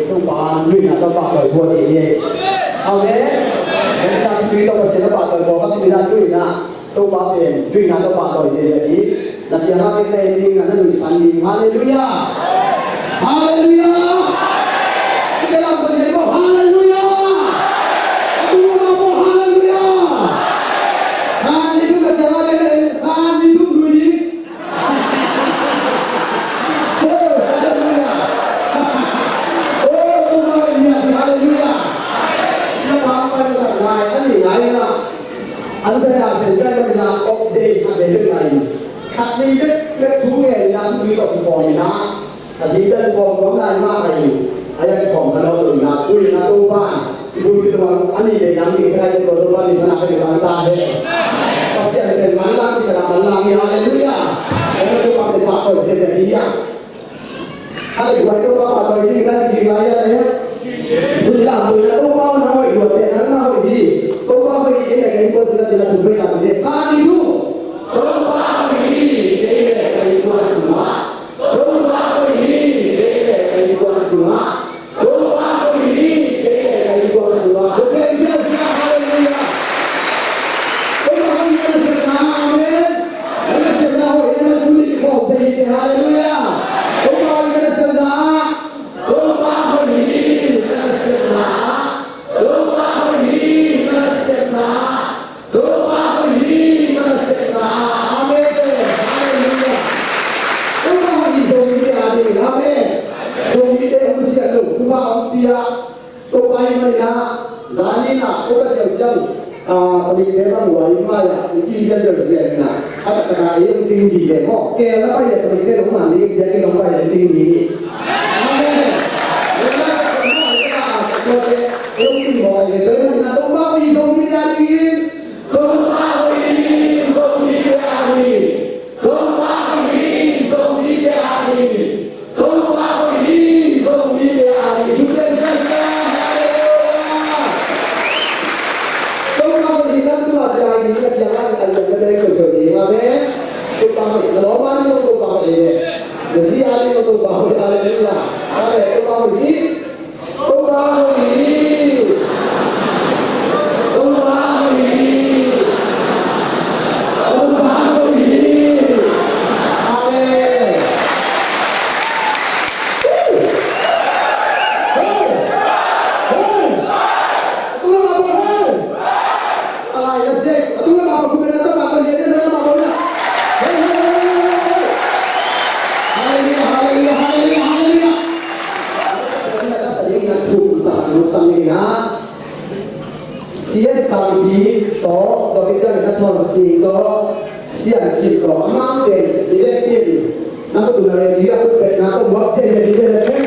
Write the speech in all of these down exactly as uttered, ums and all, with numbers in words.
Topa, luina tawh pahtawi buat hi. Amen. Amen. Tui tawh Pasian a pahtawi buat, ka tumi na luina. Topa pen luina tawh pahtawi zel hi. Na piang a kei teng ding na na nuihsan ding. Halleluiah. Halleluiah. Kei lam kong kei ko. Halleluiah. Atu na ko. Halleluiah. Khan ni tum na piang a kei teng khan ni tum lui ding. A ni bek bek thu ngen in ah, thu tui tawh kikhawm in ah, a zing ciang kikhawm nuam lai mah ka hi. A ya kikhawm kha lo in ah, tu in ah Topa i bulpi tungah a ni bek in ah mi sa i tua Topa min pan a ka hi lang ta hen. Pasian pen manlang ci sa la manlang hi, halleluiah. Tua Topa pen pa koi se te hi a. Hallelujah, Topa pa koi hi, ka hi lai a le. Hallelujah, Topa na hoih lua te, na na hoih hi. Topa hoih hi, e, ka hi ko sa ci la tu pe ka ci. Hallelujah. Topa hoih hi, kei le ka innkuan sungah. Topa hoih hi, kei le ka innkuan sungah. Topa hoih hi, kei le ka innkuan sungah. Topa hoih hi, halleluiah. Topa hoih hi, ka nasepna, amen. Ka nasepna hoih hi, ka nasepna hoih hi, halleluiah. Topa hoih hi, ka nasepna. Topa hoih hi, ka nasepna. Topa hoih hi, ka nasepna. Topa hoih hi, ka nasepna. Amen. Halleluiah. Topa hoih hi, Zomite a ding. Amen. Zomite hong siat lo, Topa hong pia. Topa hi mah in ah, zan in ah, Topa siau siau, ah, pamite bang wai mai ah, in ki bel bel sian in ah, a tak tak ah, eh, hong cing di bel maw. Kei na pai ah, pamite hong man di, bel ki hong pai ah, hong cing di. Amen. Topa hoih hi, Zomite a ding. Topa hoih hi, Zomite a ding. Topa hoih hi, Zomite a ding. Topa hoih hi, Zomite a ding. Halleluiah. Topa hoih hi, na tu a sia hi, na tia a sia hi, na bek ko ko ni, amen. Topa hoih hi, na lawm a ding Topa hoih hi. Na zi a ding Topa hoih hi, halleluiah. Amen. Topa hoih hi. Topa hoih hi. Topa hoih hi. Topa hoih hi. Amen. Hey! Hey! Atu le mah bawl, hey! Alai na sek. Atu le mah bawl, kumne na ta mah ta hian na mah bawl na. Hey, hey, hey, hey, hey, hey. Halleluiah, halleluiah, halleluiah, halleluiah. Sia Sangpi tawh, tua khit ciangin a Thuan Sing tawh, Sian Cin tawh, a mang pen i leh pi in, na ko tuna ready a ko pet na ko buak sia i leh pi in.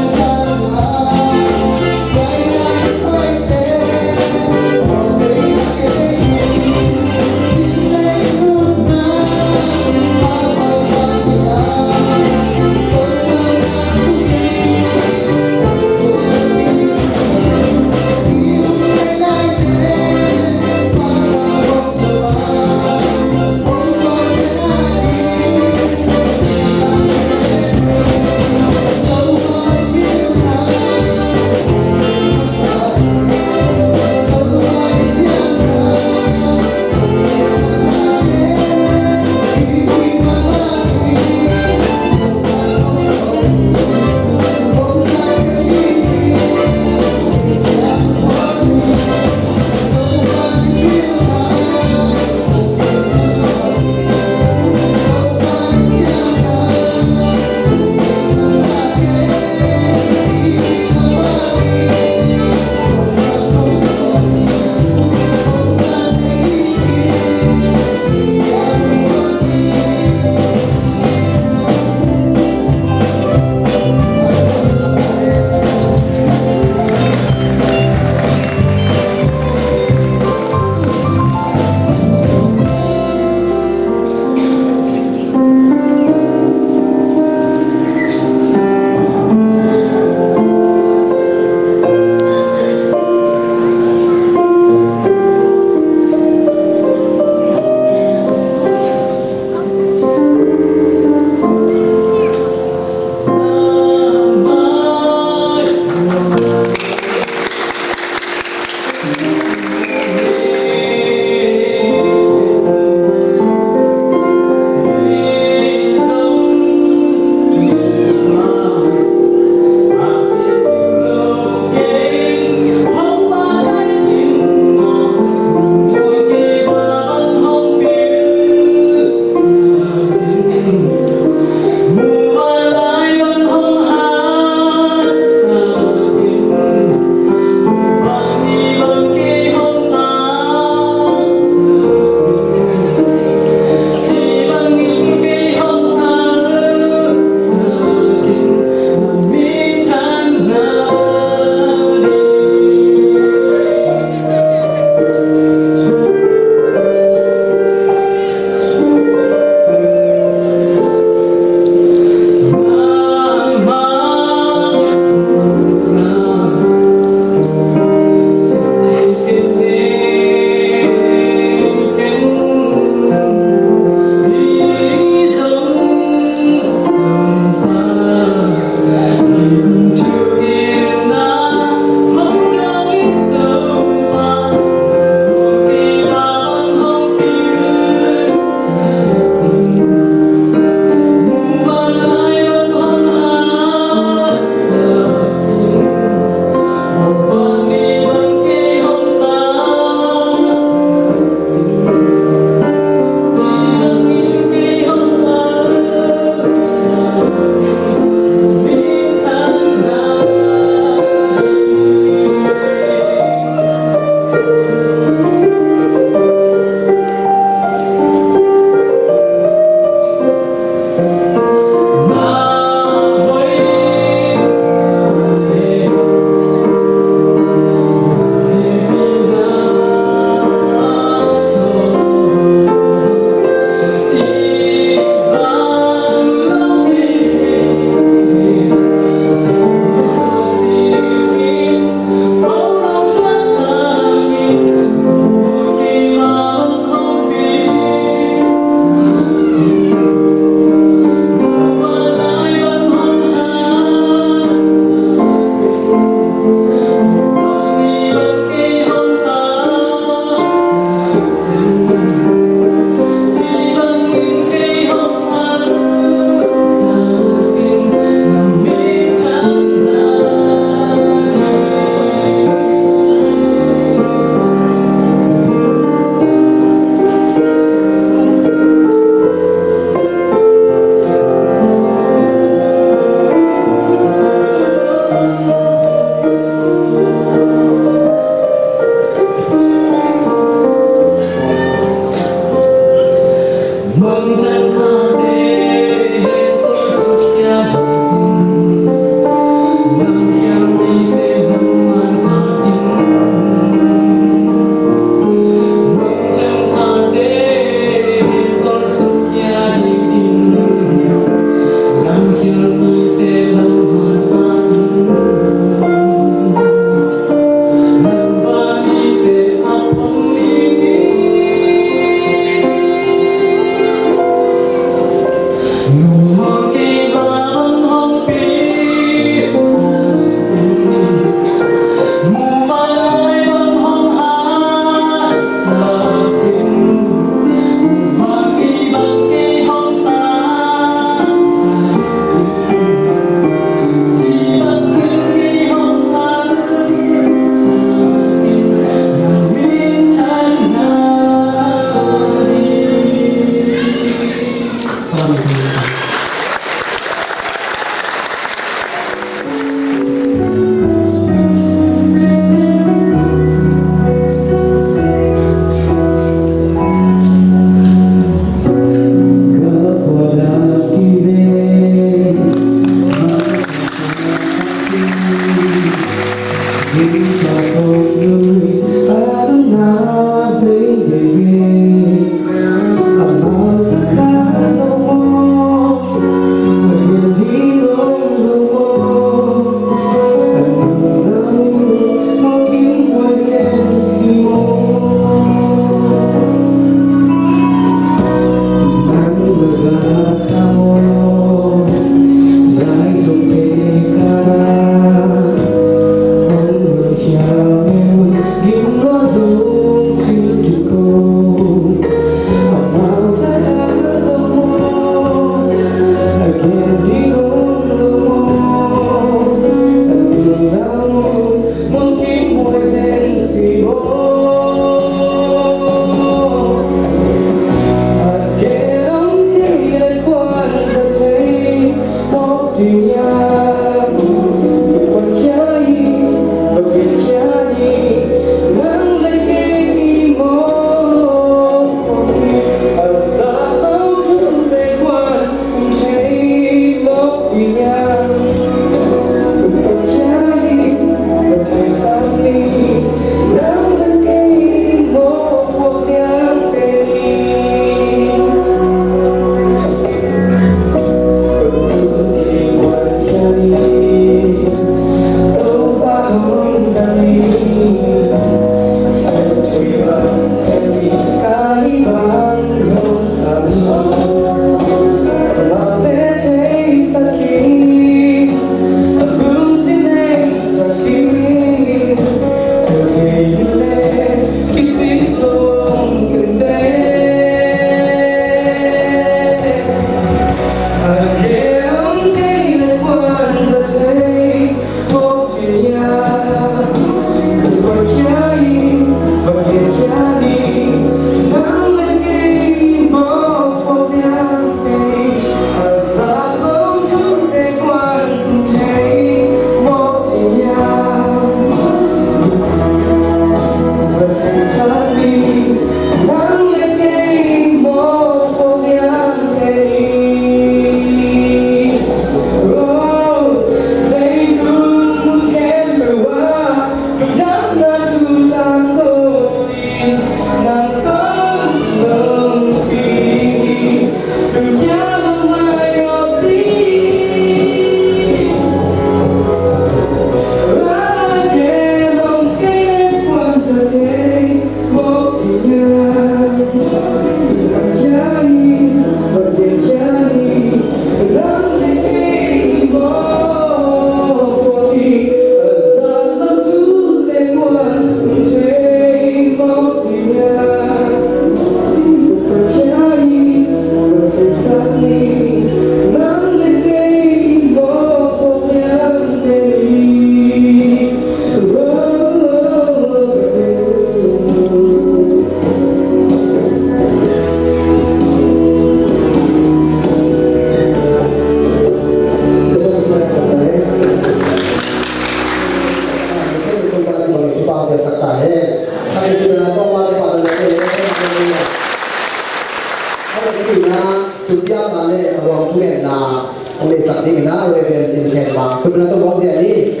Supiakna le a ruang thungetna hong neihsak dingin a Reverend Cin Khen Mang, thupina tawh mawk zia ni.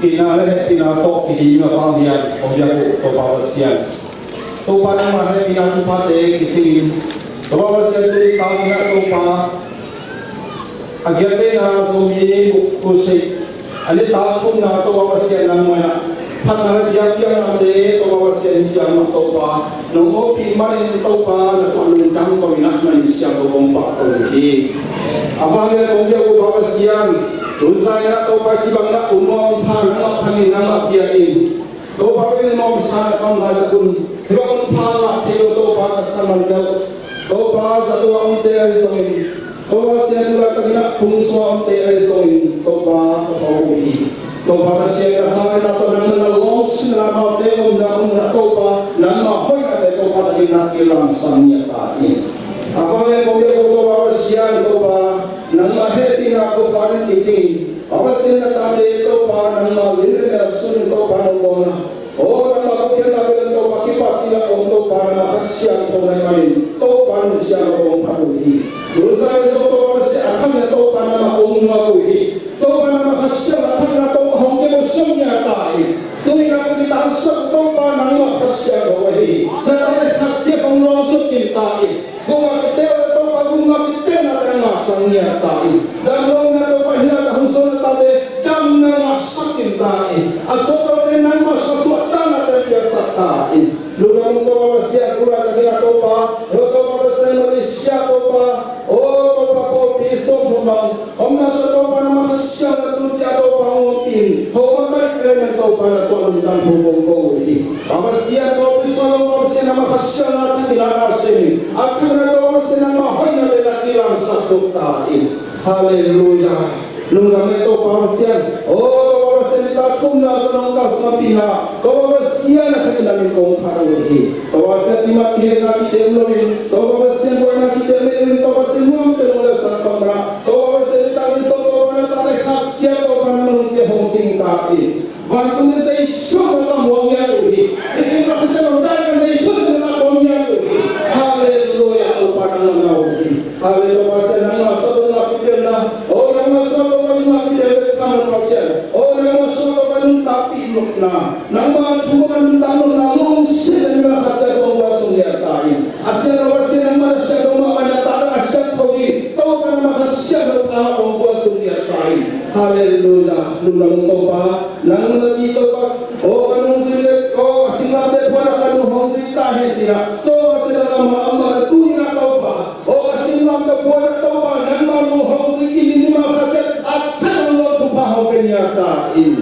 Itna le hehpihna tawh kidimna vang hian hong biak uh Topa Pasian. Topa nangmah hehpihna thuphate kicingin Topa Pasian tuni takin ah Topa a giatteina Zomi Crusade a nitak thumna Topa Pasian nangmah in ah phatna le biakpiaknate Topa Pasian hi ciang mah Topa nong hopih manin Topa na tua lungdam ko in ah na min siangtho kong pahtawi hi. A vang le kong biak uh Topa Pasian, tun zan in ah Topa ci bangin ah um nuam pha nangmah phat in nangmah biak in Topa pen nuamsa na kam laitak un hibang un pha ngah thei lo Topa ka sa man deuh Topa zato a omte ahi zongin Topa Pasian tu laitakin ah phung sung a omte ahi zongin Topa ka pau uh hi. Topa Pasian na vang in ah Topa nangmah na lawng sin na amaute omna omna Topa nangmah hoihnate Topa takin na kilamsang ngiat ta in. A vang in kong biak uh Topa Pasian Topa nangmah hehpihna kua fanin kicingin Pasian na tate Topa nangmah lin le mel sungin Topa na lawmna aw nangmah gupkhiatna bel Topa kipat Om Topa nangmah Kha Siangtho na hih manin Topa nang siangtho kong phat uh hi. Jerusalem zong Topa Pasian a thak na Topa nangmah kong muak uh hi. Topa nangmah Kha Siangtho a thak na Topa hong kei muak sung ngiat ta in. Tuni na ka kitangsak Topa nangmah Kha Siangtho ahi. Na tate khat ciat hong lawng suk kim ta in. Gumah kiteu le Topa gumah kiteu na te nangmah sang ngiat ta in. Dam lo na Topa hina ka hong suan na tate dam nangmah sak in ta in. A suak lo te nangmah sa suak ta na te piaksak ta in. Lungdam ung Topa Pasian, kula ka kina Topa, Topa Pasian Malaysia Topa, o Topa pawlpi sawm thum bang, om na sa Topa nangmah Kha Siangtho tu cia Topa hong om in, ho ma kai kre men Topa na tua lungdam thu kong ko uh hi. Topa Pasian, Topa Pasian, Topa Pasian nangmah Kha Siangtho na kina na sin, a kina Topa Pasian nangmah hoih na te na kilang sak suk ta in. Halleluia. Lungdam e Topa Pasian. O Topa Pasian, ta thumna sa nong kal sa pina. Topa Pasian a khat na min kong phat uh hi. Topa Pasian, ti mat kihena kidem lo in. Topa Pasian, buaina kidem lo in. Topa Pasian, nuam te nong le sang pamra. Topa Pasian, ta min so Topa na ta le khat cia Topa na nong te hong king ta in. Vantung in Jesu na ka muang ngiat uh hi. Isin na Khristian dai kan Jesu na ka muang ngiat uh hi. Halleluia, Topa nang na uh hi. Halleluia, Pasian nang na sa dong na kitian na. O nang na sa dong na kitian na khan Pasian. O nang na sa dong na nung tapi luk na. Nang na thu na nung tapi luk na lung sin na khat ja song wa song ya tai. Asian na Pasian nang na sa dong na mana ta na sa thori. Topa nang na sa dong na wa song ya tai. Halleluia. Lungdam ung Topa. Nang na ci Topa. O ka nung zui le, o ka singlamteh phuan a ka nung hong zui ta hen ci na. Topa Pasian nang ma ama na tu ni na Topa. O ka singlamteh phuan a Topa nang ma nung hong zui ki ni ma ka tet a ta nang lo thupha hong pe nia ta in.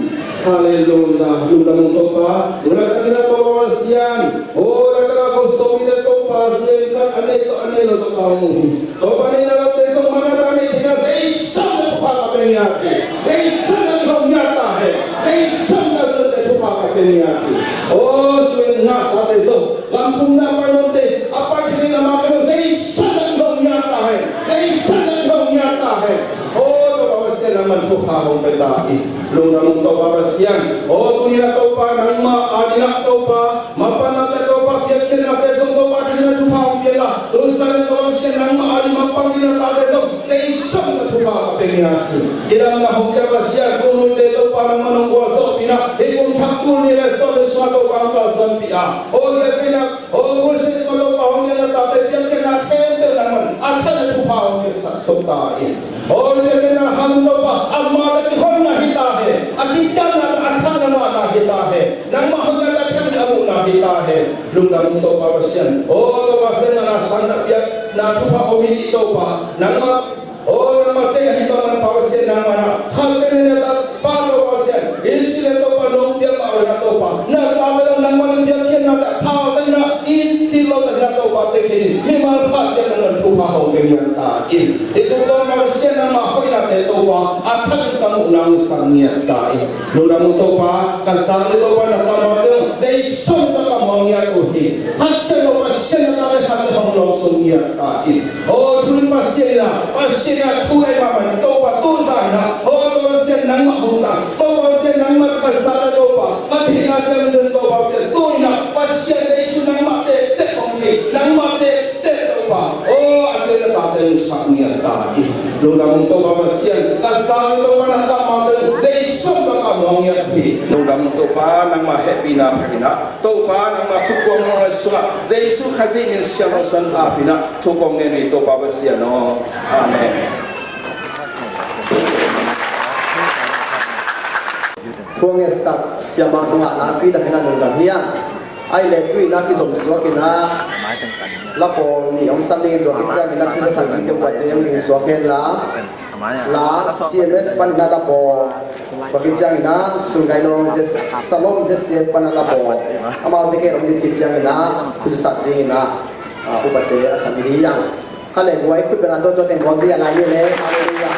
Halleluia. Lungdam ung Topa. Lungdam ung Topa Pasian. O la ka ko so mi le Topa zui ka ane to ane lo to ka hong hi. Topa ni na lam te song mana ta ni tina Jesu na thupha ka pe ngiat hi. Jesu na thupha ngiat ta hi. Jesu na sun te thupha ka pe ngiat hi. O sun nga sa te song lam thum na pa non te apa thini na ma ka Jesu na thupha ngiat ta hi. Jesu na thupha ngiat ta hi. O Topa Pasian nang man thupha hong pe ta hi. Lungdam ung Topa Pasian. O tuni na Topa nang ma a di na Topa. Mapan na te Topa piakkhiatna te zong Topa thina thupha hong pia la. Tusa in Topa Pasian nangmah a ding mapan ding na tate zong Jesu na thupha ka pe ngiat hi. Cidamna hong pia Pasian, tu nui te Topa nangmah nong gualzawhpihna hih kum thak tul nih le sawm le sawm Topa hong gualzawhpih a, hong gualzawhpihna, hong gualzawhpihna Topa hong pia na tate piakkhiatna khempeuh nangmah a thak na thupha hong pia sak sawm ta in. Holy Spirit na hang Topa, ama la ki hon na hi ta he. A ki tan na a thak na ma na hi ta he. Nangmah hon na la thak na mu na hi ta he. Lungdam Topa Pasian. O Topa Pasian na sang na piak na thupha hong hi Topa. Nangmah, o nangmah te hi Topa Pasian nangmah na. Hal te na ta pa Topa Pasian. Israel Topa nong piak ma na Topa. Na ta la nangmah nong piak kian na ta pa te na. Israel Topa te kini. Ni ma pa te na thupha hong pe ngiat ta in. I tung Topa Pasian nangmah hoihnate Topa a thak in ka muhna hong sang ngiat ta in. Lungdam Topa, ka sang le Topa na ka muang ding Jesu na ka muang ngiat uh hi. Pasian Topa Pasian na ta le khat le hong lawng sung ngiat ta in. O thu Pasian na, Pasian na thu e ma man Topa tu ta na. O Topa Pasian nangmah hong sang, Topa Pasian nangmah ka sang le Topa ka thina siam ding Topa Pasian tu na Pasian Jesu nangmah te te hong hi, nangmah te te Topa, o, a te na tate sak ngiat ta in. Lungdam Topa Pasian, ka sang Topa na ka ma te Jesu na ka muang ngiat hi. Lungdam Topa nangmah hehpihna phatna, Topa nangmah thukuang nong lai sungah Jesu Khazih min siang nong san phatna thu kong ngen hi Topa Pasian aw. Amen. Thu a ngetsak siamah nungah nakpi takin a lungdam hi a. Ai le tui na kizom suak in a, la pawl nih hong sam dingin tua kiciangin a thu zasak ding te uate hong ding suak hen la. La C M F panin a la pawl tua kiciangin a Sungai Long Z-, Salom Z C F panin a la pawl. Amaute ke hong ding kiciangin a thu zasak dingin a, a, upate a sam ding hi a. Kha le buai khut bena to to teng buang zia lai ni le. Halleluia.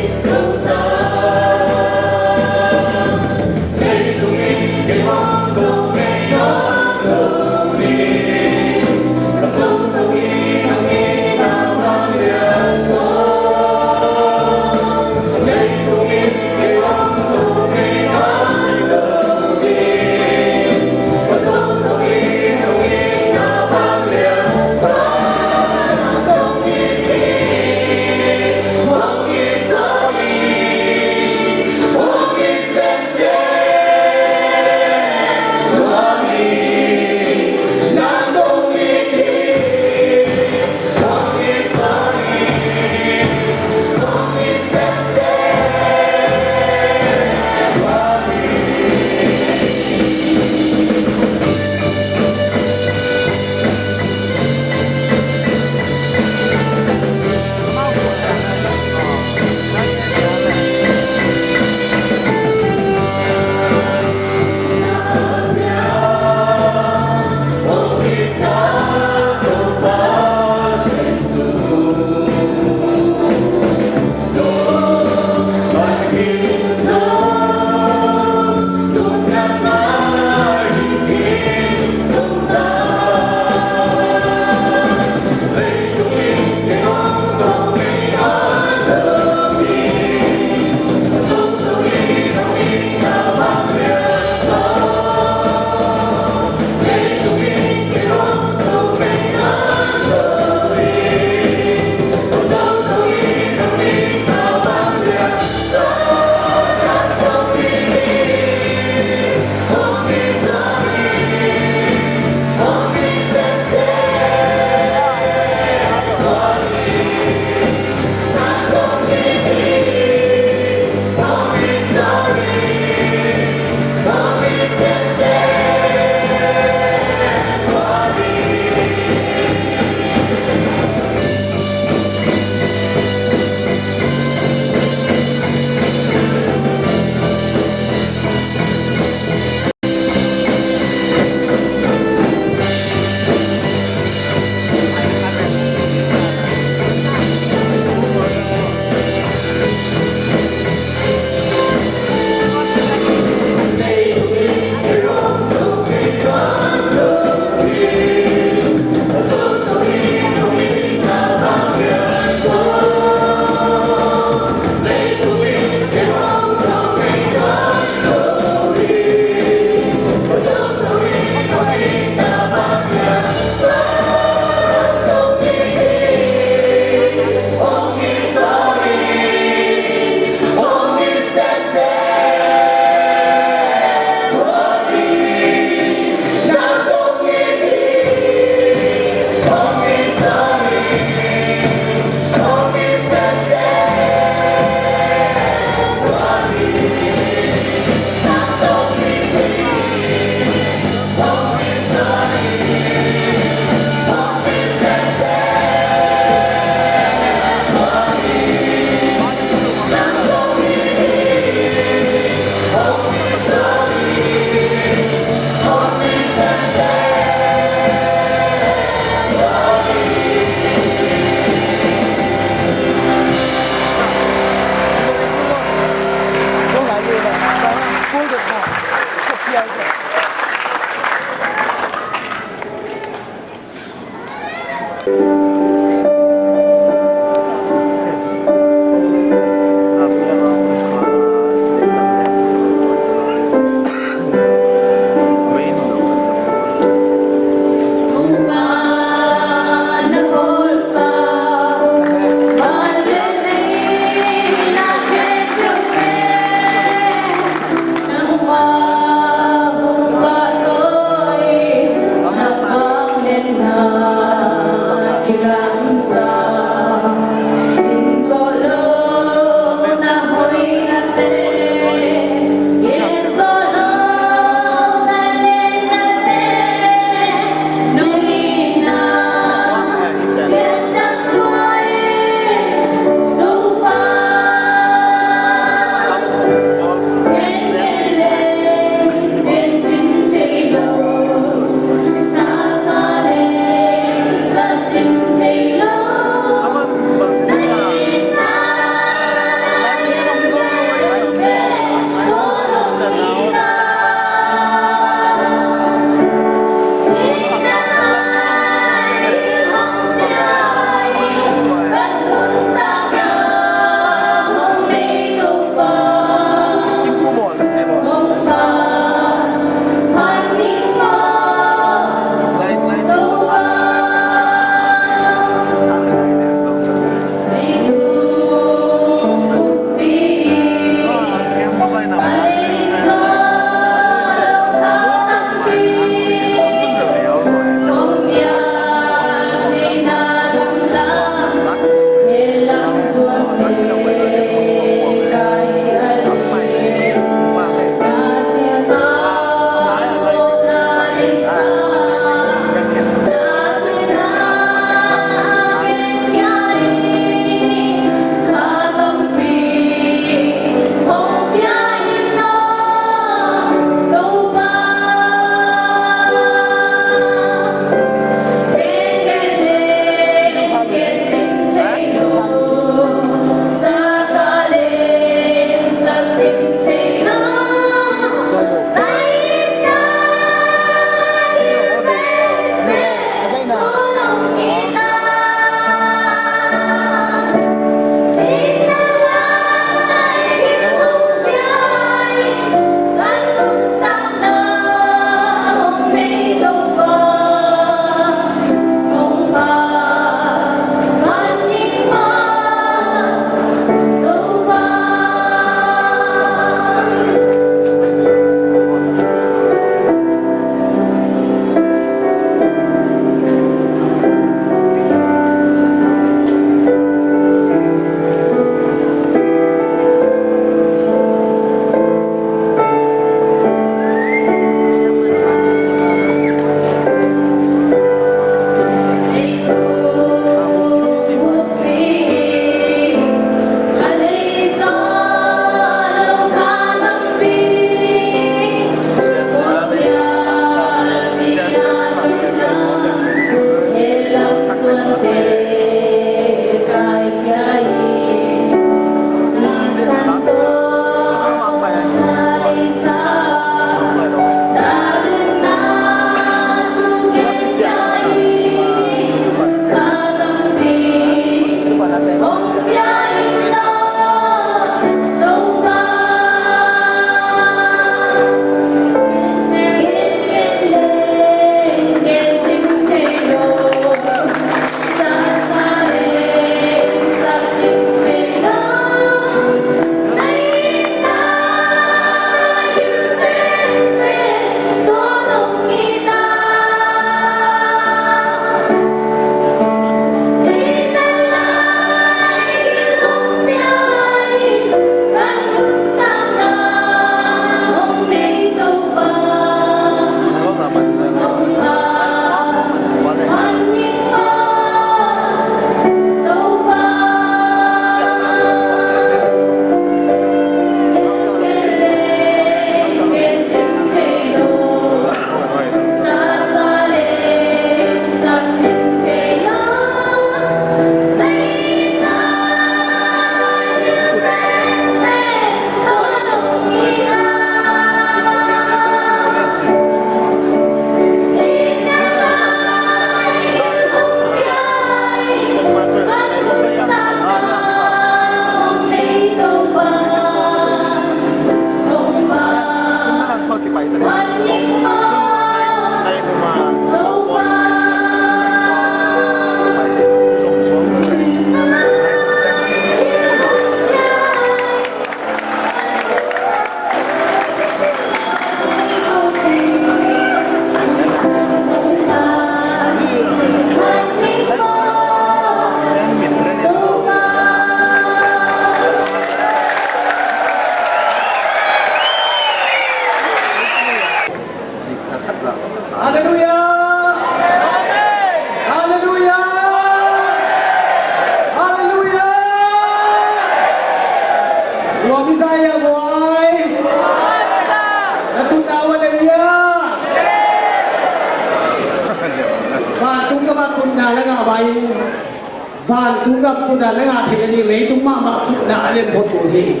Tungah tungah na ngah theih nading leitung mahmah tungah a lian phot kul hi.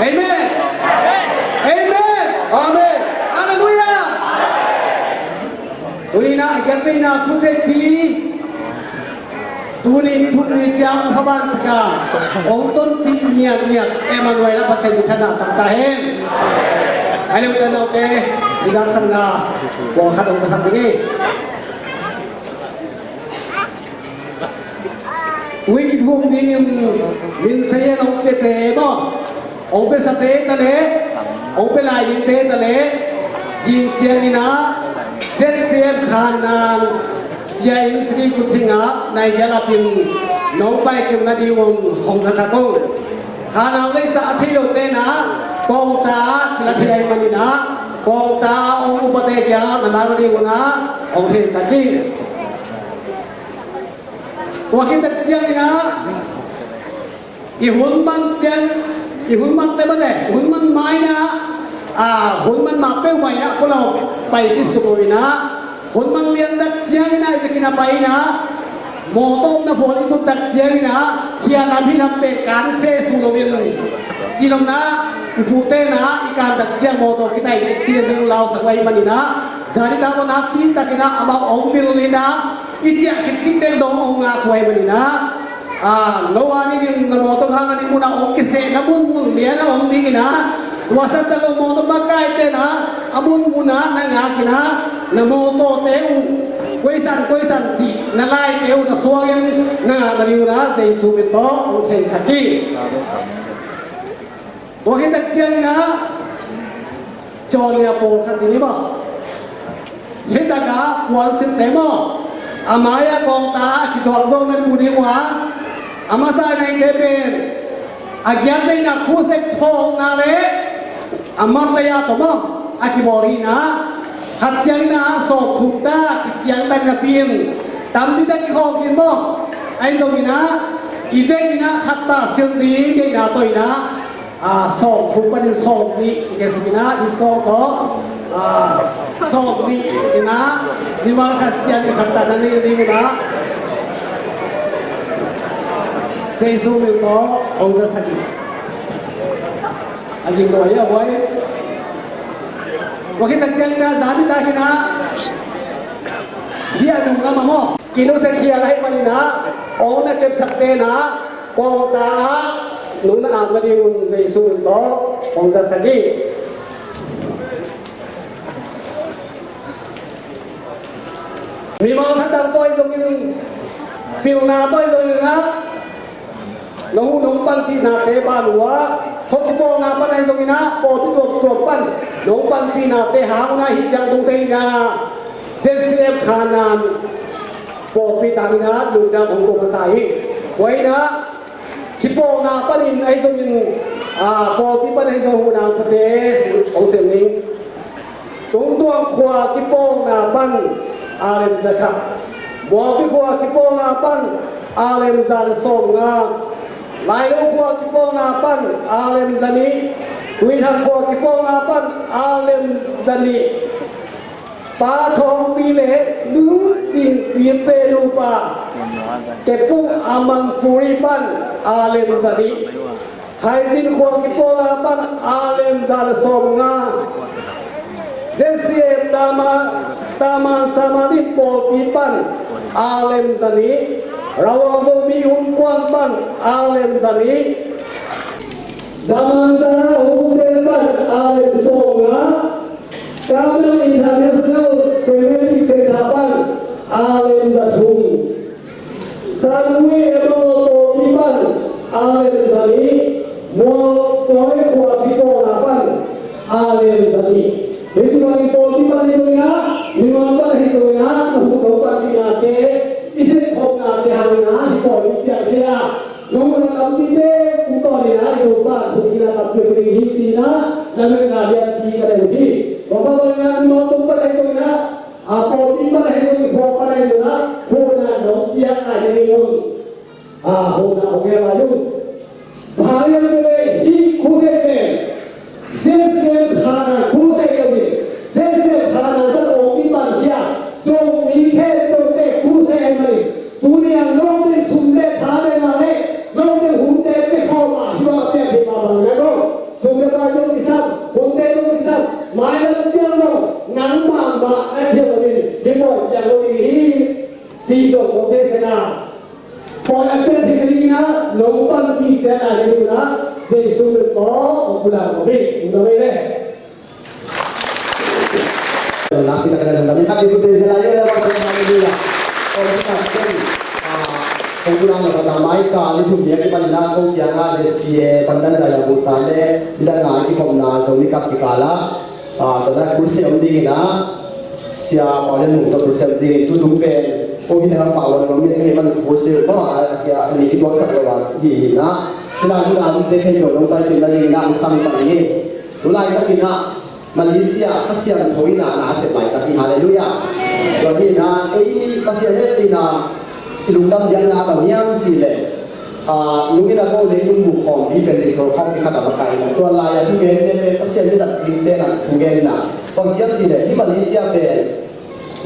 Amen. Amen. Amen. Halleluiah. Tuni-in a giat veina crusade pi, tuni ni thum ni ciang khaban saka ong tonpih miakmiak Emmanuel a Pasian min thanna tang ta hen. Ai leu tan naute, i zaksakna pawlkhat ong zasak ding hi. Ui kiphum dingin min sayan ong piate maw, ong piasate ta leh, ong pia lai dingte ta leh, zing ciangin ah Z C M Khanan Sia Inn Sri Kuching ah nai gial a pin nong pai kim nading un hong zasak ung. Khanan leisa a thei lote in ah kawngta ah kila thei ahih manin ah kawngta ah ong upate kiangah na mak nading un ah hong theisak ing. Tua khit tak ciangin ah i hun man ciang, i hun man te mah te, hun man ma in ah, a, hun man ma peuhmah in ah kua lo pai sik suk lo in ah, hun man lian tak ciangin ah i vekin a pai in ah, mawtaw omna vual i tun tak ciangin ah, hiah lam hiah lam pen kan se suk lo in, ci lo in ah, i pute in ah i kan tak ciang mawtaw kitai in accident ding lausak uh ahih manin ah, zan i tak un ah nakpi takin ah amau ong vil in ah, i ciah khit khit teng dong ong ngak uh ahih manin ah, a, no a ni ding na mawtaw hang a ni mun ah ong kisehna munmun lian a om dingin ah, tua san tak lo mawtaw makaite in ah, a munmun ah na ngak in ah, na mawtawte uh koisan koisan cih na laite uh na suangin na ngak nading un ah Jesu min tawh ong theisak hi. Tua khit tak ciangin ah, cawnia pawlkhat ci ni maw, hih tak ah puansilhte maw, a mai-ah kawngta ah kizuak zo na pu ding uh a, a masa a ngaihte pen a giat veina crusade phawkna leh a masa-ah tawh maw, a kibawl hi in ah, khat ciangin ah sawmthum ta kiciangtan napi in tampi tak kikhawm khin maw, ahi zongin ah i vekin ah khat ta silh ding deihna tawh in ah, a, sawmthum panin sawmnih i kiasuk in ah, discount tawh, a, sawmnih in ah, mimal khat ciangin khat ta na nei ding in ah, Jesu min tawh ong zasak hi. A ging lo a hia huai. Tua khit tak ciangin ah zan i tak in ah, hih a nung lam ah maw, kinusia khial ahih manin ah, ong na kepsakte in ah kawngta ah nong na am nading un Jesu min tawh ong zasak hi. Mimal khat tang tawh ahi zongin, pilna tawh ahi zongin ah, nong huh nong panpihnate ban uh ah, khua kipawlna pan ahi zongin ah, pawlpi tuamtuam pan nong panpihnate hang un ah, hih ciang tung teh in ah Z C M Khanan pawlpi tang in ah, nuntak hong ko masa hi. Tua in ah, kipawlna panin ahi zongin, a, pawlpi pan ahi zong huhna pate ong sem ning. Tungtuang khua kipawlna pan a lem za khat. Mualpi khua kipawlna pan a lem za le sawmnga. Lailo khua kipawlna pan a lem za nih. Tuithang khua kipawlna pan a lem za nih. Pa Thawngpi le Nu Cingpi te nupa Kepung Amanpuri pan a lem za nih. Haizin khua kipawlna pan a lem za le sawmnga. Z C M Taman, Taman Samarin pawlpi pan a lem za nih. Rawang Zomi Innkuan pan a lem za nih. Damansara Homestay pan a lem sawmnga. Carmel International Community Center pan a lem za thum. Sangui Emmanuel pawlpi pan a lem za nih. Mualtawi khua kipawlna pan a lem za nih. Hih sungah i pawlpi pan hi zongin ah, mimal pan hi zongin ah, na huh nong panpihnate, i sepkhopnate hangin ah, hih pawlpi piang sia. Nong hun a tampi te tung tawn in ah, i Topa thukna tampi ding hi ci-in ah, na ngetna lianpi ka nei uh hi. Tua pa bangin ah, mimal tung pan ahi zongin ah, a, pawlpi pan ahi zongin, khua pan ahi zongin ah, huhna nong piak lai ding un. A, huhna hong ngen lai un. Bang hang hiam cih leh hih crusade pen Z C M Khanan crusade lo hi. Z C M Khanan pan awng i pan khia, Zomi khempeuhte crusade ahih manin, tuni a note sum le tha le na Mah a thiam lo in, hih pawi piang lo ding hi. Sih dawh kawk thei sena, pawi a piang thei ka ding in ah, no panpih ciat a ding in ah, Jesu min tawh kong pulak lo hi. Ung dong ei le. Nakpi takin a lungdam hi. Khat ding khut beng zia lai le, hallelujah. Kong pulak lo hi. Ah, kong pulak lo ka ta mai ka, ni thum bia kipan in ah, kong piang a J C A, pandan dai a buta le, ni dang a kikhopna Zomikap kikal a. Ah, tua na crusade om ding in ah, Sia Pau Lian Mung tawh crusade om ding in, tutung pen ko hi na Pau Lian Mung ka hi man crusade ko a, a, a, ni kituaksak lo a hi hi na. Hi na, hi na, te khen lo nong pai kin na ding in ah, sang pai hi. Tu laitak in ah, Malaysia, Kha Siangtho in ah, na sep laitak hi, hallelujah. Tua hi na, ei mi Pasian het in ah, i lungdam diakna bang hiam cih leh, ah, nung in a ko leitung bukhawmpi pen dik zo khawmpi khat a va kai in a, tua lai-a thugente pen Pasian mizat dingte in a thugen in a, bang hiam cih leh hih Malaysia pen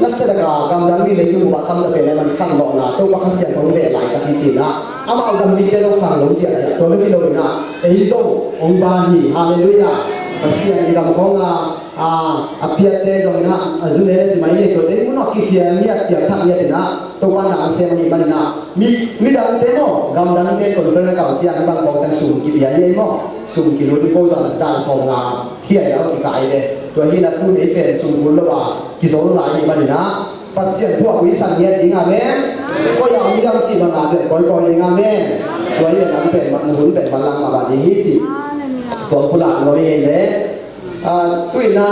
nasia tak a gamdang mi leitung bup a tamna pen a man khanlawhna Topa Kha Siangtho hong beh laitak hi ci in a, amau gam mite zong khang lo ziahziah, tua bek hi lo in a, ei zong hong ban hi, hallelujah. Pasian i gam khawng a, a, a piatte zong in a, a zu ne le ci mai nei tuate mun a kikhial ngiat, piangthak ngiat in a, Topa na a sem ahih manin a, mi, midangte maw, gamdangte conference a kau ciang bang khawng ciang sum kipia hi ei maw, sum kilut hi ko zan, zan sawm nga khia hi a, kikah hi le. Tua hi in a tu nei pen sum kul lo a, kizol lai ahih manin a, Pasian thu a uisan ngiat ding, amen. Koi a om hiam cih bang a tua kawikawi ding, amen. Tua hi in a pen, hun pen manlang mahmah ding hi ci. Tua pulak lo hi ei le. Ah, tu in a,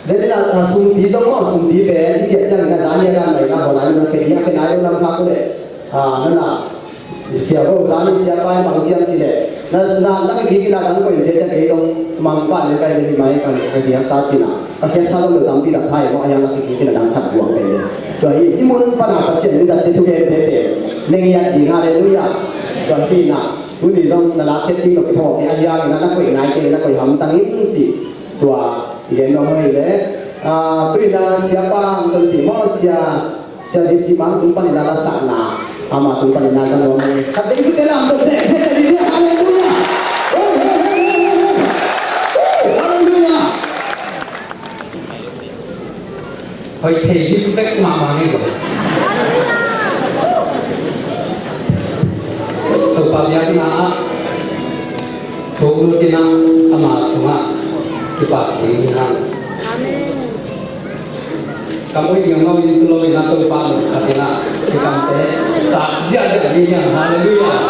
den in a, ah, sumpi zong maw, sumpi pen i ciah ciangin a zan lian a mai in a, hawlai in a khe ding a khe nai lo lam khak uh leh, ah, na na, khia ko zan in siapa in bang ciam ci leh, na, na, na khe ding in a dang ko in ciah ciah kei zong mang pah leh kai leh hi mai kan khe ding a sa ci na. Ka khe sa zong lo tampi dak thai maw, a hiang na khe ding in a dang khat buang kei leh. Tua hi, i mun pan a Pasian in zat te thugente pen ne ngiat ding, hallelujah. Tua hi na, tuni zong na lak khe ding lo pi thawh ni a hiang in a na koih nai kei, na koih hamtang in ci. Tua i gen nuam hi le, ah, tu in a siapa Hang Tonpih maw, sia, sia di si mang tung pan in a la sakna, ama tung pan in a zang nuam hi. Khat ding tu te lam tung te, te, te, te, hallelujah. Hallelujah. Hoih thei hi vek mahmah ngei lo. Topa biakna ah thuk lut in a, ama sungah kipak ding hi hang. Ka muih ngeungau in tu lo in a, Topa mun khat in a kikamte tak ziahziah ding hi hang. Hallelujah.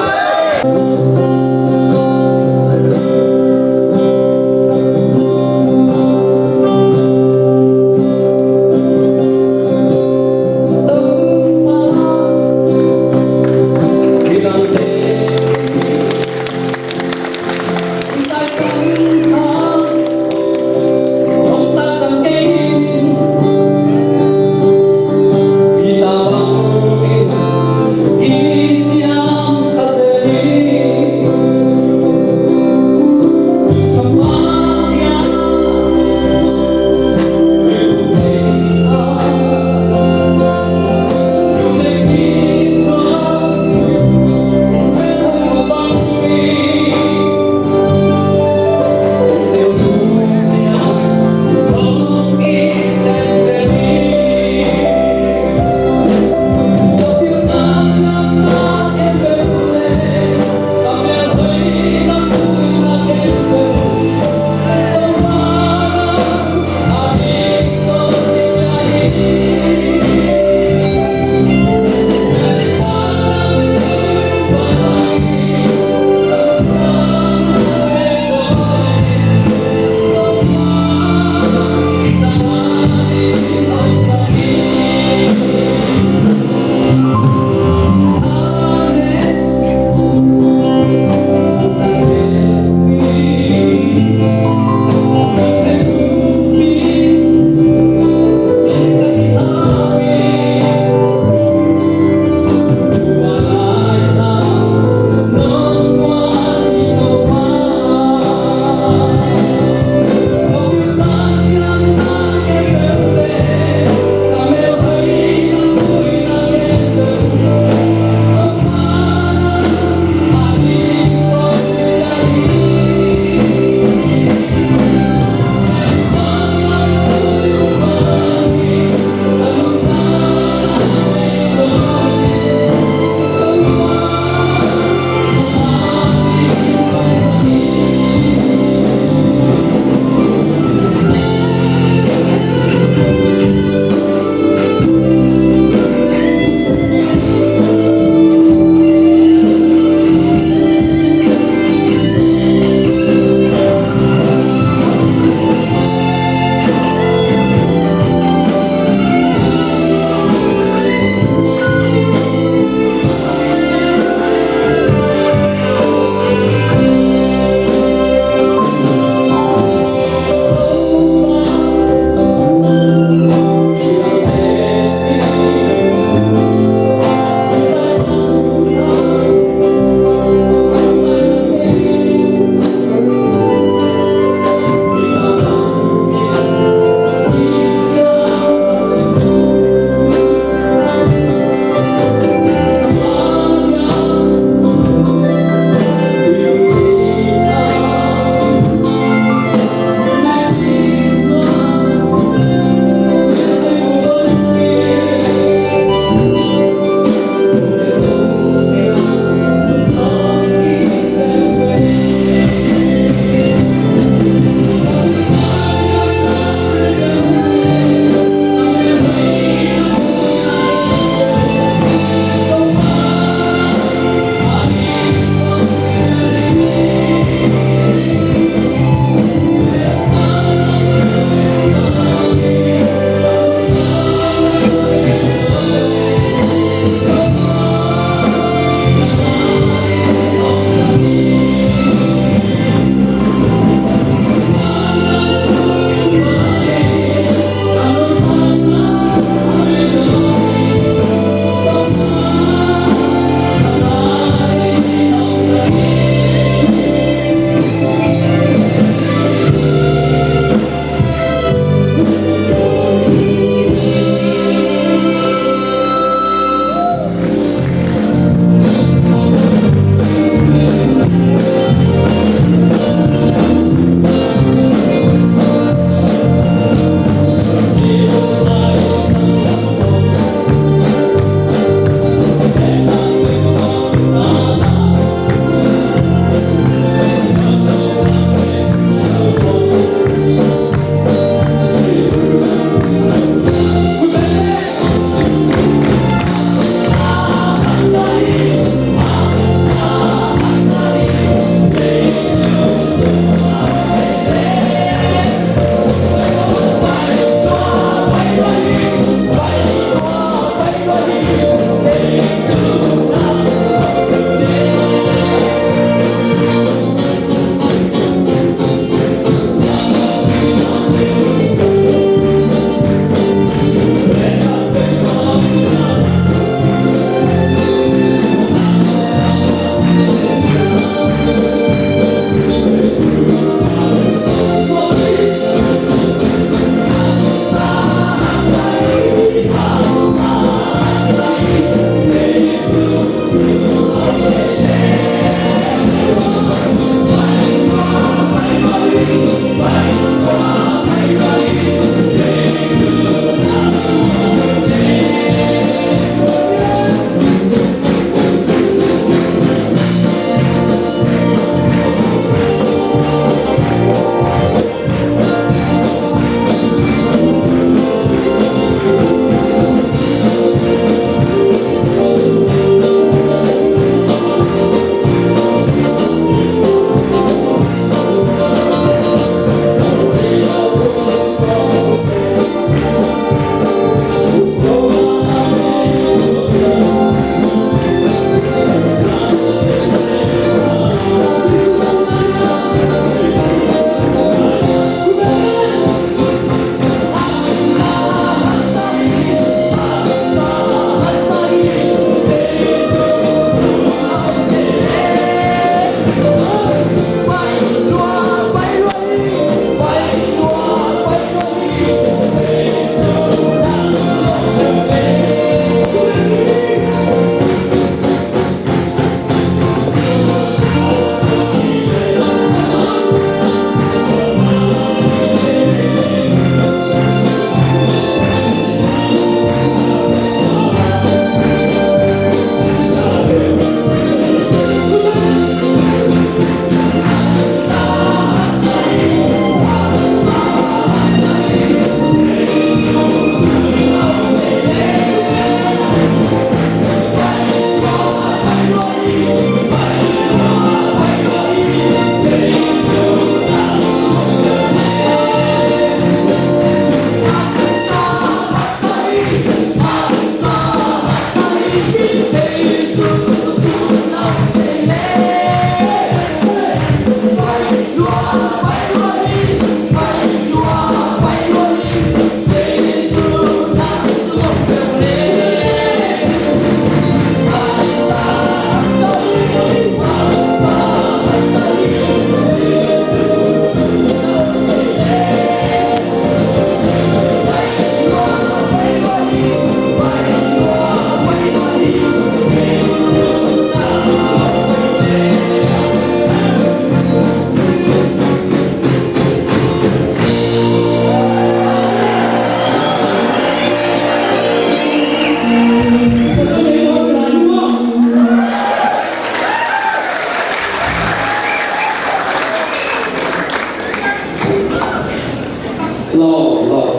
Lawm, lawm.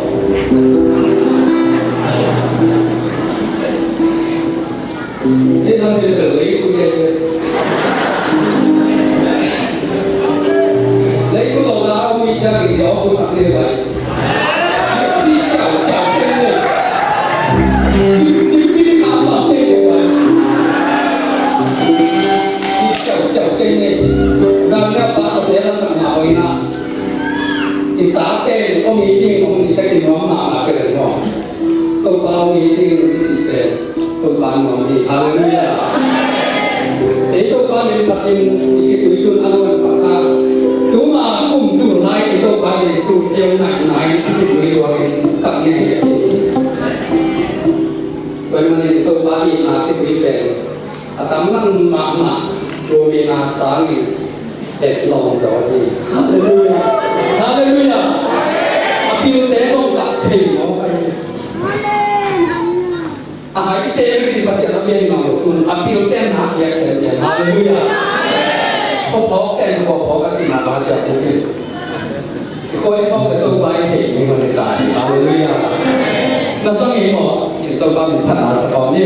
Ei lam in leitung, leitung tawh a om i ciangin i awk khusak ding vai. Pi ciauciau kei ni. Cim, cim pi kha mah kei ni vai. Pi ciauciau kei ni. Zan na pa tawh te la sak mah hoih na. I tate hong it ding hong cih tak i nuam mahmah ci leng maw. Topa hong it ding i cih pen Topa nuam hi. Halleluiah. Ei Topa min phatin i khitui tun a nuam pha kha. Tuma kum tul lai i Topa Jesu ei hong naihna in a khitui luangin kap ngei hi. Tua ahih manin Topa itna khitui pen a tam nang mahmah, tua mi na sangin et lawng zaw hi. Halleluiah. Halleluiah. A pilte zong kap thei mawk ahi. A haite bek in Pasian a bia hi mah lo tun a pilte na biak semsem. Halleluiah. Khuaphawk ten khuaphawk a cihna Pasian uk in. Koi kong ka Topa i theih ni hon i ta hi. Halleluiah. Na zang hi maw? Cih Topa min phatna sa kawm ni.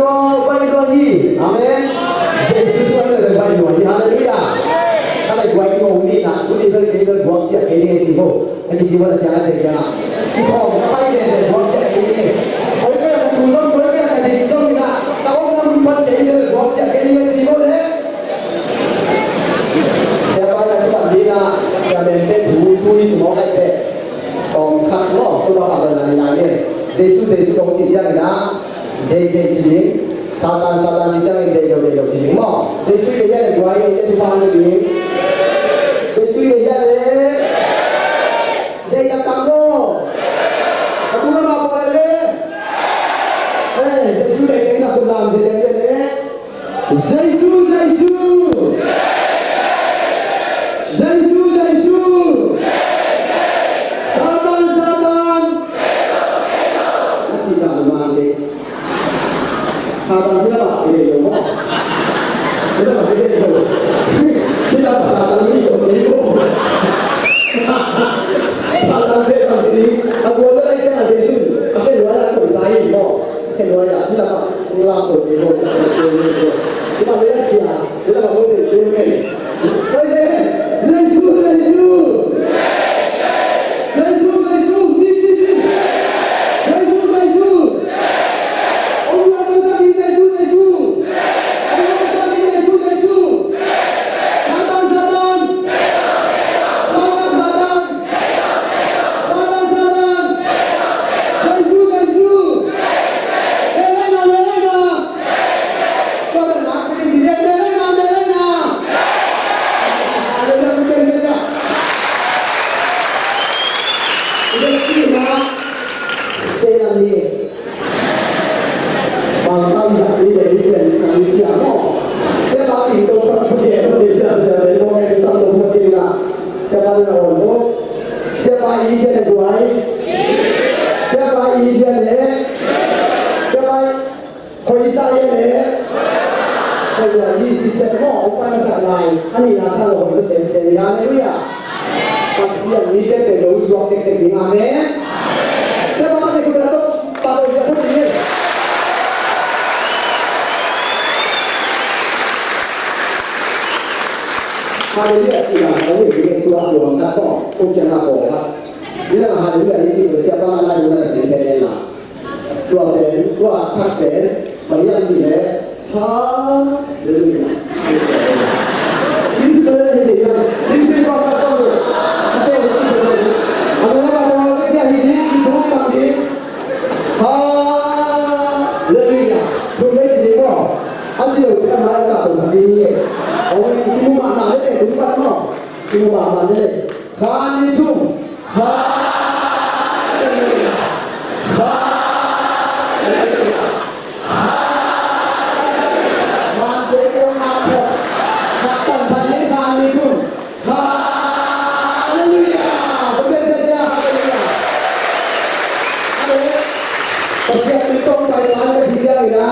Tua bai tua hi. Amen. Jesu suan le bai tua hi. Halleluiah. Ka lai guai ngo ni na, tu ni bel kei bel guak ciak kei ni ci ho. Ka kici wan a tiang a tei tiang a. Ki khawm ka pai le le guak ciak kei ni. Oi bel ka tu zong, oi bel ka ding zong ni na. Ka om na mun pan kei Deih lo, deih lo ci ding maw. Jesu deih hiam le guai, ei te thupha lo ding. Jesu deih hiam le. Deih taktak maw. A tung lam a pawl le. Eh, Jesu deih teng na khut lam ci ding le. Jesu, Jesu. Jesu, Jesu. Satan, Satan. Na ci dan man ding. Satan hi lam ah hi lo maw. Hi lam ah hi lo. Hi lam ah Satan hi lo, hi lo. Satan hi lam ah hi. A gual lai sia a Jesu. A khen nuai a koi sa hi maw. A khen nuai a hi lam ah. Hi lam ah hi lo. Hi lam ah hi sia. Hi lam ah hi lo. Siapa i hian le guai? Siapa i hian le? Siapa i Koi sa hiam e? Koi sa hi siseh maw, hong pai masak lai. A nihna sang lo koi sa semsem hi. Halleluiah. Pasian mite pen lo suak tektek ding. Amen. Sia pa te kut na to, pa to sia kut ni. Halleluiah, ci la, halleluiah, ci la, tua, tua, tua, tua, tua, tua, tua. Ni la, halleluiah, ci la, sia pa la, halleluiah, la. Tua pen, tua thak pen, bang hiam cih leh, Halleluiah. Sin sin le, sin sin le, sin sin tua thak tua le. Ate le sin le. Ate le tua le, ate le sin sin tua le. Halleluiah. Tua le sin le tua. A sin le tua le, tua le sin le. Ong, kimu mahmah le, tua le. Kimu mahmah le. Khan ni thum. Halleluiah. Halleluiah. Halleluiah. Man te kong na pho. Na pan pan ni khan ni thum. Halleluiah. Kong be se se halleluiah. Amen. Pasian min tawh pai pan ka ci ciang ina.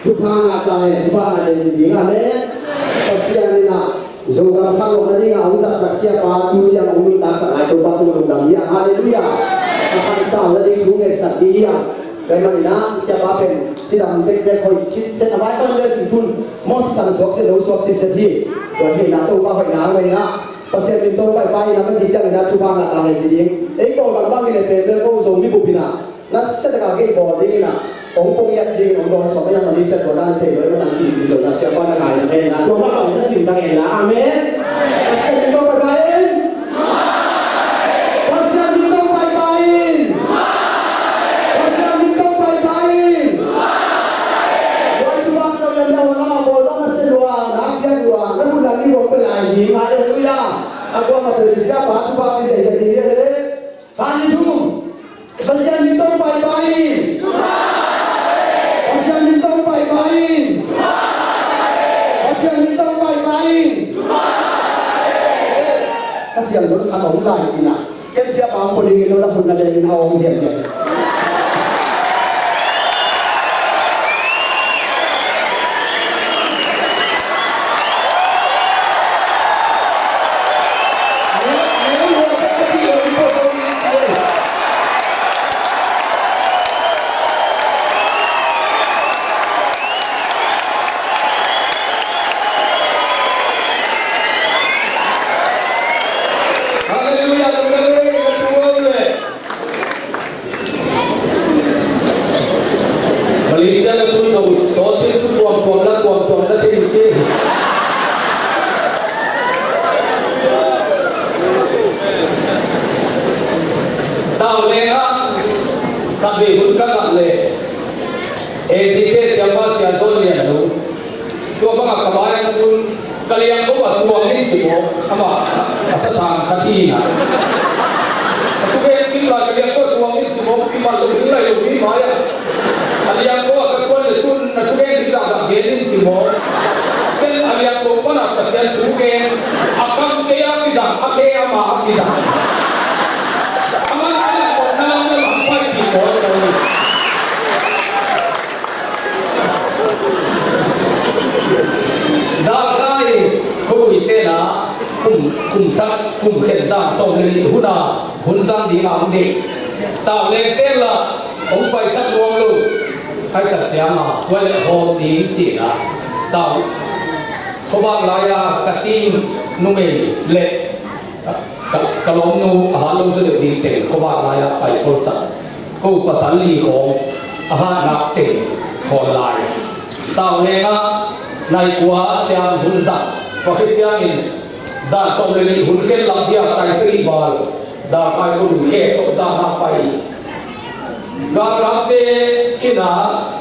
Thupha ngah ta hen, thupha ngah ta hen ci ding. Amen. Pasian ina. Zogam khanglawhna dingin a hong zatsak siapa tu ciang hong nuntaksak lai Topa tungah lungdam hi hang. Halleluiah. A khansau nading thu ngetsak ding hi hang. Tua ahih manin ah siapa pen cidam tektek hoih sitset a, vai khan le cin tun maw sang suak cin lo suak sitset hi. Tua hi na Topa hoihna hang hi na. Pasian min tawh paipai hi na ka ci ciangin ah thupha ngah ta hen ci ding. Ei ko bangbang in e pen pen ko Zomi bup hi na. Nasia taka gei bawl dingin ah, hong pong iat dingin hong dawn sawm a, iang mani sia tua dan thei lo, i manang ti ti lo, nasia pa na ngai na hen na, tua mah bang na sim zang hen na. Amen. Pasian min tawh paipai in. Pasian min tawh paipai in. Pasian min tawh paipai in. Tua i tu bang lo yan na wana ma bawl lo na sia lua, na pian lua, na hun lang ni wong pe lai hi. Halleluiah. A kua ma pe sia pa tu bang ni sia sia ni le. Khan ni thum. Pasian min tawh paipai in. Pasian min tawh paipai in. Pasian min tawh paipai in. Ka siam lo khat a hong lai cin ah. Ken siapa hong pua ding in lo na hun na deng in a hong ziahziah. Halleluiah. Bangah ka mai a tun ka liangko a tuang in ci maw, amah a thasang khat hi na. A thugen kim lai ka liangko a tuang in ci maw, kimat lo ding lai lo mi mai a. A liangko a ka tuan le tun a thugen ding zahzah gen in ci maw. Ken a liangko pan a Pasian thu gen, a kam kei a kizang, a khe amah a kizang. Amah a liangko na lam na lam pai pi maw. Dalkai khuaite na kum, kum thak, kum khen zang sawm le nih hun a hun zang ding a hong dik. Tau leng tel la hong paisak nuam lo. Hai tak ciang a tua le hawm ding cih a tau khuavak lai a ka team numei le ka, ka, ka lawmnu a hat lo zaw deuh ding teng khuavak lai-ah pai kholsak. Ko pasal li khawng a hat nak teng khawl lai. Tau lengah nai kua ciang hun zat, kua khit ciangin zan sawm le nih hun khen lam dia tai sagi bal. Dalkai ko lui khe tawh zan a pai. Galkapte inn ah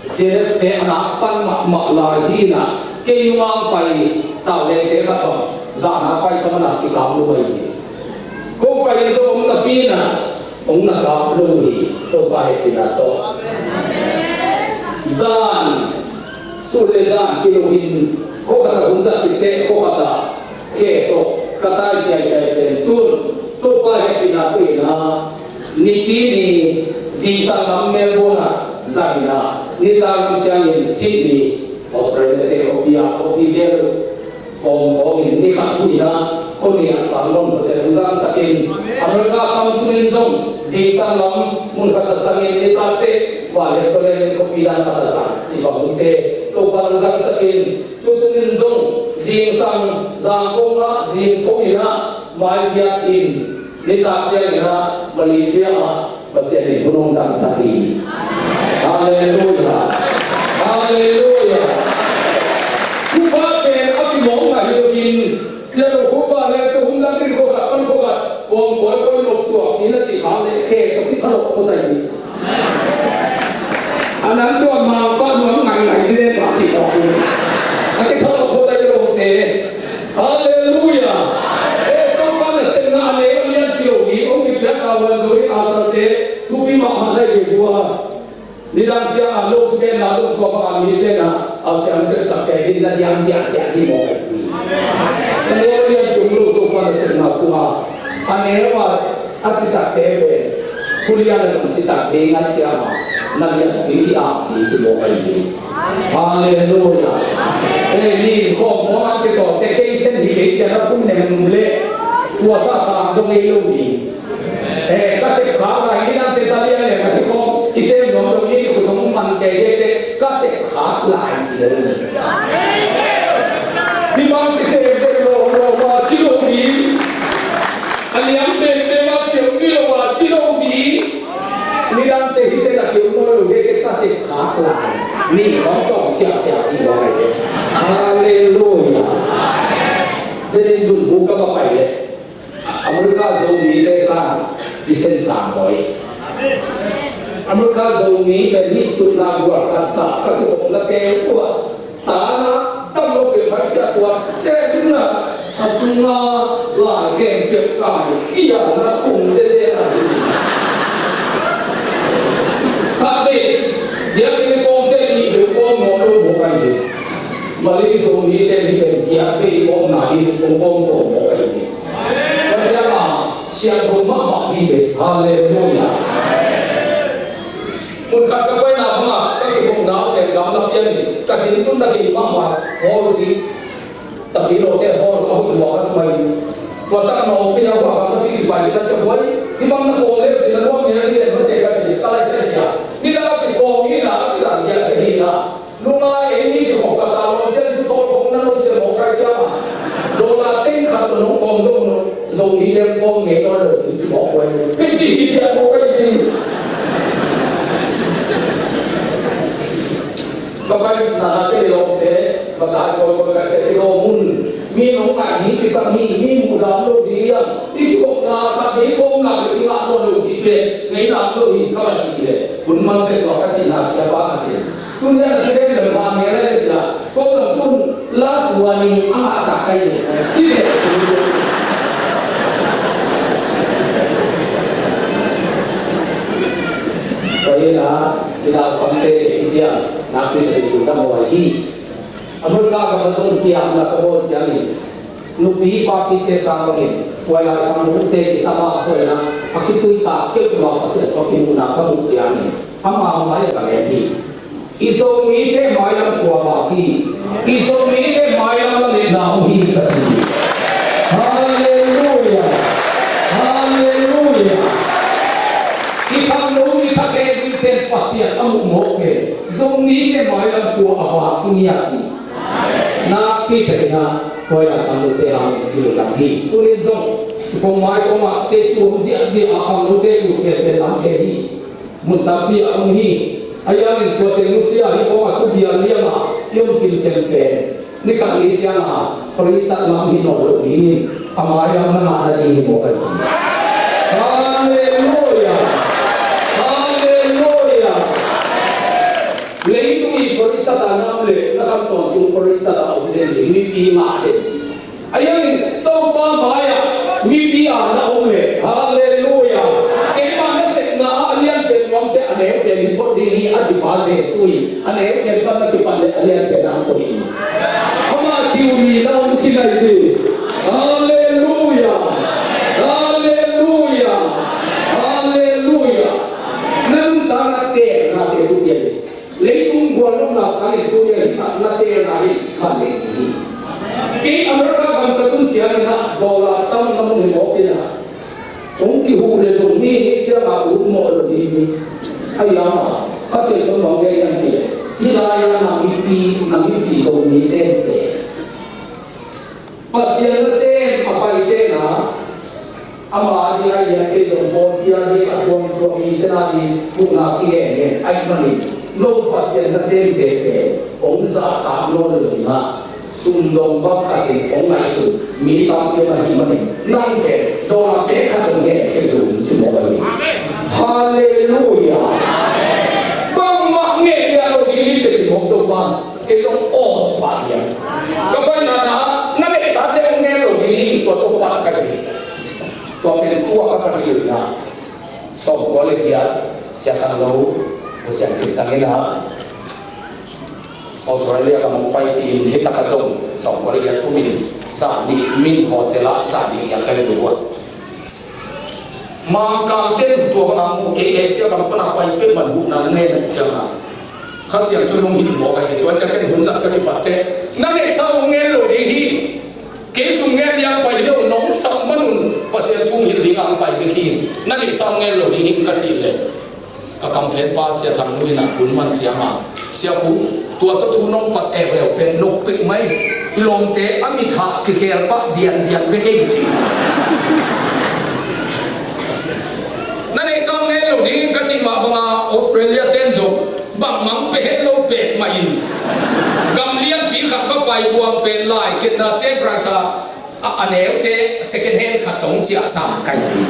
C N F te a nak pan mahmah lai hi na, kei nunga pai tau lengte khat bang zahna pai ka man a kikap lo mai hi. Ko pai in tawh hong napi na, hong na kap lo hi. Topa hehpihna tawh zan sun le zan ci lo in khua khat ah hun zat khit teh khua khat ah khe tawh ka tai ciaicia pen tun Topa hehpihna tawh in a Nipi ni zingsang lam Melbourne ah zang in a, nitak lam ciangin Sydney, Australia te khuapi ah khuapi vel kawm khawngin ni khat thu in a, khua nih ah sang lawng Pasian hong zangsak in, America kam sungin zong zingsang lam mun khat ah zangin nitak teh vanleng tawleng in khuapi dan khat ah zang cih bang hun te Topa hong zangsak in, tu tun in zong zingsang zang kong ah zing tho in a, mai kiat in nitak ciangin a Malaysia ah Pasian in hun hong zangsak hi. Halleluia. Halleluia. Thupha pen a kimawk mah hi loin, sia lo khupa le tu hun lam ding khua khat pan khua khat kawm kawikawi lo tuak sin a cih khak le khe tawh kithalawh khua ta hi. A nang tua mangpa nuam ngaingai si le tua cih tawh hi. A kithalawh khua ta hi lo te. Halleluia. Eh, Topa nasepna a neu a lian ci lo hi, hong kipiak a huan zo hi a salte, thupi mahmah na hi ve hua. Nidang ciang a lo thugenna zong tua bang a mite na a siang sepsak te hi na diang ziahziah hi mawk ahi hi. A neu a lian ci lo Topa nasepna sungah a neu a a citak te ve, thulian a zong citak te ngai ciang a na lian ding hi a hi ci mawk ahi hi. Halleluia. Eh, ni khawm khawm a kisawlte kei sen hi kei ciang a phun nem le tua sa sa zong ei lo hi. Eh, ka sep khak lai, nidangte za lian lian ka hi khawm i sem nuam lo ni, i khut hong man teitei te ka sep khak lai ci lo ni. Hih bang kisem te lawm lawm a ci lo ni. A liam penpen a ci lo ni lo a ci lo ni. Midangte hi sek a kiu nawn lo hi, ka sek khak lai. Ni hong tawng ciakciak hi lai. Halleluia. Denin zun bu ka va pai le America Zomite sang i sen sang hoi. America Zomi le ni tutna gual khat sa ka kihopna te ua. Tana tam lo peuhmah i ciah tuak teh in a, a sunga lai khempeuh kai khialna khum tete na hi. Khat vei, biakinn i kawmte nih vei kawm nuam lo mawk ahi hi. Mali Zomite nih vei biak vei kawmna hi kong kawm kawm mawk ahi hi. Ka ciang a siangtho mahmah hi ve. Halleluia. Mun khat ka paina bangah ka kihong nau tek dam na pian in ka sin tun na kei mahmah hawl dih. Tapi lawte hawl a hoih luak khat mai. Tua tak nawk pia hua kam na pi kipai na cia huai. Hi bang na kawm le cin na nuam mi na ni len mate ka ci ka lai sia sia. Ni na ka kikawm hi na ka kizan sia sia hi na. Nunga ei ni kikawm ka ta lawm pian tu thawl khong na nusia mawk kai cia ma. Dollar teng khat na nong kawm dong no. Zong hi lem kawm ngei nawn lo ding ci mawk huai. Kei ci hi pian mawk kai ding. Ka pai na na kei lawmte, ka tai koi koi ka ceh kei lawm un. Mi nong ngai hi kisam hi, mi muh dam lo ding a. I kikawmna khat, i kawmna khat i ngah nawn lo cih pen ngei dam lo hi ka van cih leh hun man pek tua ka cihna sia pa khat in. Tun hian a thiden bel hmang ngei lai le sia. Ka inn ah i naupangte i ziah nakpi takin ka muak hi. America gam ah zong kiamna ka bawl ciangin nupi papite sang bangin tua lai khangnote kitam a, a sawina a khitui tak keuhmah Pasian tawh kimuhna ka muh ciangin ama mai-ah ka ngen hi. I Zomite mailam khua vak hi. I Zomite mailam lametna om hi ka ci hi. Halleluia. Halleluia. I khangno, i tha khempeuh pen Pasian a muh mawk pen Zomite mailam khua a vak hi ngiat hi. Nakpi takin a tua lai khangnote hangin i lungdam hi. Tuni in zong kong mai kong ah stage suam ziahziah a khangnote lut penpen lam khe hi. Mun tampi ah om hi. Ahi hangin tua teng nusia hi kong a, tu bial liang ah i om kim teng pen ni khat ni ciang a paritat lam hi nawn lo dingin a mailam na ngah nading hi mawk ahi. Halleluia. Halleluia. Leitung i paritat a na om leh na khan tawntung paritat a om den ding, mipi ngah den. Ahi hangin Topa mai-ah mipi a na om leh, halleluia, keimah na sepna ah a lianpen nuamte a neupen hi phot ding hi a ci pa Jesu in a neupen pan na kipan leh a lianpen a hong koih hi. Ama theory na hong kilai ding. Halleluia. Halleluia. Halleluia. Na nuntakna teelnate cu pian hi. Leitung guallawmna sangin tuni a hi takna teelna hi man nei ding hi. Kei America gam ka tun ciangin ah dollar tam na mun hi mawk in ah, hong kihuh le zong mi hi ciangah ut mawh lo ding hi. Ahi hangah Kha Siangtho in bang gen hiam cih leh, hih lai-ah na mipi, na mipi Zomite in pen Pasian nasem a pai pen ah, ama a ding a lian kei zong pawl pia ding a tuamtuam hi cihna ding huhna kigen ngen ahih manin, no Pasian nasemte pen hong zahtak nawn lo ding a, sum dong bang khat in hong ngaihsun mi tampi om ahih manin, nang pen dollar pek khat hong ngen kei lo ding ci mawk ahi. Halleluia. Bangmah ngen lian lo ding hi teh ci mawk Topa'n. Kei zong aw ci pah lian. Ka paina na, na neihsate hong ngen lo ding hi, tua Topa ka hi. Tua pen tua ka ka hi lo na. Sawmkua le giat, Sia Thang Lo, Sia Cing Thang in a, Australia ka mong pai tiin, hi taka zong sawmkua le giat kum in, zan nih min hotel ah, zan nih giat ka hi lo a. Mangkangte in tua bang a mu, ei, ei, Sia gam pan a pai pek man huhna na ngen ciang a, Kha Siangtho in hong hilh mawk ahi. Tua ciang ken hun zat ka kipat teh, na neihsa hong ngen lo ding hi. Kei sum ngen ding a pai hi lo, nong sak man un Pasian thu hong hilh ding a hong pai bek hi. Na neihsa hong ngen lo ding hi ka cih leh, ka kamphen pa Sia Thang Lo in a hun man ciang a, Sia Khup, tua tawh thu nong pat euveu pen nop pek mai. I lawmte a mit hah kikhel pah diandian bek ei ci. Na neihsa hong ngen lo ding ka cih mah bang a, Australia ten zong bangmah pia het lo pek mah in, gam lianpi khat va pai buang pen lai khiatnate bright a, a, a neute second hand khat tawh ciah sam ka hi.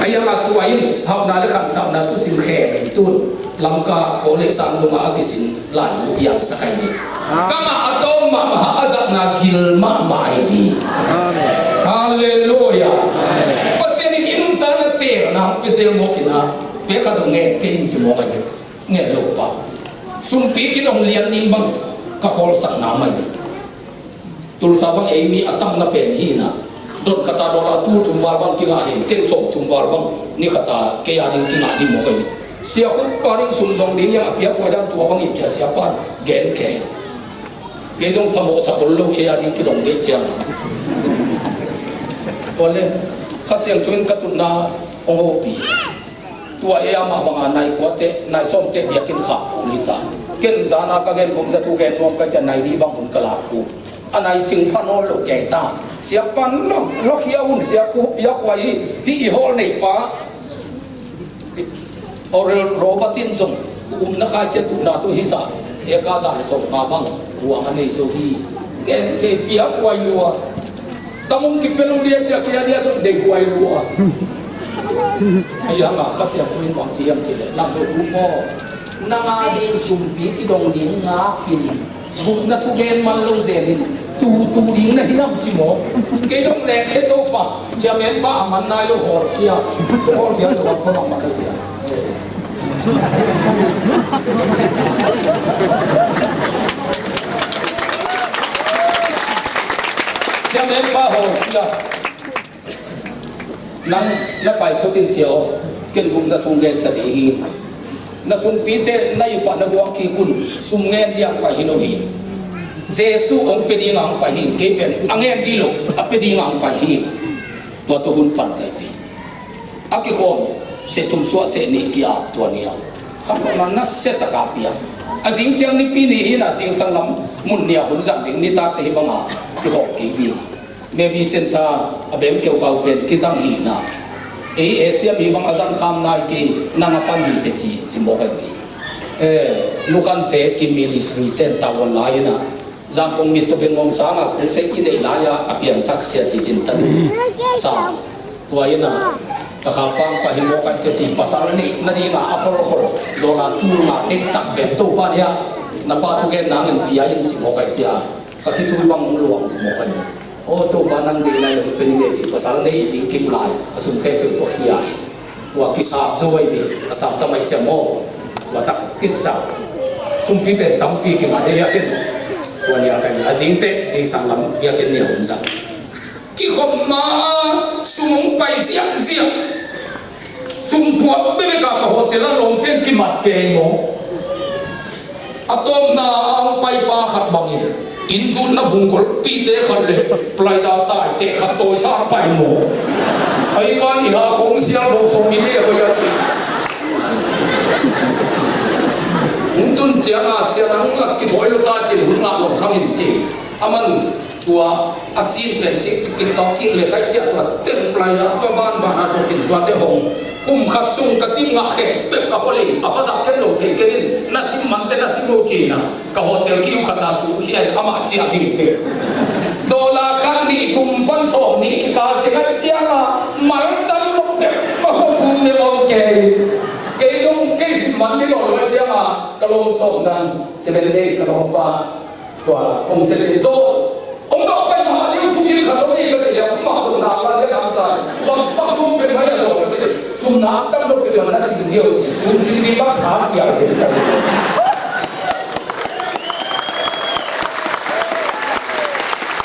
Ahi hang a tua in hauhna le khansauhna thusim khem in tun Lamka college sang dongah a kisin laibu piangsak ahi hi. Ka ngah a tawm mahmah a, zatna gil mahmah ahi hi. Halleluia. Pasian in i nuntakna teelna hong pia zel mawk in a, pek khat zong ngen kei ing ci mawk ahi hi. Ngen lo pah. Sumpi kidong lian ning bang ka khawlsakna mah hi. Tulsa bang ei mi a tamna pen hi na, dot khat a dollar tul thum val bang kingah hi, ken sawm thum val bang ni khat a kei a ding kingah ding mawk ahi. Sia Khup pa ding sum dong ding hiam, a piakhuai dan tua bang hi ci a, Sia pan gen kei. Kei zong phamawhsak khol lo, ei a ding kidong ding ciang. Tua leh Kha Siangtho in ka tutna hong hopih. Tua ei amah bang a nai kua teh, nai sawm teh biakinn khak kul hi ta. Ken zan a ka gen gupna thu gen nuam ka ci a, nai nih bang hun ka lak kul. A nai cing pha nawn lo kei ta. Sia pan lo, lo khia un, Sia Khup piakhuai hi, hih i hawl nei pa Oral Robert in zong, upna khai ciat tukna tawh hih zah, eka zah le sawm nga bang buang a nei zo hi. Ken kei piakhuai lua. Tamung kipia lo dia ciah kei a dia zong deihhuai lua. Ahi hang a Kha Siangtho in bang ci hiam cih leh, Lam Lo Khup aw, nang a ding sumpi kidong ding ngak in, gupna thugen man lo zen in, tu tu tu ding na hiam ci maw? Kei dong lek khia to pa, chairman pa a man nai lo hawlkhia, hawlkhia lo a pon a man a sia. Chairman pa hawlkhia. Nang na pai phot in sia aw, ken gupna thu gen ta ding hi. Na sumpite na ip ah na buang kik un, sum ngen ding pai hi lo hi. Jesu hong pia ding a hong pai hi, kei pen a ngen ding lo, a pia ding a hong pai hi. Tua tawh hun pan kai vi. A kikhawm seh thum suah seh nih ki-ap tua ni a. Khamlawhna nasia taka pia. A zing ciang Nipi ni hi na, zingsang lam mun nih a hun zang ding, nitakte hih banga kikhawm kik ding. Mary Center a bem keukau pen kizang hi na. Ei Asia mi bang a zang kham nai kei, nang a pan hi teh ci, ci mawk ahi hi. Eh, Nukhante Kim Ministry ten tawh wan lai hi na. Zangkong mit tawh bengmawng sanga crusade i neih lai-a a piangthak sia ci cintan sa. Tua hi na, ka kha pang pa hi mawk ahi teh ci, pasal neih nadinga a kholkhol dollar tul nga tektak pen Topa nih a na pa thugen nangin pia in ci mawk ahi cia. Ka khitui bang hong luang ci mawk ahi. Aw Topa, nang deih nai lo pen i ngei ci, pasal neih ding kim lai, a sum khempeuh tua khia hi. Tua kisap zo ahi ve, a sap tam ahi ciang aw. Tua tak kisap. Sumpi pen tampi kingah dei a ken. Tua nih a ka hi a, zingteh zingsang lam biakinn nih a hun zang. Kikhopna a sum hong pai ziahziah. Sum puak bekbek a ka hotel a lawmte in kimat kei maw. A tawpna a hong paipa khat bangin, inn zutna bung golpite khat le plaza taite khat tawisa a pai maw. A i pan i ha khong sial bawng sawm i nei a bai a ci. Hong tun cianga sia nang lak kithawi lo ta cin hun ngah lo khang in ci. A man tua a sin pen sik kikin tawk kik le kai ciah tua teng plaza tua banban a dokin tuate hong. Kum khat sung ka tim ngah khempeuh ka holh in, a pazah ken lo thei kei in, na sim mante na sim lo cina, ka hotel kiu khat na su hian amah ciah vingving. Dollar khat nih thum pan sawm nih kikal tengah cianga mal tam lo peuh ma hua fun ne om kei. Kei dong kei sim man ni lo lo cianga ka lawm sawm dan seven day ka lawm pa. Tua kong se te zo. Kong dok pai ma ni u tu ki ka to ni ka te ya ma to na la ya na ta. Ba ba tu pe ma ya zo ka te. Sum na ta do pe ma na si ni o. Sum si ni ba ta si ya si ka.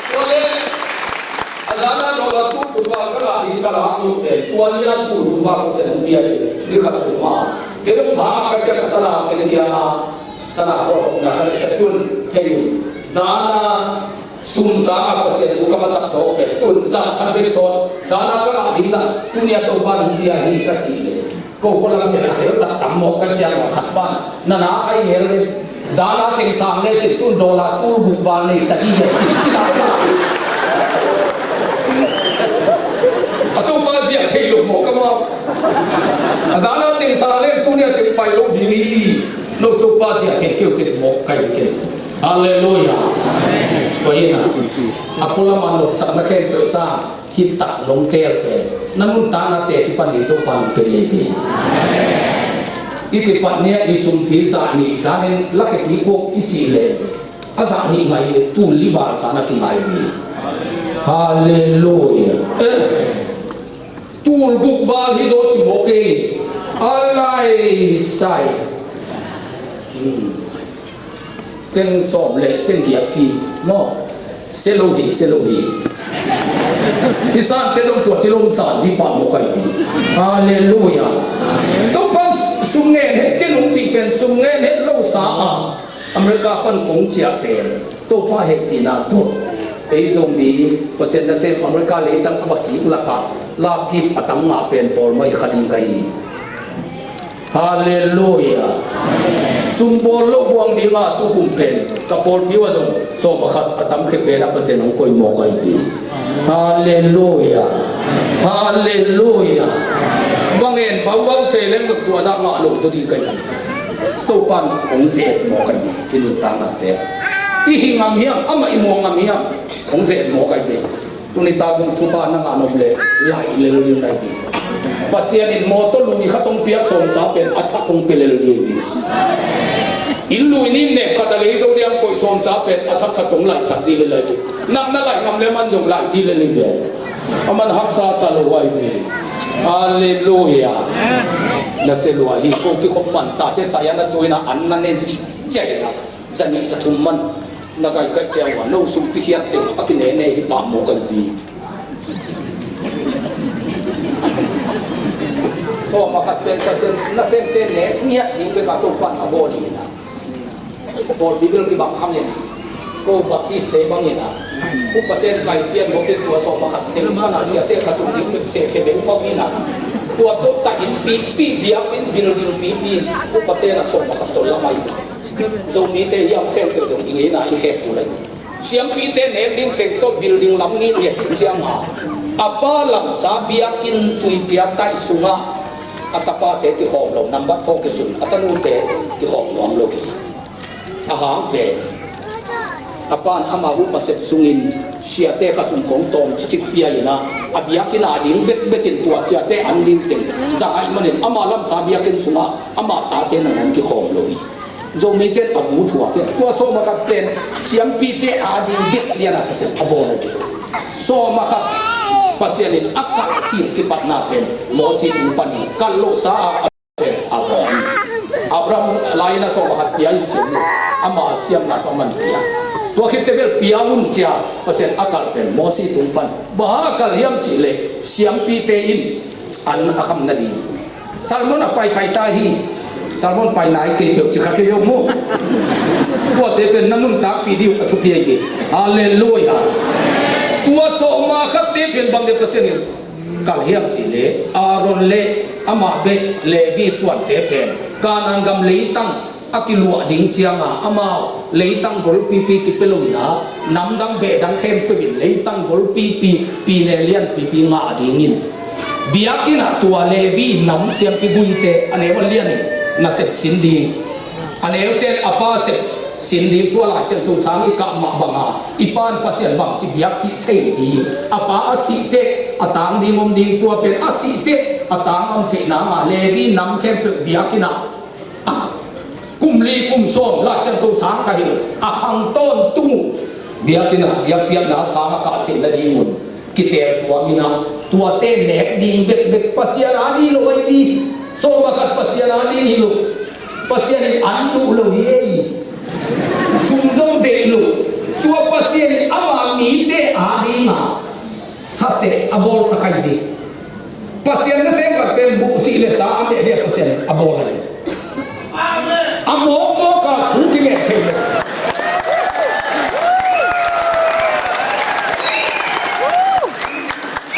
Tua le. A zana no la tu tu ba ka la ni ka la tu pe. Tua ni a tu tu ba ka se ni ya ni ka su ma. Ke ta ka ka ta la ke ni ya. Tana hawh na ka le tun thei un. Zana sum sanga Pasian thu ka masak tawk pen tun zan khat bek sawt. Zana ka ngah ding zah tuni a Topa nung bia hi ka cih le. Ko khualam pen a hel tak tam mawk ka ciang mawk khat pan. Na na khai ngel le. Zana teng sang le cih tun dollar tul guk val nei ta dih le cih cih na ka ngah. A Topa ziah thei lo mawk ka mawk. A zana teng sang le tuni a teng pai lo ding hi. No Topa ziah kei keu te mawk kai kei. Halleluia. Tua hi na. A pualam a nopsakna khempeuh sa khit tak nong tel pen. Na nuntakna teci panin Topa nong pe ngei hi. I kipat nia i sumpi zah nih zanin lakhia ti kuak i cih le. A zah nih ngai le tul li val zan a kingai hi. Halleluia. Eh. Tul guk val hi zaw ci mawk ei. A lai sai. Hmm. Teng sawm le teng giat kim maw? Se lo hi, se lo hi. I sante zong tua ci lo san hi pah mawk ei hi. Halleluia. Topa sum ngen het, ken hong cih pen sum ngen het lo sa a. America pan kong ciah pen Topa hehpihna tawh ei Zomi Pasian nasem America leitang a va sik lakah lapkip a tam ngah pen pawl mah hi kha ding ka hi. Halleluia. Sumbawl lo buang dinga tukum pen ka pawlpi uh a zong sawm a khat a tam khia pen a Pasian hong koih mawk ahi hi. Halleluia. Halleluia. Bang en vauvau se leng tua zah ngah lo zaw ding ka hi. Topan hong zet mawk ahi hi. I nuntaknate i hi ngam hiam, amah i muang ngam hiam, hong zet mawk ahi hi. Tuni ta gung thupha na ngah nop le lai lel ding lai ding. Pasian in mawtaw lui khat hong piak sawmsa pen a thak hong pia lel ding hi. Inn lui nin nek khat a lei zo diam koih sawmsa pen a thak khat hong Laihsak dih lel ahi ve. Nang na laih ngam le man zong laih dih lel ahi ve. A man haksa sa lo ahi ve. Halleluiah. Na sia lua hi. Ko kikhop man tate sa-in a tu-in a an na ne zih ciah in a, za nih za thum man na kaikai ciang ua no sumpi khiat teng a kinene hi pah mawk ahi ve. Sawm a khat pen Pasian nasemte nek ngiat ding bek a Topa'n a bawl hi in a. Pawlpi bel kibang hangin, ko Baptist te bangin a, upate in kai pian mawk in tua sawm a khat teng pan a siate kha sung ding peuh se khe ve upa mi in a, tua tawh ta inn pipi, biakinn building pipi in upate in a sawm a khat tawh lam ahi. Zomite hiam khempeuh zong i ngeina i khek kul ahi. Siampite nek ding teng tawh building lam nih lian ding ciang a, a pa lamsa biakinn cuipia taih sungah a tapate kikhawm lo, number four kisun, a tanute kikhawm nuam lo hi. A hang pen a pa'n ama uh pasep sungin siate kha sung khawng tawm cicik pia in a, a biakinn a ding bekbek in tua siate an ding teng za ngaih manin ama lamsa biakinn sungah ama tate nangawn kikhawm lo hi. Zomite in a bu thuak hi. Tua sawm a khat pen siampite a ding bek lian a Pasian a bawl hi. Sawm a khat Pasian in a kalh cil kipatna pen Mosi tung pan hi. Kalh lohsa a pen Abraham hi. Abraham lai-in a sawm a khat pia in cin lo. Ama siamna tawh a man pia. Tua khitte bel pia un ci-a Pasian a kalh pen Mosi tung pan. Bang hang a kalh hiam cih leh siampite in an a kham nading. Salmon a paipai ta hi. Salmon pai nai kei peuh ci kha kei uh mu. Tuate pen na nuntakpih ding uh a thupi ahi hi. Halleluiah. Tua sawm a khatte pen bang dia Pasian in kalh hiam cih leh Aaron le amah bek Levi suante pen Kanaan gam leitang a kiluah ding ciangin amau leitang golpipi kipia lo in a, namdang behdang khempeuh in leitang golpipi, pine lianpipi ngah dingin biakinn ah tua Levi nam siampi guite a neu a lianin nasep sin ding. A neute in a pa sep sin ding, tua Lai Siangtho sang i kah mah bangin i pa'n Pasian bangci biak cih thei ding. A pa a sih teh a tang ding om ding, tua pen a sih teh a tang om theih nangin Levi nam khempeuh biakinn ah a kum li kum sawm Lai Siangtho sang ka hilh a khang tawntung uh biakinn ah biakpiakna sang a kah theih nadingun kiteel tuam in a, tuate nek ding bekbek Pasian a ding hi lo ahi hi. Sawm a khat Pasian a ding hi lo. Pasian in an duh lo hi ei. Sum zong deih lo. Tua Pasian in ama mite a dingin saseh a bawlsak ahi hi. Pasian nasem khat pen buh sih le sa a meh ding a Pasian a bawl ahi hi. A mawkmawk a thu kingen thei lo.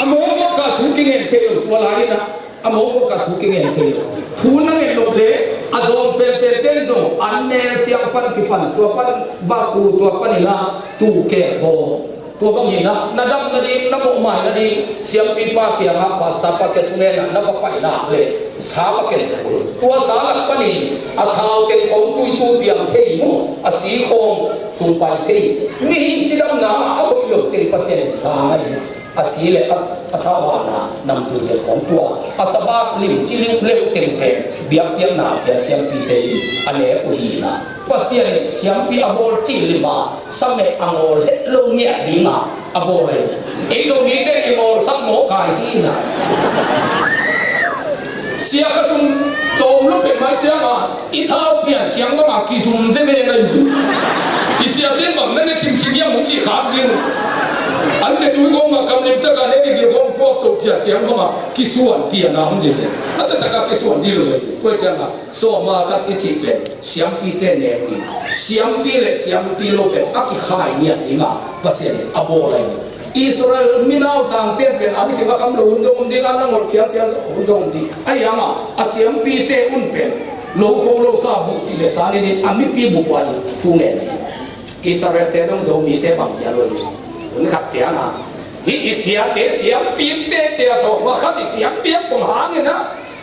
A mawkmawk a thu kingen thei lo, tua lai-in a, a mawkmawk a thu kingen thei lo. Thu na ngen nop leh a zawng penpen ten zong an nel ciang pan kipan, tua pan vakhu, tua pan in a tuu kek bawl. Tua bangin a, na dam nading, na mawhmai nading siampipa kiangah, pastorpa kiang thungetna na va pai nak leh sa va ken. Tua sa lak panin a thau teng khawng tuitu piang thei maw, a si khawng sung pai thei. Mihing cidamna ah a hoih lo teng Pasian in sa hi. A si le a, a thau hahna namtui teng khawng tua a sabak limci liuhleuh teng pen biakpiakna a pia siampite in a nek uh hi in a. Pasian in siampi a bawl cil lim a, sa meh a ngawl het lo ngiat dingin a bawl hi. Ei Zomite i ngawlsak mawk a hi in a. Sia kha sung tawm lo pek mai ciangin i thau pian ciang bangin kizum zezen ahi hi. I siate bang na ne simsim hiam hong cih khak ding. Ante tui kawngah kam lim takin ne gil kawng puak to pian ciang bangin kisuan pian a hong zezen. A taktak a kisuan ding lo hi. Tua ciangin sawm a khat i cih pen siampite nek ding, siampi le siampi lo pen a kikhai ngiat dingin Pasian in a bawl ahi hi. Israel minautangte pen an khim a kham lo hun zong om ding, an a ngolh khialkhial hun zong om ding. Ahi hangin a siampite un pen lo kho lo sa, buh sih le sa nenin a mipi bup uh a ding thu ngen hi. Israelte zong Zomite bang pia lo hi. Hun khat ciangin hih i siate siampite cia sawm a khat i piakpiak pong hangin a,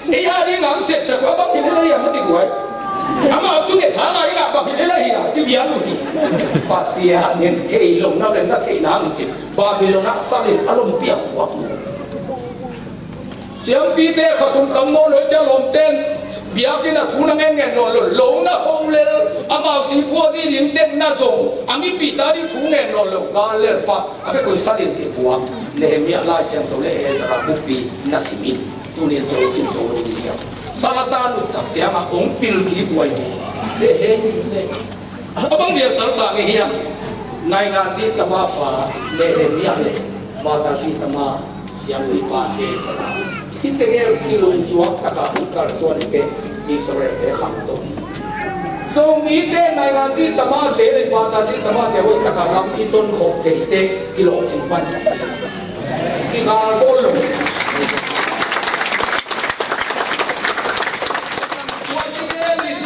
ei a dingin sepsak uh a bang hi lel ahi a, mati guai. Amau cu ngetha lai in a bang hi lel ahi a, ci vial uh hi. Pasian in thei lo na len na theih nangin ci Babylon ah salin a lompiak thuak uh. Siampite khasum kham nawn lo, cia lawmten biakinn ah thu na ngen ngen nawn lo, lo na ho lel, amau si khua zi ding teng na zong, a mipih ta ding thu ngen nawn lo, gal lel pah, a vekoi sa ding kipuak. Nehemiah Lai Siangtho le Ezra bukpi na sim in, tuni in zo kin zo lo ding hiam? Salatan nuntak ciangah hong pil kik huai hi. He he hi le. A bang dia saltang i hiam? Naingan zi tama pa Nehemiah le Bata zi tama siampipa Ezra, khiteng el kilungtuak taka hong kalsuan i te, Israel te khangto hi. Zomite naingan zi tamate le Bata zi tamate hoih taka lam i ton khop theite kilawhcing pan, kigal bawl lo. Tua i te in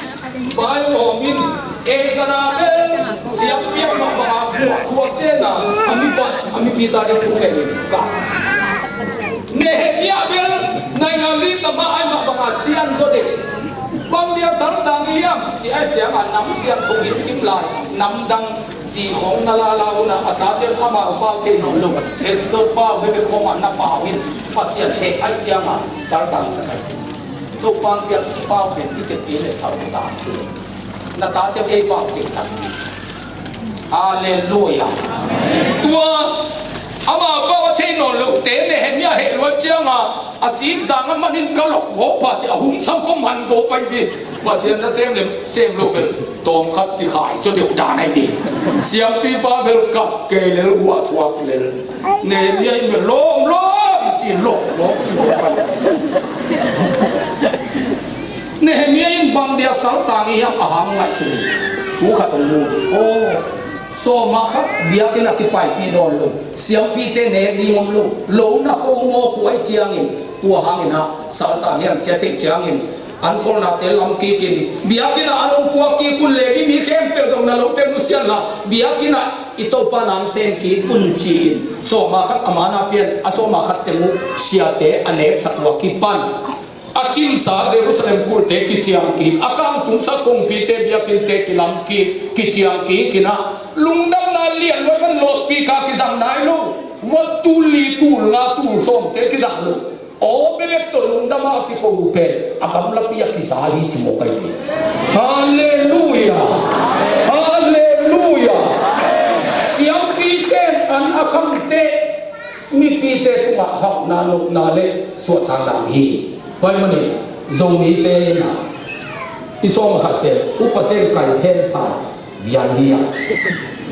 Bible hong in, Ezra bel siampi a mah banga buak thuak cena, a mipa, a mipi ta ding thu ngen in ka. Nehemiah bel naingan zi tama ai mah banga cian zaw ding. Bang dia saltang i hiam ci ai cianga, nam siangtho hi kim lai, nam dang zi khong na lala una, a tate amau pau thei nawn lo, Exodus pau bebe khong a na pau in, Pasian he ai cianga saltang sa kai. Topa piak pau pen i tepte le sau ta te. Na tate ei pau thei sak. Halleluia. Tua ama pau a thei nawn lo te Nehemiah heh luat cianga a sin zang a manin ka lok gawp pah ci a hum sam khom han gawp pai vi. Pasian na sem le sem lo bel tawm khat kikhai caw deuh dan ai ti. Siampipa bel kap kei lel, guah thuak lel. Nehemiah in bel lawm lawm ci, lawm lawm ci, lawm pan. Nehemiah in bang dia saltang i hiam a hang ngaihsun in. Thu khat hong mu. Aw, sawma khat biakinn a kipaipih nawn lo, siampite nek ding om lo, lo na ho mawk uh ai ciangin, tua hangin ah saltang hiam ci a theih ciangin, an kholnate lam kikin, biakinn ah an hong puak kik un, Levi mi khempeuh zong na lote nusiat la, biakinn ah i Topa nang sem kik un ci-in, sawma khat a mana pian, a sawma khat teng uh siate a neksak uh a kipan. A cimsa Jerusalem kulhte kiciang kik, a kangtumsa kongpite biakinnte kilam kik, kiciang kik in ah, lungdamna lian luai man loudspeaker kizang nai lo, wat tul li tul nga tul sawmte kizang lo. Aw, bebek tawh lungdam a kiko uh pen a gamlapi a kiza hi ci mawk ai ve. Halleluia. Halleluia. Siampite in an a khamte, mipite tungah hauhna, nopna le suahtakna hi. Tua ahih manin Zomite in ah i sawm a khatte upate in kai then pha. Vian hi a,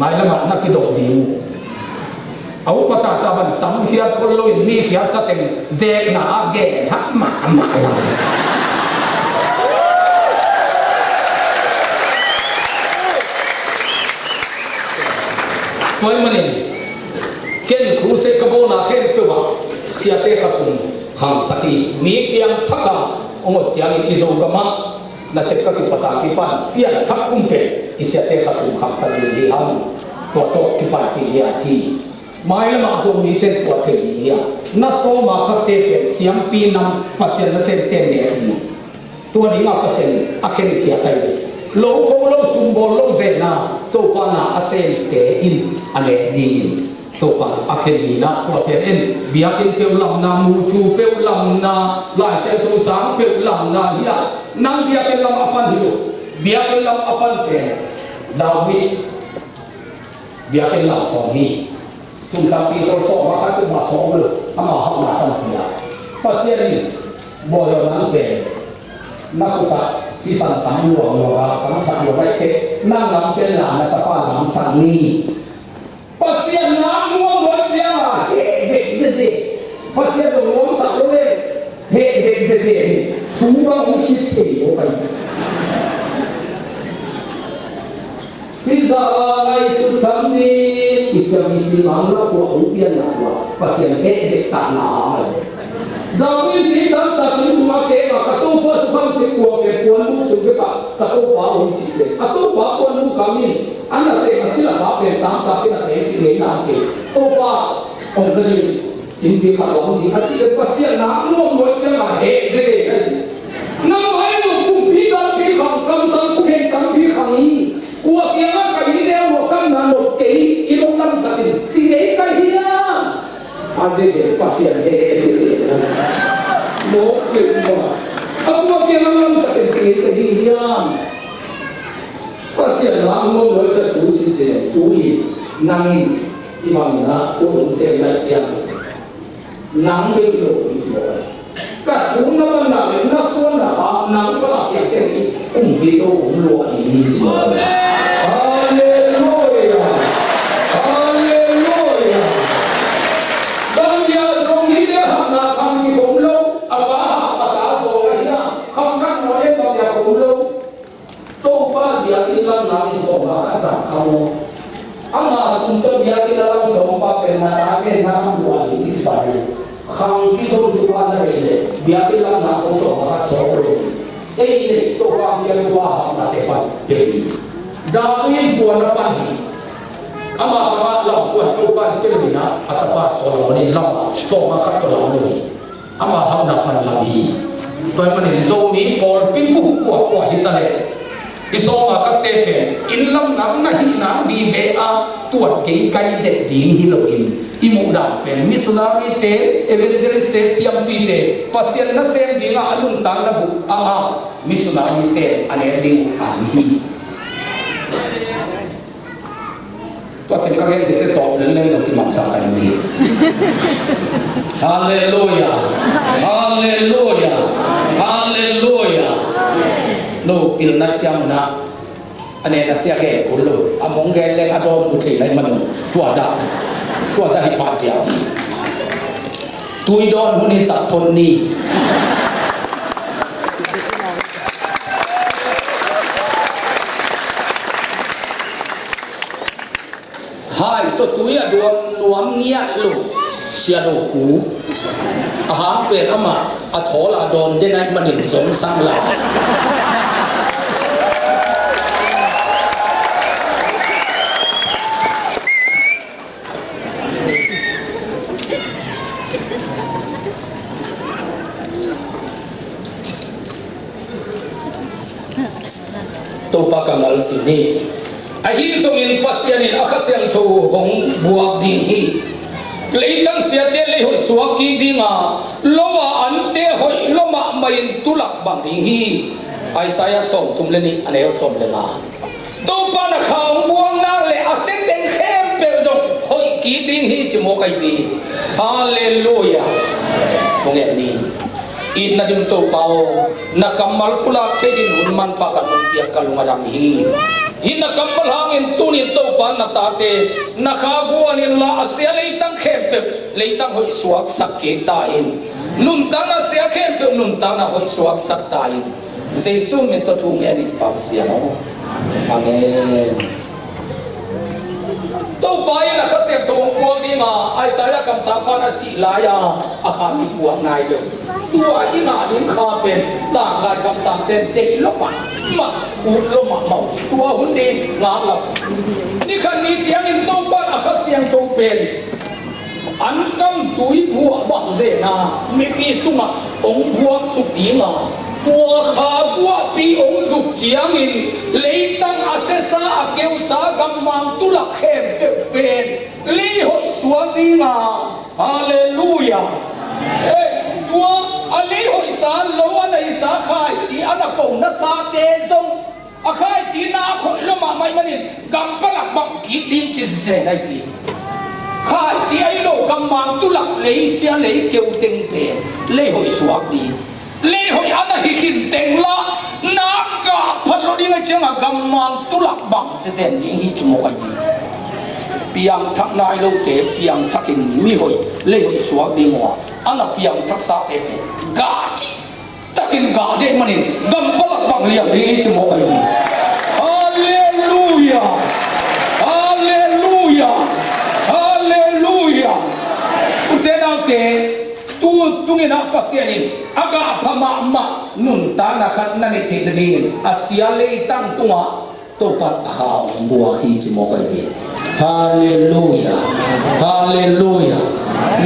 mailamah na kidok ding uh. A upa tata ban tam khiat khol loin mi khiatsa teng zekna a gen hak mahmah lai. Tua ahih manin ken crusade ka bawlna khempeuh ah siate khasum khangsak hi. Mi piangthak a hong ot ciangin i Zogamah nasep ka kipat a kipan pianthak kum pen i siate khasum khangsak ding hi hang. Tua tawh kipaipih hi a ci. Mailamah Zomite tua thei ding hi a, na sawma khatte pen siampi nam Pasian nasemte nek ding. Tua dingah Pasian in a khenkhiat ahi ve. Lo kho lo, sumbawl lo, vena Topa na a semte in a nek dingin Topa a khen hi na. Tua pen en, biakinn peuh lamna, mucu peuh lamna, Lai Siangtho sang peuh lamna hi a, nang biakinn lam a pan hi lo. Biakinn lam a pan pen David biakinn lam sawm hi. Sum tampi tawh sawm a khat peuh mah sawm lo, amau hauhna tampi a Pasian in, bawi aw, nang pen na khut ah sisan tam luang luang a, tam khat luang a, nang lam pen la na tapa lam sang ni. Pasian nak nuam luat ciangin heh bek zezen. Pasian zong nuamsak lo leh heh bek zezen hi. Thu bang hong sit thei lo pai. Hih zah a ngaihsut tham ding, i siam i si mang lo, tua hong pianna tua Pasian heh bek takna a mai. David in tamtak inn sungah keng a, ka Topa thukham sik kua pen puanbuk sung bek ah ka Topa hong cih pen, a Topa puanbuk a min a nasem a silapa pen tamtak in a teng cih ngei nang kei. Topa hong ka ding, innpi khat hong ding a cih pen Pasian nak nuam luat ciangin heh zeze ahi. Nang mai lo kumpi tampi khang, kamsang thukheng tampi khang hi. Kua kiangah ka inn neu lua, ka na nop kei, i lungdam sak in ci ngei ka hiam? A zeze Pasian he he zeze. A tua kiang a lamsak in cing in ka hi hiam? Pasian la nuam lo, ka thu si te tu in nang in i bang in a thu hong sem na ciang nang bek hi lo hi ci lo. Ka thu na man na le na suan na ha nang ka la piak te hi kumpi to hong lua hi hi ci lo. Halleluia. Halleluia. Bang dia zong hi te ha na kham ki hong lo a ba ha a ta zo a hi a kham khat mo e bang dia hong lo. Topa biakinn lamna in sawm a khat zang kha maw? Ama sum tawh biakinn a lam sawm pa pen na ta pen na lam lua ding i pai. Khang kizom tu pa na rei le biakinn lamna ko sawm a khat sawm lo. Ei le Topa biakinn tua hapna te pan pe hi. David tua na pan hi. Ama ama lam kuan Topa pe hi na a tapa Solomon in lam sawm a khat ko lam lo hi. Ama hauhna pan lam hi. Tua ahih manin Zomi pawlpi buh kuakua hi ta leh i sawm a khatte pen inn lam nang na hihna vive a tuat kei kai det ding hi loin i muhdan pen missionary te, evangelist te, siampi te Pasian nasem dingah a nuntakna buh a ngah missionary te a nek ding uh a hi. Tua teng ka gen tete tawp lel lel lo kimaksa ka hi. Halleluia. Halleluia. Halleluia. No pilna ciang na a ne na sia gen kul lo a mong gen leng a dawn mu thei lai manu tua za tua za hi pa sia. Tui dawn hun hi sak thon ni. Hai tawh tui a duam nuam ngiat lo sia do hu. A hang pen amah a thawl a dawn den ahih manin zong sang lai. Topa ka ngal sin hi. Ahi zongin Pasian in a Kha Siangtho hong buak ding hi. Leitang siate lei hoih suak kik ding a, lo a ante hoih lo mahmah in tulak bang ding hi. Isaiah sawmthum le nih a neu sawm le nga. Topa na kha hong buak nak le a sia teng khempeuh zong hoih kik ding hi ci mawk ahi hi. Halleluia. Thungen ni. Itna dim Topa aw, na kammal pulak thei din hun manpha khat nong piak ka lung a dam hi. Hih na kammal hangin tuni Topa na tate na kha guan inla a sia leitang khempeuh leitang hoih suaksak kik ta in. Nuntakna sia khempeuh nuntakna hoih suaksak ta in. Jesu min tawh thu ngen in Pasian aw. Amen. Topa in a Kha Siangtho hong puak ding a, Isaiah kamsangpa'n a cih lai-a a kha mi puak nai lo. Tua i ngah ding kha pen tanglai kamsangte'n deih lo mahmah, ut lo mahmah. Tua hun ding ngak lo. Ni khat ni ciangin Topa'n a Kha Siangtho pen an kam tui buah bang zen a mipi tungah hong buaksuk ding a, tua kha guahpi hong zuk ciangin leitang a siasa a keusa gammang tulak khempeuh pen lei hoih suak ding a. Halleluia. Eh, tua a lei hoihsa lo a neisa khaici a na po nasate zong a khaici na a khoih lo mahmah ahih manin gam palak bang kik ding ci zen ahi hi. Khaici ahi lo gammang tulak lei sia lei keu teng pen lei hoih suak ding. Lei hoih a na hi khin teng la na gah phat lo ding a ciang a gammang tulak bang sia zen ding hi ci mawk ahi hi. Piangthak nai lote piangthak in mi hoih lei hoih suak ding uh a, a na piangthaksate pen gah ci takin gah dek manin gam palak bang liang ding hi ci mawk ahi hi. Halleluia. Halleluia. Halleluia. Ute naute, tu tungin ah Pasian in a gah pha mahmah nuntakna khat na neih theih nadingin a sia leitang tungah Topa'n a kha hong buak hi ci mawk ahi hi. Halleluia. Halleluia.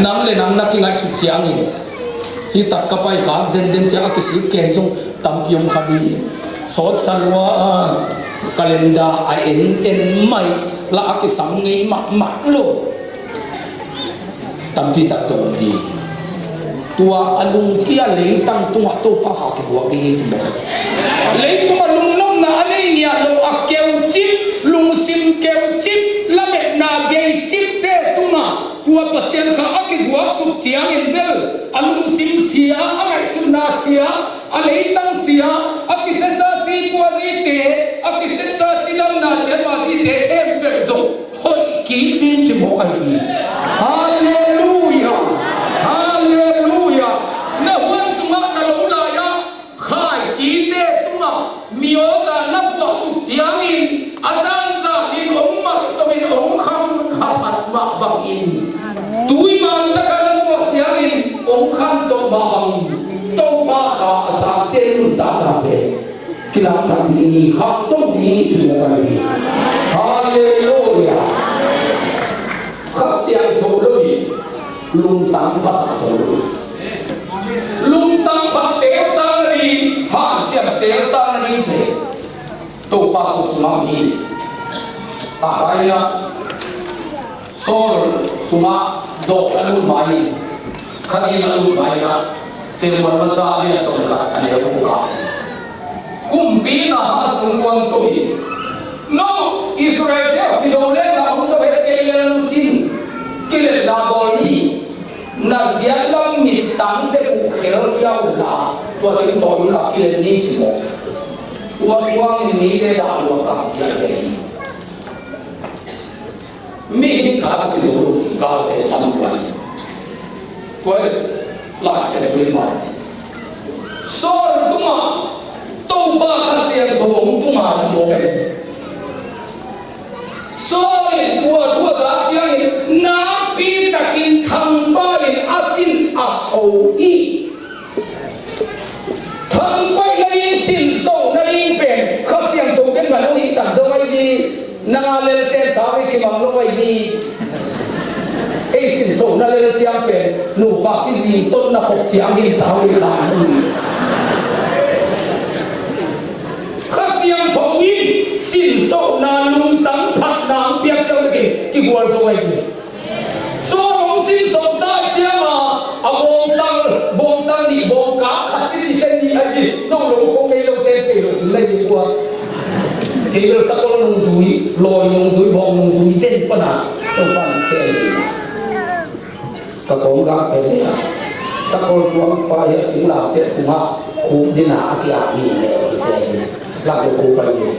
Nang le nang na kingaihsut ciangin hih tak ka pai khak zenzen ciang a kisik kei zong tampi om kha ding. Sawt sa lua a calendar a en en mai la a kisam ngei mahmah lo. Tampi tak zong om ding. Tua a lungkia leitang tungah Topa kha kibuak ding hi ci mawk. Leitung a lungnopna a nei ngiat lo a keucip, lungsim keucip, lametna geicipte tungah tua Pasian kha a kibuaksuk ciangin bel a lungsim sia, a ngaihsutna sia, a leitang sia, a kisesa sipua zite, a kisesa cidamna ciatma zite khempeuh zong hoih kik ding ci mawk ahi hi. Halleluiah. Halleluiah. Na huan sungah na lo lai-ah khaicite tungah mioza na buaksuk ciangin a zanzanin hong maltomin hong khang haphat mah bangin, tui mantaka na buak ciangin hong khantoh mah bangin, Topa kha a sangte nuntakna pen kilamdang ding hi, khangto ding hi, ci mawk ahi hi. Halleluiah. Kha Siangtho lo hi, lungtang pha sa tho lo hi. Lungtang pha teltan na ding, hanciam teltan na ding pen Topa khut sungah om hi. A haina Saul sungah dawh a lut ma-in, kha ding a lut ma-in ah, Samuel masa a lian sawm le khat a neu guk ah, kumpi na ha sung kuang to hi. No Israel-te a kido leh na hong zo het kei leh lut in, kilelna bawl ni. Na ziat lam mittang dek uh khelkhia unla, tua teng tawi unla kilel ni ci mawk. Tua kuangin mite dah lua kang ziahziah hi. Mihing khat a kizo lo galte tam lua hi. Tua hi Lai Siangtho in mah ci. Saul tungah Topa Kha Siangtho hong tung a ci mawk hi. Saul in tua thu a zak ciangin nakpi takin thangpai in a sin a so hi. Thangpaih nading, sinso nading pen Kha Siangtho bek bang hong hihsan zo ahi hi. Nang a lelte'n sa hi kimang lo ahi hi. Ei sinsona lel ciang pen nupa kizing totna khop ciang hi sa hi lai hi. Kha Siangtho in sinsona lungtang phatna hong piak ciang bekin kigual zo ahi hi. Saul hong sinso ta ciang a, a bawngtal, bawngtal nih, bawngkak khat i cih pen nih a hi. Nong lo khong ngei lo ten kei lo lei hi ua. Kei bel sakol nungzui, lawi nungzui, bawng nungzui den pan a, Topa'n te ka kawng gak pen hi a, sakol tuang pa hi a, singlamteh tungah khuk ding a, a kiak nih mel kisai hi. Lak uh kho pai hi.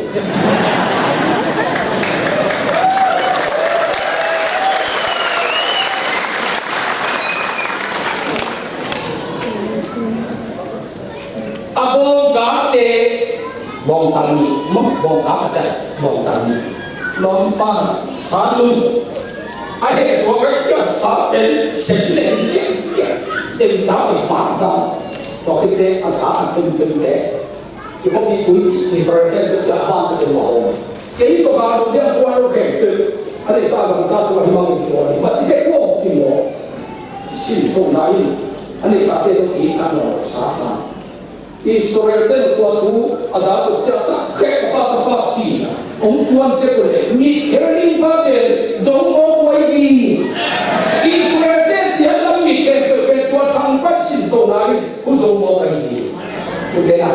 A bawngkakte, bawngkak nih, bawngkak a tat, bawngkak nih. Lawmpa, sa lum. A heh suak a, ka sa pen sem leng ciangciang. Tem ta pai fak ta. Tua khit teh a sa a tumtumte. Kikhop i tui Israel khempeuh a bang ka teu a hawm. Kei tawh ka lo diang kuan lo khempeuh a neihsa gam ta tua hi mangin tua hi. Mah ci teh kua hawm ci maw? Sinsona in a neihsate zong i sa nawn lo sa ta. Israel te tua thu a za tuk ciang tak khek ka pa ka pa ci. Hong kuan tek uh leh mi khelin pa pen zo mawk uh ahi hi. Israel te siatlam mi khempeuh pen tua thangpaih sinsona in hu zo mawk ahi hi. Ute a,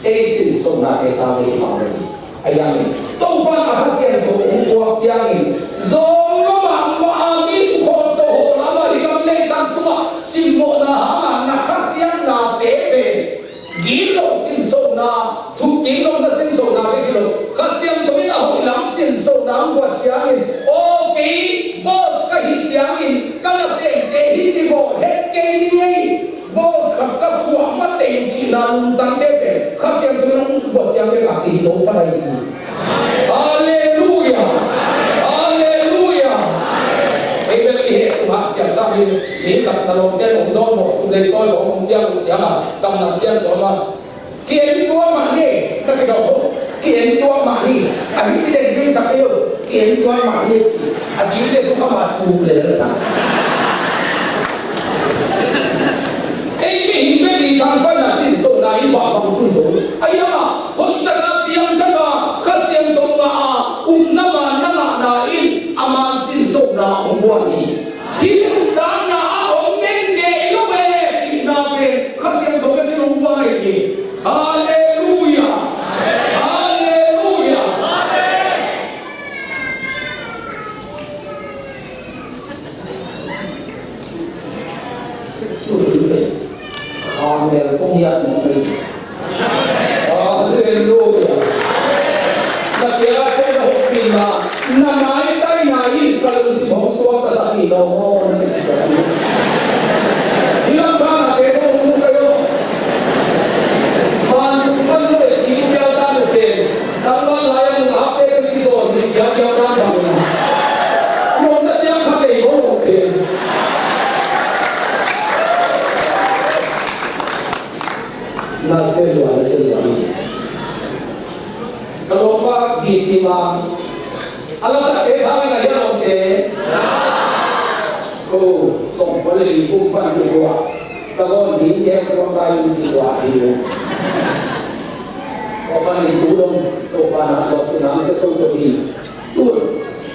ei sinsona ei sang ei himang ahi hi. A yang in Topa a Kha Siangtho hong puak ciangin zawng lo mah mah a mi sukhawm to haw lam a, hih gam leitang tungah simmawhna hangah na khasiatnate pen gitloh sinsona, thuk gitlohna sinsona bek hi lo. Kha Siangtho in a hoih lam sinsona hong buat ciangin, aw kei boss ka hih ciangin ka nasemte hih ci bawl het kei ni ei. Boss khat ka suah mateng cihna lungtangte pen Kha Siangtho in hong buat ciang bek a kihi zo pha lai hi. Halleluiah. Halleluiah. Ei bek i heh sungah ciamsa hi. Hi khat na lawmte hong zawn mawh suk lei tawi hong hong tiang uh ciangah kamnam tiang tawi mah. Ki-en tua mah ni, na kidawh uh. Ki-en tua mah ni. A hi ci den ding sak ei uh. Ki-en tua mah ni. A ding le tuk a mah tuk lel ta. Ei mihing bek i tangpaihna sinsona in bangbang tun zo. Ahi hangah hoihtak a piangthak a Kha Siangtho ngah a upna man na ngahna in a man sinsona hong buang hi. Hih nuntakna ah hong gen kei lo Halleluia. Na pia te na hopina, na nai tai nai in ka lungsim hong suak ka sa hi lo mo na ki sa hi. Hi lam ka na te ko mu ka yo. Ban sung ban lo e ki kia ta lo te. Tangval lai ang a pek ka kizol ni kiakiau dan bang. Lawmna ciang khat ei ho lo pen. Na sia lua, na sia lua ni. Ka lawmpa V C ma. A la sak te thang na ya lawm te. Ko, sawm kua le li kum pan ki kua. Ka lawm ni te kua ka yin ki kua hi. Ko pan ni tu dong, to pan na lawm tina te to to hi. Tu,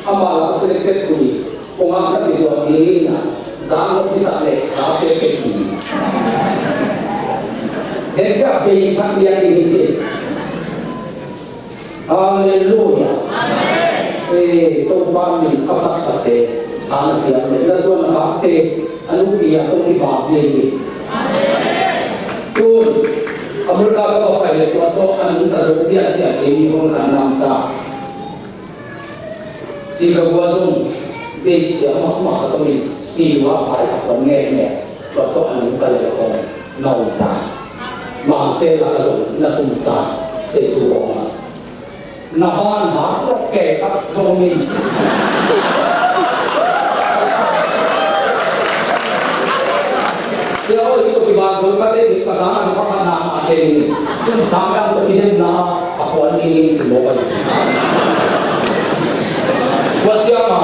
ama la selected ku ni. Kong ang ka kizuak ding a, zang lo kisak le ka pekpek ding. Dek ka peksak lian ding hi. Halleluia. Eh, Topa min a phat phat te, a na piak le, na suan a khak te, a nupi a tong i bak ding hi. Tun, America ka va pai le tua tawh a nung ta zo pian pian ding hi hong kan nam ta. Chicago ah zong beisia mahmah khat om in, Siwa pai a pon ngekngek, tua tawh a nungta le khawng na om ta. Mangte lakah zong na tum ta, Jesu hong ah. Na ban hat lok kei tak zong om in. Sia aw, hih tawh kibang zo ka te, hih ka sang an ka khat na mah te ni. Tun sang dang tawh kidemna a puan ni ci mawk a hi. Tua ciang a,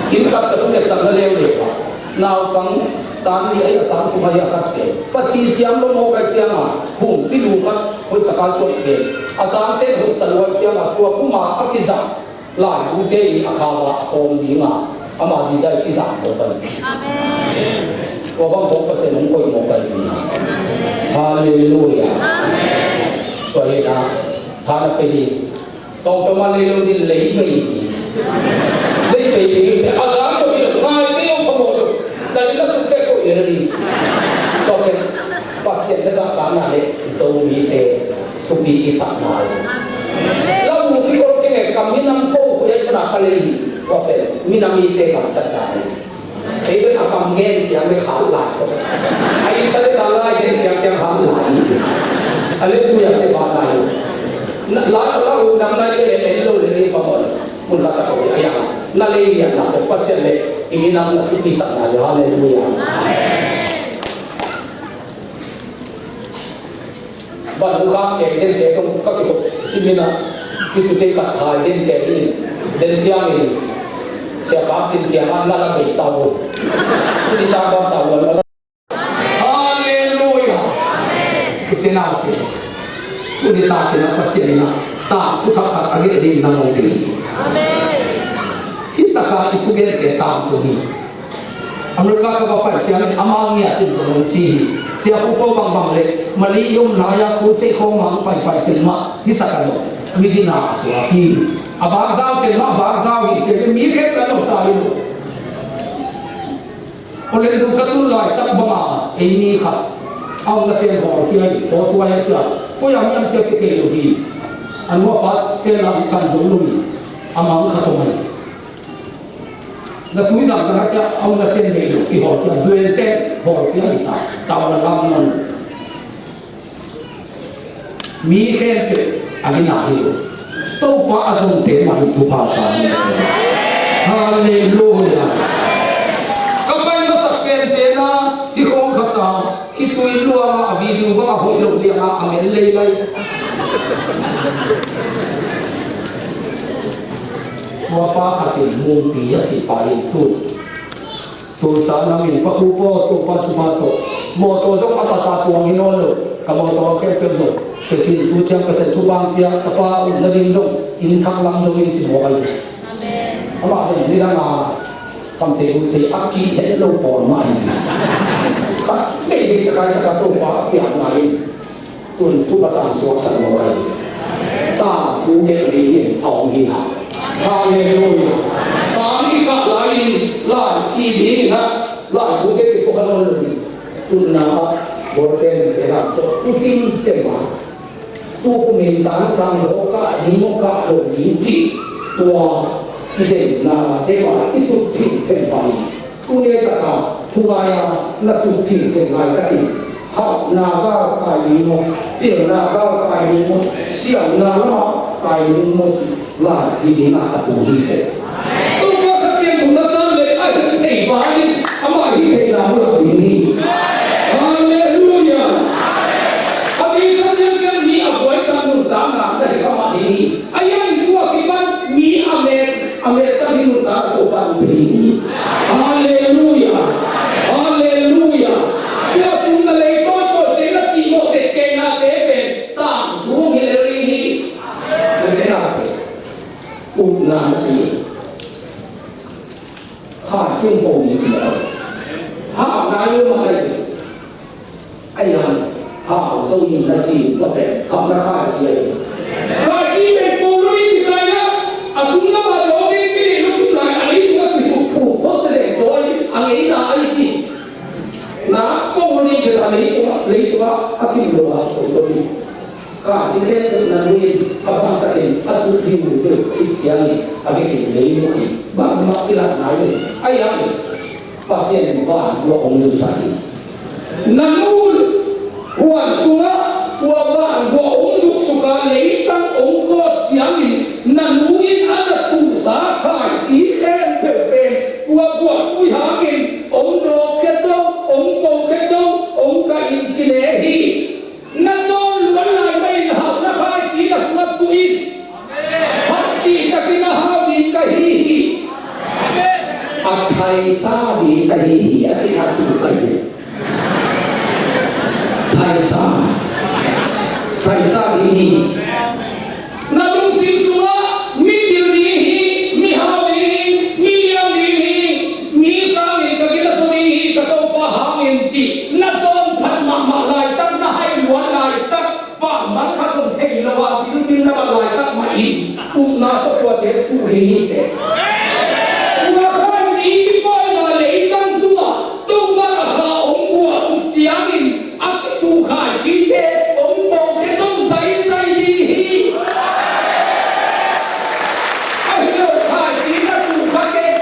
inn khat ka tun etsakna leuleu a, naupang tan ni a, a tan thum a, a khat te. Paci siam lo mawk a ciang a, hum pilu khat hoih taka suai te. A sangte hoih sa luai ciang a, tua puma a kizang. Laibute in a kha va a kawm ding a, ama design kizang mawk a hi. Amen. Tua bang khawng Pasian hong koih mawk a hi. Halleluia. Amen. Tua hi a, tha na pe hi. Tawmtawm a lei lo ding lei pei hi. Lei pei hi. A zang lo hi lo. Ngai pei hong phamawh lo. Na ding na tuk pek koih le na ding. Tua pen Pasian na zahtakna le Zomite thupi i sakna hi. Lau kikol keng e, ka minam ko khuai pana ka lei hi. Tua pen minam mite gamtat ta hi. Ei pen a kam ngen ciang le khal lai ko. A inn ta le ka lai ngen ciang ciang khal lai hi. A le tuya se ba lai hi. Lau lau nam lai te le en lo le ni pa mo. Mun khat a ko ya ya. Na lei ya na ko Pasian le i minam na thupi sakna hi. Halleluia. Van lukha kei den te kong ka kikop simin a, cucu te khat khai den te in, den ciangin, sia kak cin kiang a na la bei tau. Tuni tak bang tau lo na la. Halleluia. Ute naute. Tuni takin a Pasian in a, ta thu thak thak a gelh ding na ngong ding. Hih taka i thugente tangtung hi. America ka va pai ciangin ama ngiat in zong hong ci hi. Sia Pu Paul bangbang le Mali i om lai-a crusade khawng mah hong paipai pen mah hi taka zong midina a suak hi. A vakzau pen mah vakzau hi ciangin mi khempeuh a lawpsa hi lo. Orlando ka tun laitak banga ei mi khat a omna pen hawlkhia hi. Force huai a ciah koi a mi am ciah te kei lo hi. A nu a pa pen a kan zo lo hi. A mang khat om ahi. Na tui zang zang a ciah a omna ten nei lo i hawlkhia, zuen ten hawlkhia hi ta, tau na lam non. Mi khempeuh a gina hi lo. Topa a zongte mah in thupha sa hi. Halleluia. Ka pai masak penpen a, hi khawng khat a, khitui lua a video bang a hoih lo liang a, a men leilai. Tua pa khat in Mungpi a ci pa in tu. Tulsa nam in pa khu paw, Topa thupha tawh. Mawtaw zong a pata tuang hi nawn lo. Ka mawtaw khempeuh zong. Kei cin tu ciang Pasian thupha hong pia, ka pa um nading zong. Inn thak lam zong in ci mawk ahi. Amah zong nidang a kam te gu te a kih het lo pawl mah hi. Khat vei vei takai taka Topa a piakna in tun thupha sang suaksak lo kai. Ta thu gelh ding in a om hi ha. Halleluia. Sang i kah lai in lai ki ding in ha. Lai bu te ki pukha lo lo hi. Tunna ah Tua pen te lam tawh tu tin te ma. Tu kumin tang sang lo kah ding maw kah lo ding cih tua i demna te ma i tut phingphen pah hi. Tuni taka thungai a na tut phingphen laitakin hauhna galkai ding maw, pilna galkai ding maw, siamna lamah kai ding maw cih lai hi ding a, a tu hi te. Topa Kha Siangtho na san le a hi thei pa in amah hi theihna mu lak ding hi. Halleluiah. A mi sa ciangciang mi a buaisak nuntakna na hi kha mah ding hi. A hiang tua kipan mi a met a metsak hi nuntakna Topa in pe ding hi. Halleluiah. Halleluiah. Tua sung na lei tawh tawh te na cih mawh te kei na te pen tangthu hi le rih hi. Ute nate, upna na ti. Kha ciang ko ni sia. Ha na yo ma ai. Ai ya. Ha zo ni na ti ko pe. Ha na kha sia. Kha ci pe ko ru ni sia. A tung na ma ro ni ti ni lu tu lai a ni sia ti su pu ko te de ko ai. A ngai na ai ti. Na ko ni ke sa ni ko le sia a ki lo a ko ni. Kha ci khempeuh na nuih in a bangtakin a tuh ding uh deuh khit ciangin a vekin lei uh hi. Bangmah kilat nai uh hi. A hiang in Pasian in vanguah hong zusak hi. Na nu huan sungah tua vanguah hong zuksuk a leitang hong kawt ciangin na nu in a na tuhsa khaici khempeuh pen tua buaipui hangin hong dawk khia to, hong ko khia to, hong kaih in kine hi. Na zawn luan lai mah in hauhna khaici na sungah tuh in. Hauh cihtakin a hau ding ka hi hi. A thaisa ding ka hi hi, a cih a tuh ka hi. Thaisa. Thaisa ding hi. Na lungsim sungah mi pil ding hi, mi hau ding hi, mi liam ding hi, mi sangin ka gina zaw ding hi, ka Topa hangin cih na zawn phat mahmah laitak, na haih luat laitak, pahmal khat zong thei lo a bilbil na bat laitak mah in upna tawh tuate tu ding hi teh. Tua khan i kipawlna leitang tungah Topa a kha hong buahsuk ciangin a kituh khaicite hong pawlkhia to zaizai ding hi. Ahi lo khaici na tuh kha kei,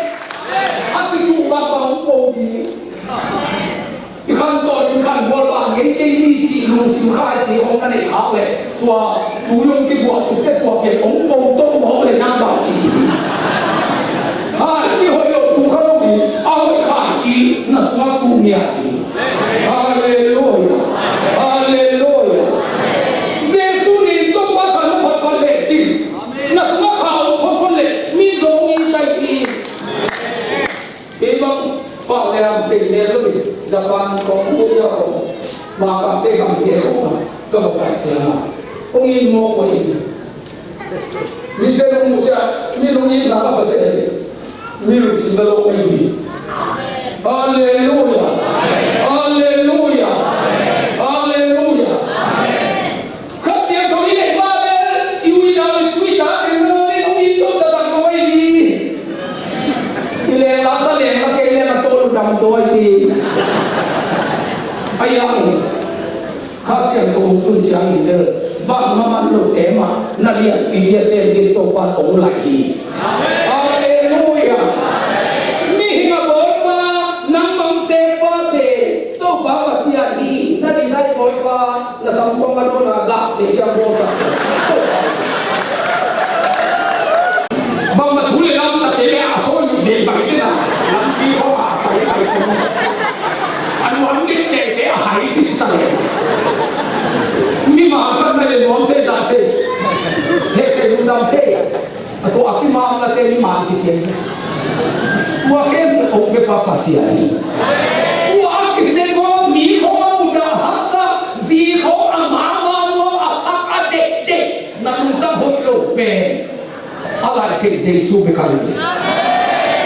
a kituh bang bang hong pawl ding. I khan tawn in khan bual bang ngei kei ni cih lungsim khaici hong na neih khak leh tua tu hong kiguahsuk te tua pen hong pawl to mawk leh nang bang ci hi. Khaici hoih lo tuh kha lo ding, a hoih khaici na sungah tuh ngiat ding. Halleluiah. Halleluiah. Jesu min tawh pa khan hong phat phat leh cin na sungah kha hong phat phat leh min zong i tai hi. Kei bang pau le am tei ne lo in Japan kong Korea kong Makam te kam te kong ma ka ba pai sia ma kong in mo ko in. Mi te nong mu cia mi nong in na ka ba se mi lu si na lo mai hi. Halleluiah. Halleluiah. Halleluiah. Kha Siangtho i neih mah bel i uina i tuita teng lo in hong it dot taktak lo ahi hi. I leng la sa leng la kei leng a tawh dam tawh ahi hi. Ahi hang hi. Kha Siangtho hong tun ciangin bel bangmah man lote mah na lianpi bia sem ding Topa hong laih hi. Halleluiah. Mihing a bawl pa nangmah hong sem pa pen Topa Pasian hi. Na design bawi pa na sam kong a dawn a gah thei ciang bawlsak. Bangmah thu le lam na te le a sawi nih vei bai te na lampi kong a bai bai te. A nuam dik te te a hai dik sa le. Mi ma kan na le nuam te dah te. He te lungdam te. A tua a kimamna te mi man kician. Tua khempeuh hong pia pa Pasian hi. Tua a kisem aw mi khong a mudah haksa, zi khong a mama nuam a phak a dehdeh, na lungtang hoih lo pen a laih theih Jesu bek a hi.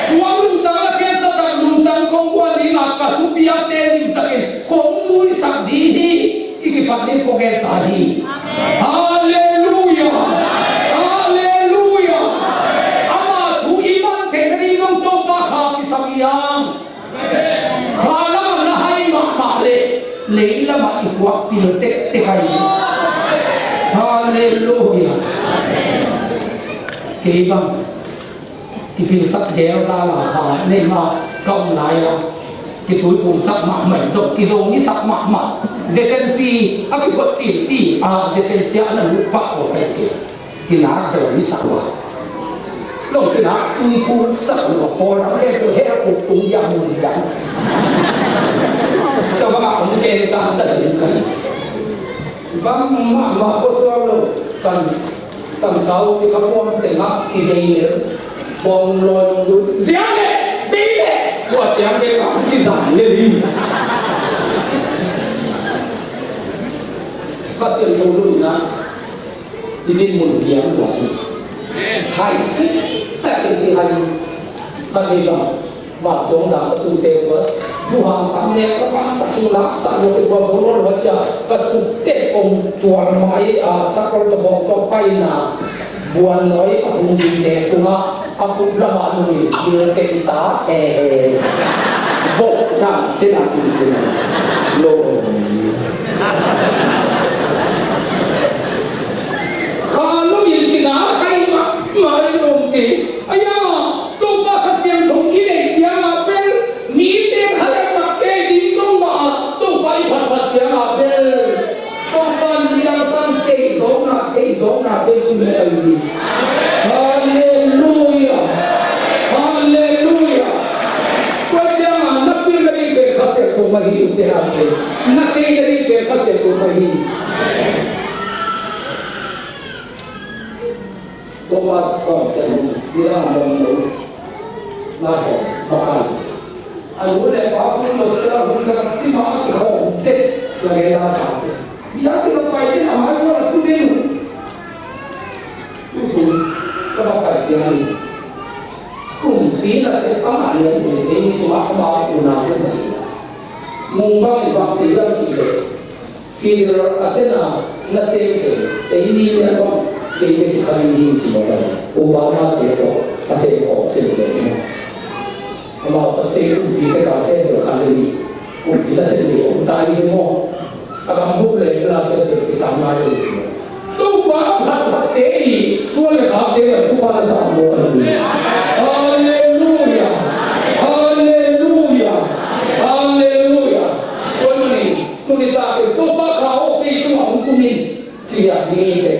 Suang lungtang a khiatsa tak lungtang kong guan ding a ka thupiakte limtakin kong zuisak ding hi. I kipat ding kong gensa hi. Halleluiah! Halleluiah! Ama thu i man theihna ding zong Topa kha kisam hiam? Kha lamah na hai mahmah leh lei lam i khuak pil tektek ahi. Halleluiah. Kei bang kipilsak gel ta la kha, neima ka om lai-a kituiphumsak mahmah, zong kizo nisak mahmah. Zetensi a kiphot cilcil a, zetensi a na lut pah ko kai kei. Kinak zo nisak ua, zong kinak tuiphumsak ua, pawl dang khempeuh hell khuk tung dia mun dia. Ka bangah om kei ka ta zing ka hi. Bang mahmah khuasuak lo. Kan, kan sau ci ka puan tengah kivei lel. Bawng lawi nong zut. Ziang leh, vei leh. Tua ciang vei bang kizang lel hi. Pasian tho luina i dinmun biang lua hi. Hai, tak i hai. Kan i bang. Mah zong zang ka sute tua, zu hang tam nek ka fang ka su lak sak lo te tua zo lo lo cia, ka sute kong tuar mai a sakol ka bawng tua paina buan noi a hung ding ne sungah a khut lamah nungin thil teng ta he he. Vok dang sinah in cin lo. Kha lo in kina khai mah mai lo ti. Aya, Topa Kha Siangtho i neih ciangah bel, mite kha le sak kei ding dong mah a, Topa i phatphat ciangah bel, Topa in midang sang kei zawkna, kei zawkna, kei tun le kai ding. Halleluiah. Halleluiah. Tua ciangah na pil na ding pen Kha Siangtho mah hi, ute hante. Na kei na ding pen Kha Siangtho mah hi. Thomas Thompson, midang a mong lo. Na he, makai. A nu le pa fun lo sia hun ka sima a kikhawm te, sia nge la ta te. Midang te ka pai te, a mai lo la tu de lu. Tu tu, ka ba pai te a ni. Kumpi na se pa ma ne, ne, ne, ni suma ka ba ku na ne. Mung bang i bang te, bang te. Fidel a sena na seng te, ei ni ne bang, kei ne kikha ni hi ci bang. Obama te ko, a seng ko, seng te ni. Amau a seng kumpi te ka seng te kha ni. Kumpi na seng te ko, ta ni mo. A gam buk le la seng te ki ta na ni. Topa a phat phat te i, suan le khak te le Topa le sa mo ni. Halleluiah. Halleluiah. Halleluiah. Tua ni. Tuni ta te Topa kha aw kei tungah hong tung in, ci-a ding hi te.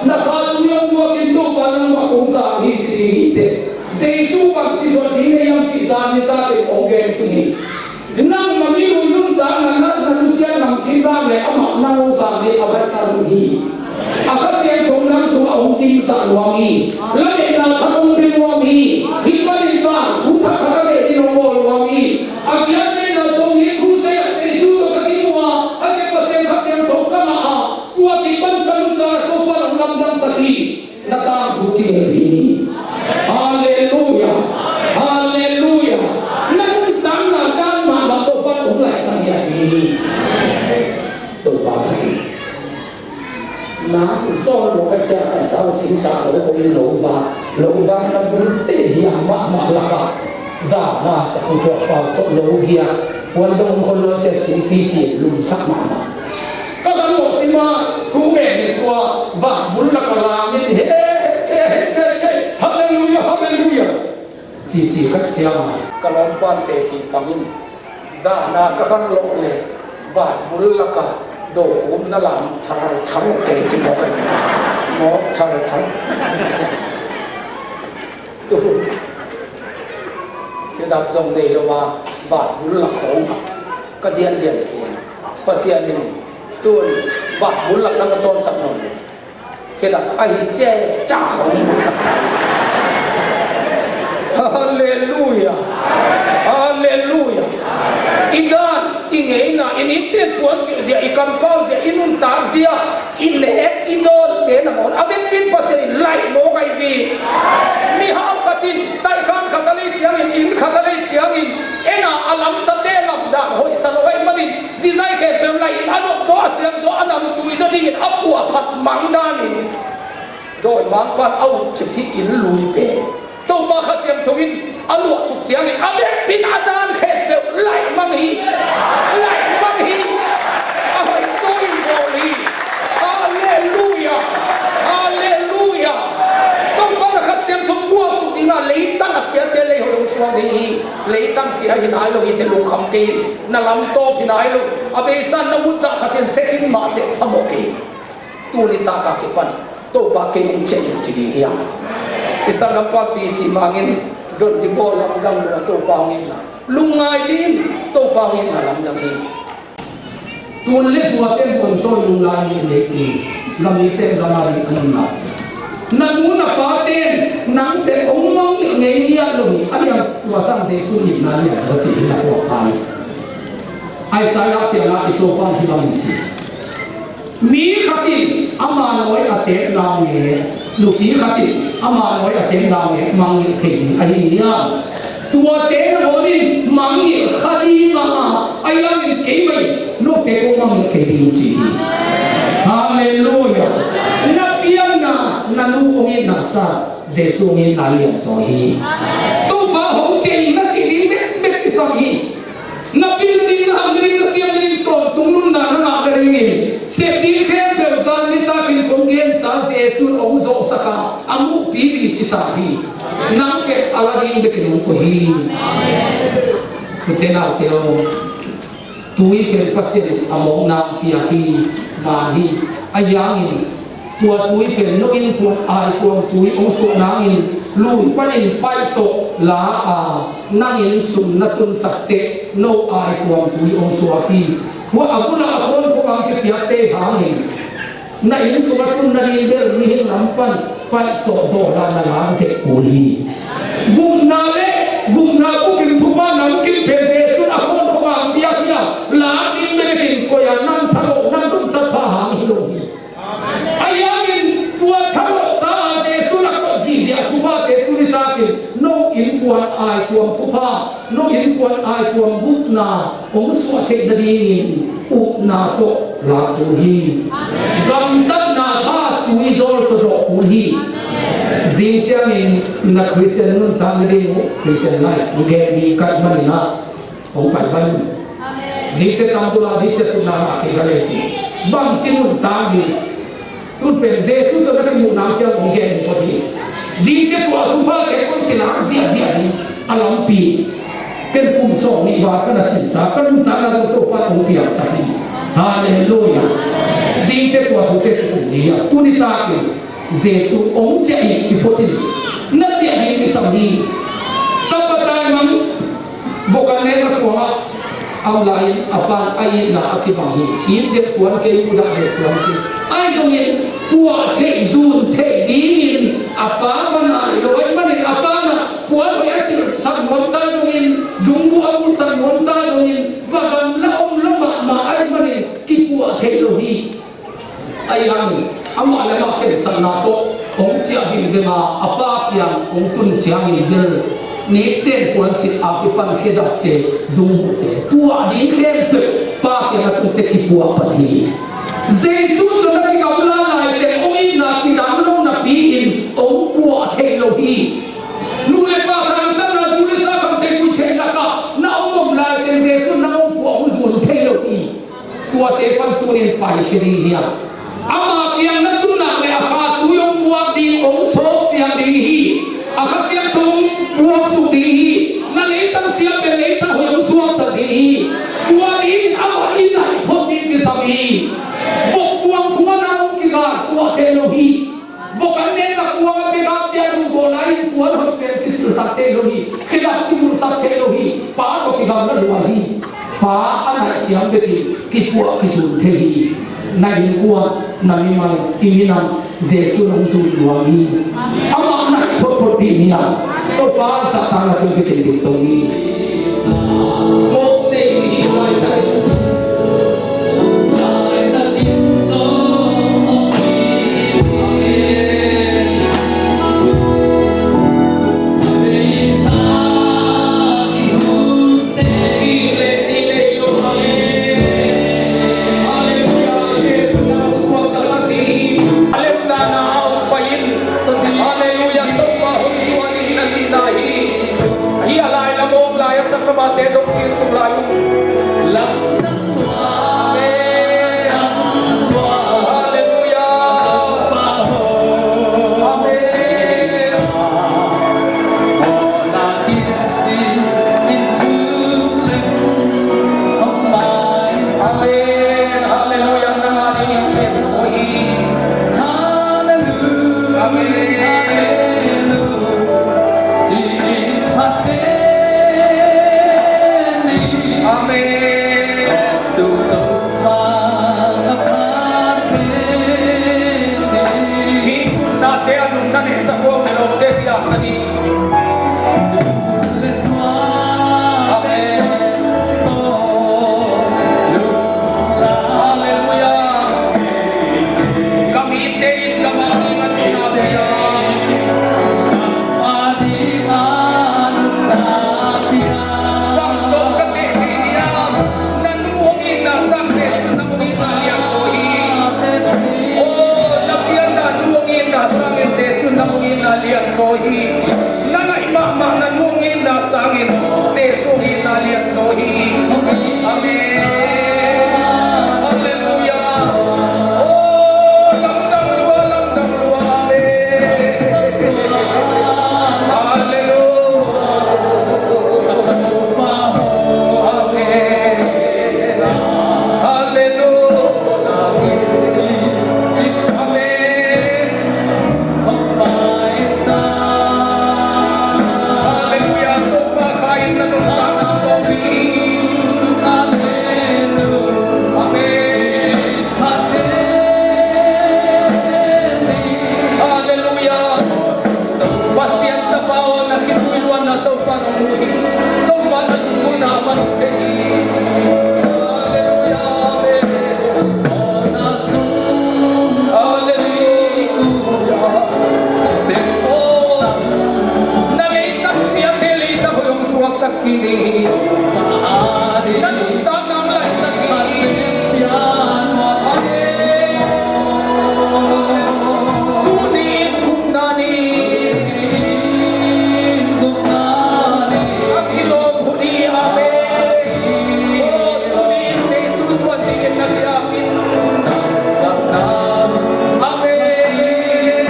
Na kha tuni hong buak in Topa nangmah kong sang hi ci ding hi te. Jesu bang ci zuat ding na hiam cih zan ni ta te hong gen cing hi. Nangmah mi lui nuntakna na, na nusiat nang cih bang le amah nang hong sang hi a baihsa uh hi. A Kha Siangtho nang sungah hong dingsak nuam hi. Lametna khat hong pia nuam hi. Hih panin bang thu thak khat a beh ding hong bawl nuam hi. A biakna zong hi, crusade ah Jesu tawh ka kimu a, a biak Pasian Kha Siangtho ka ngah a, tua kipan ka nuntakna Topa lam lamdangsak hi. Na tangthu kingel ding hi. Halleluiah. Halleluiah. Na nuntakna dan mahmah Topa hong laisan hi a ding hi. Topa ka hi. Na zawn lo ka ciah kan sau sin ta lo khong in lo va, lo va na bul te hi a mahmah laka. Za na ka pu tua pa to lo gia. Wan dong khon lo ciah sin pi ti lumsak mahmah. Ka kan lo sima tu me ni tua va bul laka la min he che che che. Hallelujah, hallelujah. Cici khat ciang a ka lawmpan teci pangin zana ka khan lawh le vanbul laka dokhum na lam charchar teci mawk a ni. Mawk charchar. Tu khedap zong nei lo a vanbul lak khawng ka diandian pen Pasian in tun vanbul lak na ka tawnsak nawn lo. Khedap ahi ciah cah khawng buksak ta. Halleluiah. Halleluiah. I dan, i ngeina, i nitin puan silh zia, i kampau zia, i nuntak zia, i nek i dawnte nangawn a vekpin Pasian in laih mawk ahi vi. Mihau khatin taihkhan khat a lei ciangin, inn khat a lei ciangin, ena a lamsate lamdang hoihsa lo ahih manin, design khempeuh laih in a nop zaw, a siam zaw, a namtui zaw dingin a puahphat mang danin dawimangpa'n a utcip hi inn lui pen Topa Kha Siangtho in a luahsuk ciangin a vekpin a dan khempeuh laih mang hi. Laih mang hi. A hoih suak ding hi. Leitang sia hi nai lo hi teh, lungkham kei in. Na lamtawp hi nai lo. A beisa na ut zah khat in se khin mah teh phamawh kei in. Tuni tak a kipan Topa kei hong ciah in ci ding hiam? I sanggampa P C Mang in don ding bawl lamdang lo a, Topa hong itna lungngai ding, Topa hong itna lamdang hi. Tun le zuaten hong tawi lungngai ni nei kei, na mite gam a ding a nunna. Na nu na paten nang teh hong mangngilh ngei ngiat lo hi. A lian tua sang Jesu itna lian zaw ci hi na kuak pai. Isaiah kiangah i Topa hih bangin ci. Mi khat in ama nawi a teek naungek, nupi khat in ama nawi a teek naungek mangngilh thei ding ahi hiam? Tuate nangawn in mangngilh kha ding a, ahi hangin keimah in note kong mangngilh thei ding ci hi. Halleluiah. Na pianna, na nu hong itna sang Jesu hong itna lian zaw hi. Topa hong ciah in na cih ding bekbek kisam hi. Na pil nading, na hak nading, na siam nading, tawntung nunna na ngah nadingin sep ding khempeuh zan nitakin kong gensa Jesu in hong zawhsak a, a muhpi licita hi. Nang pen a la ding bekin hong koih hi. Ute naute aw, tui pen Pasian in a mawkna hong piak hi, man hi. Ahi hangin tua tui pen no innkuan aikuang tui hong suah nangin lui panin paih tawh la a, nang inn sung na tunsak teh no aikuang tui hong suak hi. Tua a bulah a khuan khua-ah kipiakte hangin na inn sung a tun nading bel mihing lam pan paih tawh zawh la na lak zek kul hi. Gupna le gupna bukim thupha namkim pen Jesu in a khuan khua-ah piak hi a, lak ding bek in koih a, nang thalawh nang nuntak pha hang hi lo hi. Ahi hangin tua thalawhsa a Jesu in a koih zihziah thuphate tuni takin no innkuan aikuang thupha, no innkuan aikuang gupna hong suah theih nadingin upna tawh lak kul hi. Gamtatna pha tuizawl tawh dawh kul hi. Zing ciangin na Christian nuntak nading uh, Christian life hong gen ding ka hih manin ah hong pai pai un. Zingte tamzaw a ding ciah tunna ngah kei ka lei ci. Bangci nuntak ding? Tun pen Jesu tawh na kimuh nang ciang hong gen ding phot hi. Zingte tua a thupha kei kong ci nang ziahziah ding a lampi. Ken kum sawm nih val ka na sinsa, ka nuntakna zong Topa in hong piangsak hi. Halleluiah. Zingte tua thute kikum ding hi a, tuni takin Jesu hong ciah in ci phot in, na ciah ding kisam hi. Ka pa taimang vok a nek a kuangah a om lai-in a pa in a itna a kibang hi. It deuh tuan kei, mudah deuh tuan kei. Ahi zongin puah theih zun theih dingin a pa va nai lo ahih manin a pa in ah puan hoih a silhsak nuam ta zongin, zungbuh a bulhsak nuam ta zongin, va gamla om lo mahmah ahih manin kipuah theih lo hi. Ahi hangin amah le amah khensatna tawh hong ciah vingveng a, a pa kiang hong tun ciangin bel nite in puansilh a kipan khedapte, zungbuhte, puah ding khempeuh pa kiang a tun teh kipuah pan hi. Jesu tawh na kigamla lai teh hong itna kidang lo napi-in hong puah thei lo hi. Nu le pa tangtanna zu le sa kamte kuih theih lakah na hong om lai teh Jesu in nang hong puah hong zun thei lo hi. Tuate pan tuni-in paikhia ding hi a, ama kiang na tun nak leh a kha tui hong puak ding, hong sawpsiang ding hi. A Kha Siangtho hong puaksuk ding hi. Na leitang siam pen leitang hoih hong suaksak ding hi. Tua dingin amah i nai phot ding kisam hi. Vok kuang khuana hong kigal tuah thei lo hi. Vok an nek a kuang a pegapte a duhgawh lai-in puan hoih pen kisilhsak thei lo hi. Khedap kibulhsak thei lo hi. Pa tawh kigamla lua hi. Pa a naih ciang bekin kipuah kizun thei hi. Na innkuan, na mimal, i minam Jesu in hong zun nuam hi. Amah naih photphot ding hi a, Topa sahtakna tawh kikin ding tong hi. Halleluiah, Topa hong zuan in na cihna hi. Hih a lai lam a om lai a sakramate zong kinsuk lai uh. Lamdang lua, lamdang lua. Halleluiah. Amen. Halleluia, amen. Halleluia. Na leitak siate leitak hoih hong suaksak kik in. Na nuntakna hong laisak kik in. Tuni in gupna ni. Gupna ni. A kilawm hun hi, amen. Aw, tuni in Jesu zuan dingin na biakinn. Amen.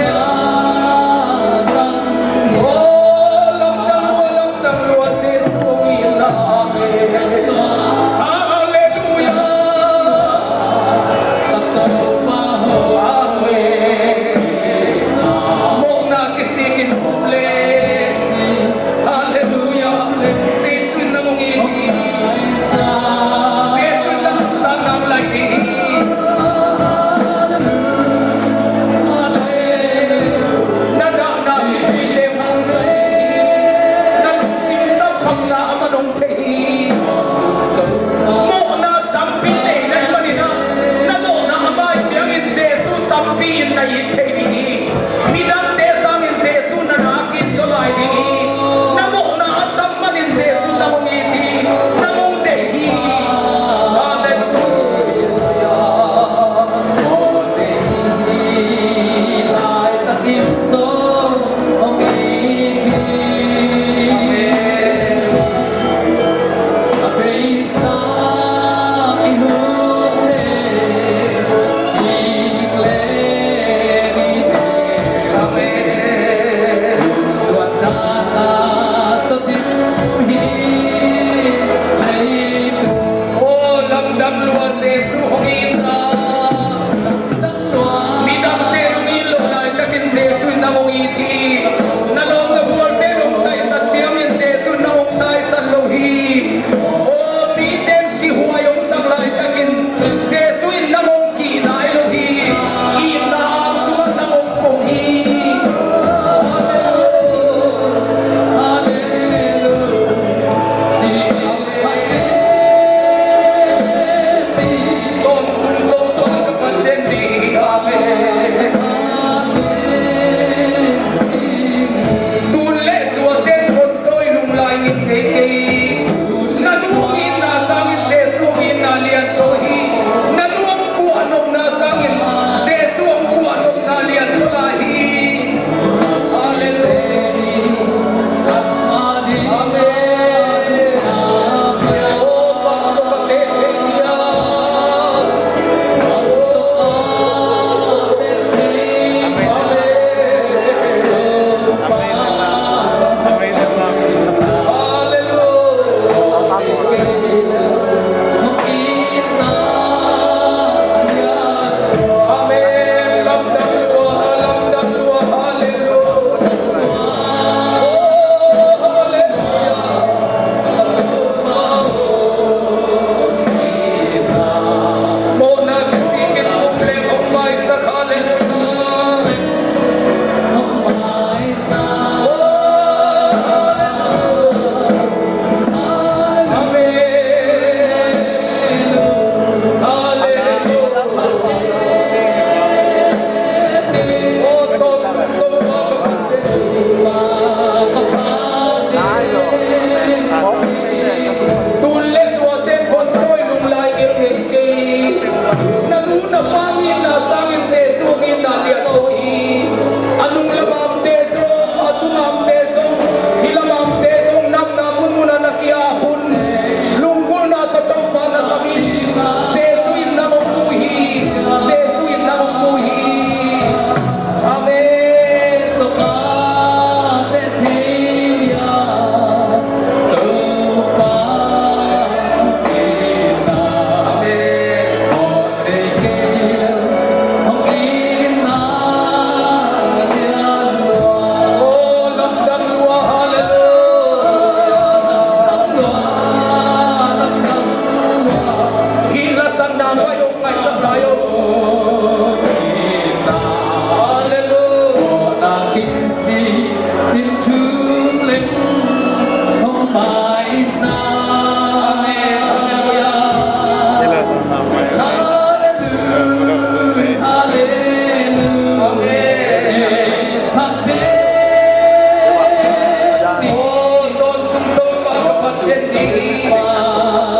Aw, lamdang lua, lamdang lua, Jesu hong it la, amen. Halleluia. Amen. Mawhna kisik in thup le. Halleluia. Jesu in nang hong it hi. Jesu in nang hong lait hi. Na dahna khitui le hong sa hi. Na lungsim tawh khamna a man hong thei hi. Mawhna tampi nei na hih manin ah, na mawhna a mai ciangin Jesu tampi in na it thei ding hi. Midangte sangin Jesu na nakin zaw lai ding hi. Na mawhna a tam manin Jesu na hong it hi. Na hong deih hi. Halleluia. Hong deih hi. Laitakin zaw hong it hi. Amen.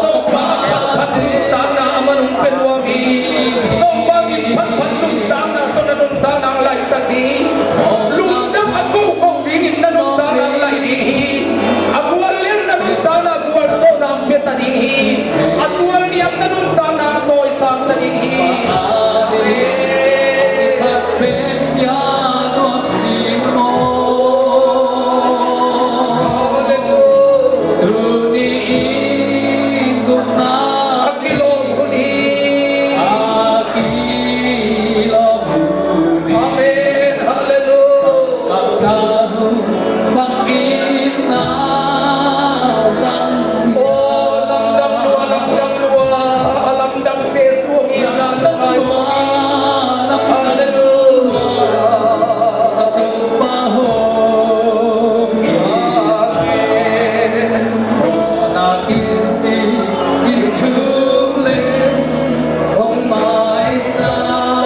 Topa, a phatphat nuntakna a man hong pia nuam hi. Topa, min phatphat nuntakna tawh na nuntakna hong laisak ding hi. Lungdam a koko dingin na nuntakna hong lai ding hi. A guallian na nuntakna gualzawhna hong pia ta ding hi. A tualniam na nuntakna hong tawisang ta ding hi. Amen. Amen. Hallelujah. Oh, lamdang lua, lamdang lua, lamdang Jesu hong itna. Hallelujah.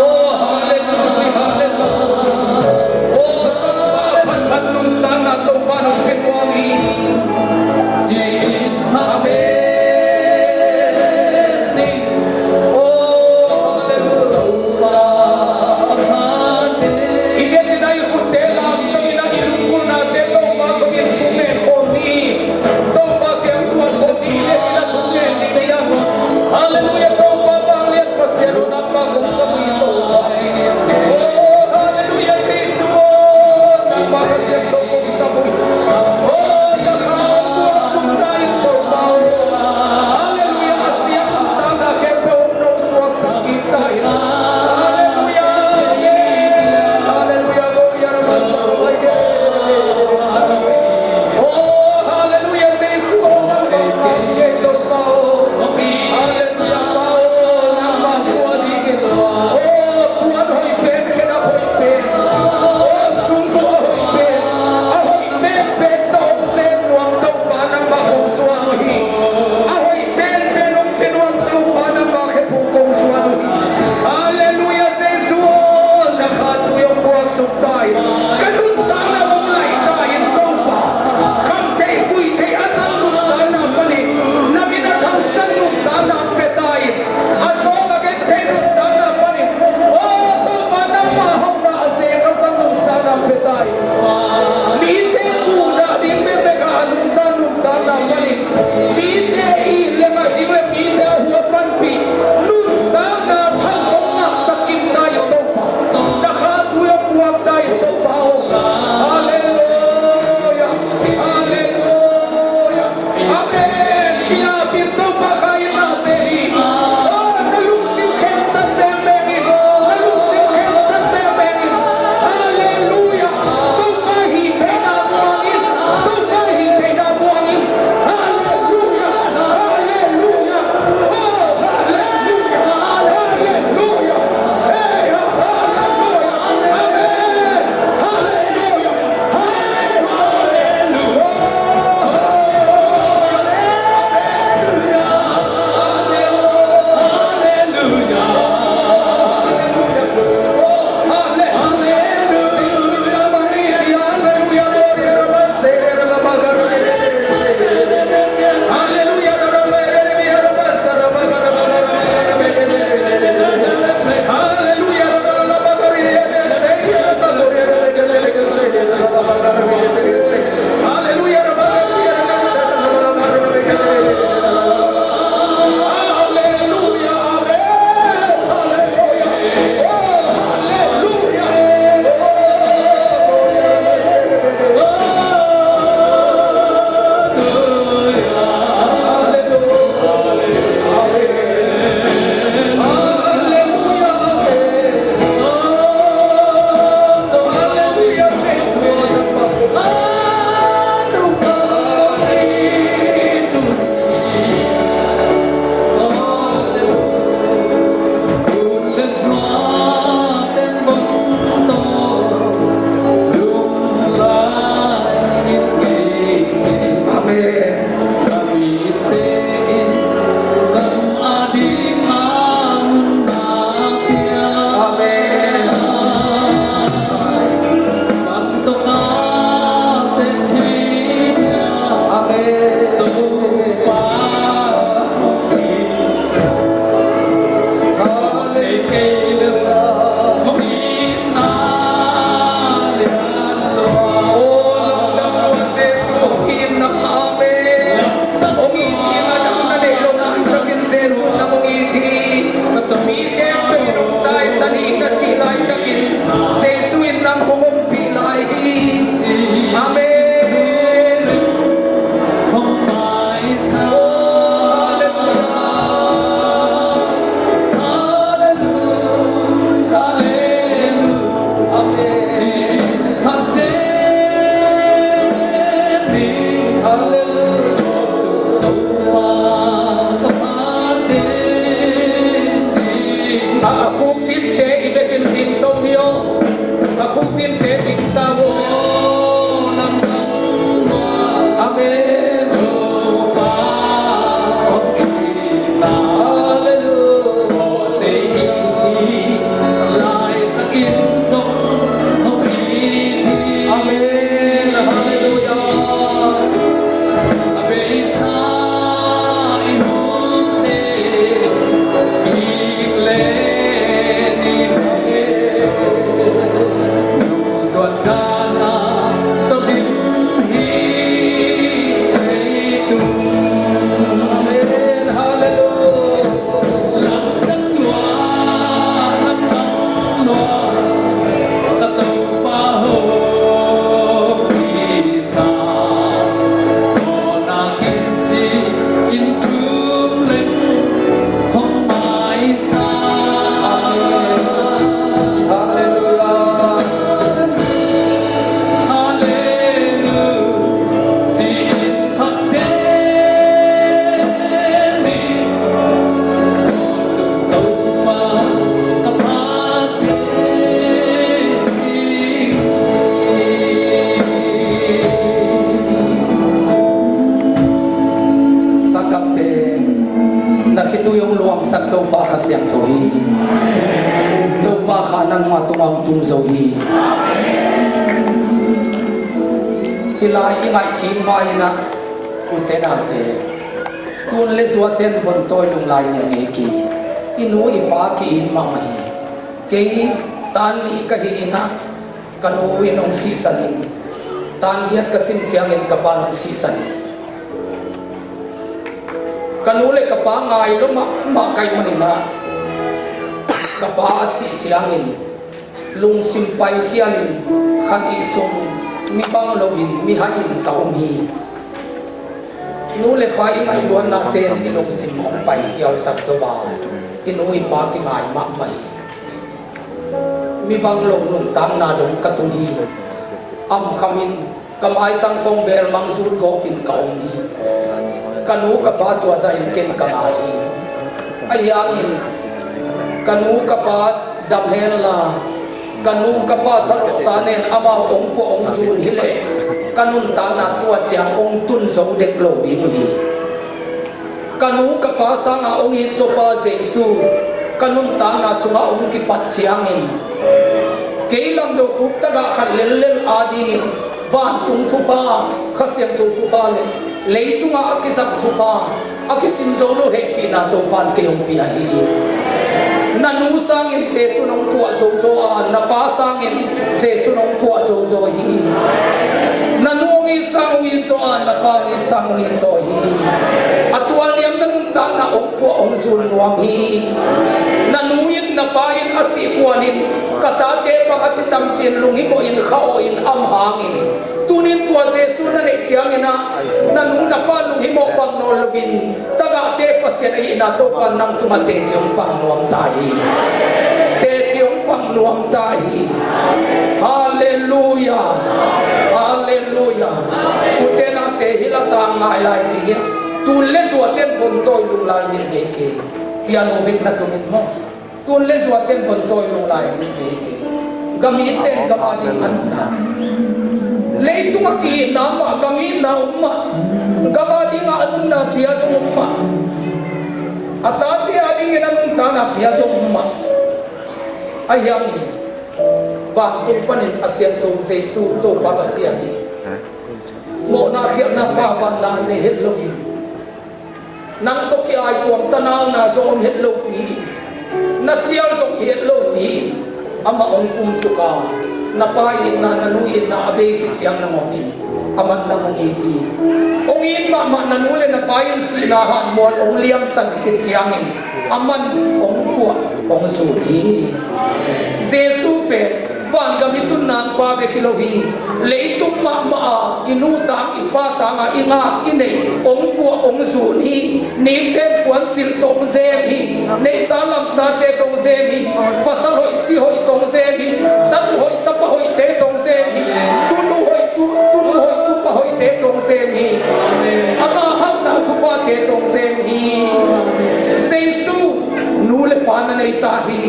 Oh, hallelujah, hallelujah. Oh, Topa, phatphat nuntakna Topa nong pia nuam hi. Ci-in phat pen ni. Oh, hallelujah. I biakinn ah i khutte lamdang in ah i lunggulhnate Topa kong in thungen khawm ni. Topa kiang zuan khawm ni, i biakinn ah thungen ni, ni a. Hallelujah, Topa vanglian Pasian aw, nangmah kong sam uh hi Topa. Oh, hallelujah, Jesu aw, nangmah Pasian tawh kong sam uh hi. Oh, na kha hong buaksuk ta in Topa aw. Hallelujah, a siang nuntakna khempeuh hong nosuaksak kik ta in. Hallelujah, amen. Hallelujah, gloria. Oh, hallelujah, Jesu aw, nangmah hong ngai Topa aw. Hallelujah. Nangmah tua dingin. Oh, puan hoih pen, khedap hoih pen. Oh, sungkuk a hoih pen. A hoih pen pen tawh hong sem nuam Topa nangmah kong zuan uh hi. A hoih pen pen hong pia nuam Topa nangmah khephung kong zuan uh hi. Hallelujah, Jesu aw, na kha tui hong buaksuk ta in. Ka nuntakna hong lai ta in Topa. Kham thei, gui thei a zang nuntakna panin, na min a thangsak nuntakna pia ta in. A zawng a gen thei nuntakna panin, aw Topa, nangmah hauhna a zek a zang nuntakna pia ta in. Mite muhdah ding bekbek a lungtang nuntakna panin, mite it le ngaih ding le mite a huat panpih nuntakna thang hong ngahsak kim ta in Topa. Na kha tui hong buak ta in Topa aw. Halleluia. Halleluia. Amen. Kiapin Topa kha in na sem hi. Oh, na lungsim khensat bengbeng in. Na lungsim khensat bengbeng in. Halleluia. Topa hih theihna muang in. Topa hih theihna muang in. Halleluia. Halleluia. Oh, halleluia. Halleluia. Hey, halleluia. Amen. Halleluia. A khukdinte i vekin dingto ni aw. A khukdinte dingta aw. Amen. Halleluia. Amen. Halleluia. A beisa i hunte kik le ni mah e. Nungzuan dana tawh lim hi leitung. Amen. Halleluia. Lamdang lua, lamdang lua, ka Topa hong pi ta. Tawna kinsi in thum leng hong maisa. Halleluia. Halleluia. Ci-in phat den hi. Topa ka phat den hi. Sakapte, na khitui hong luangsak Topa Kha Siangtho hi. Topa Kha nangma tungah hong tung zo hi. Hih lai i ngaih kik ma-in ah, ute naute, tun le zuaten vontawi lunglai nilh ngei kei. I nu i pa ki-it mahmah hi. Kei tan nih ka hi-in ah, ka nu in hong sihsan in, tan giat ka sim ciangin ka pa in hong sihsan hi. Ka nu le ka pa ngai lua mahmah ka hih manin ah, ka pa a sih ciangin lungsim paikhialin kha nih sung mi bang loin, mi hai-in ka om hi. Nu le pa i ngaihluatnate in i lungsim hong paikhialsak zo a, i nu i pa kingai mahmah hi. Mi bang lo nuntakna dong ka tung hi. Amkhamin ka maitang khawng belmang zut gawpin ka om hi. Ka nu ka pa tua zahin ken ka ngai hi. Ahi hangin ka nu ka pa dam henla, ka nu ka pa thalawhsa nen amau hong puah hong zun hileh, ka nuntakna tua ciang hong tun zo dek lo ding uh hi. Ka nu ka pa sanga hong it zawpa Jesu ka nuntakna sungah hong kipat ciangin, kei lam lo khup tagah khat lellel adingin vantung thupha, Kha Siangtho thupha le leitungah a kizang thupha, a kisim zo lo hehpihna Topa'n kei hong pia hi. Na nu sangin Jesu'n hong puah zozo a, na pa sangin Jesu'n hong puah zozo hi. Na nu hong it sang hong it zaw a, na pa hong it sang hong it zaw hi. A tualniam na nuntakna hong puah hong zun nuam hi. Na nu in na pa in a sih kuanin ka tate bang a ci tam ci-in lunghimawhin kha aw in, am hangin tunin tua Jesu na neih ciangin ah, na nu na pa lunghimawh bang nawn loin, tagahte Pasian ahihna Topa'n nang tungah teci hong pang nuam ta hi. Teci hong pang nuam ta hi. Halleluia. Halleluia. Ute naute, hih la tang ngai lai ding hi. Tun le zuaten vontawi lunglai nilh ngei kei. Piano bek na tungin maw? Tun le zuaten vontawi lunglai nilh ngei kei. Gam itten gam ading a nunna, leitung a ki-itna mah, gam itna om mah. Gam adingah a nunna pia zong om mah. A tate adingin a nuntakna pia zong om mah. Ahi hangin vantung panin a siangtho Jesu Topa Pasian in mawhna khialhna, pahpahna nei het loin, nang tawh ki-aituam tanauna zong om het lopi in, na cial zong hi het lopi in, amah hong pumsuk a, na pa itna, na nu itna a bei khit ciang nangawnin amah nang hong it hi. Hong it mahmah na nu le na pa in sihna hanmual hong liamsan khit ciangin amah hong puah hong zun hi. Jesu pen vangam i tunna pa bek hi lo hi. Leitung mahmah a i nu tang i pa tanga i ngak i neih hong puah hong zun hi. Nikten puansilh tawh hong zem hi. Neihsa lamsate tawh hong zem hi. Pasal hoih zi hoih tawh hong zem hi. Tanu hoih tapa hoihte tawh hong zem hi. Tunu hoih tu, tunu hoih tupa hoihte tawh hong zem hi. Ama hauhna thupate tawh hong zem ahi.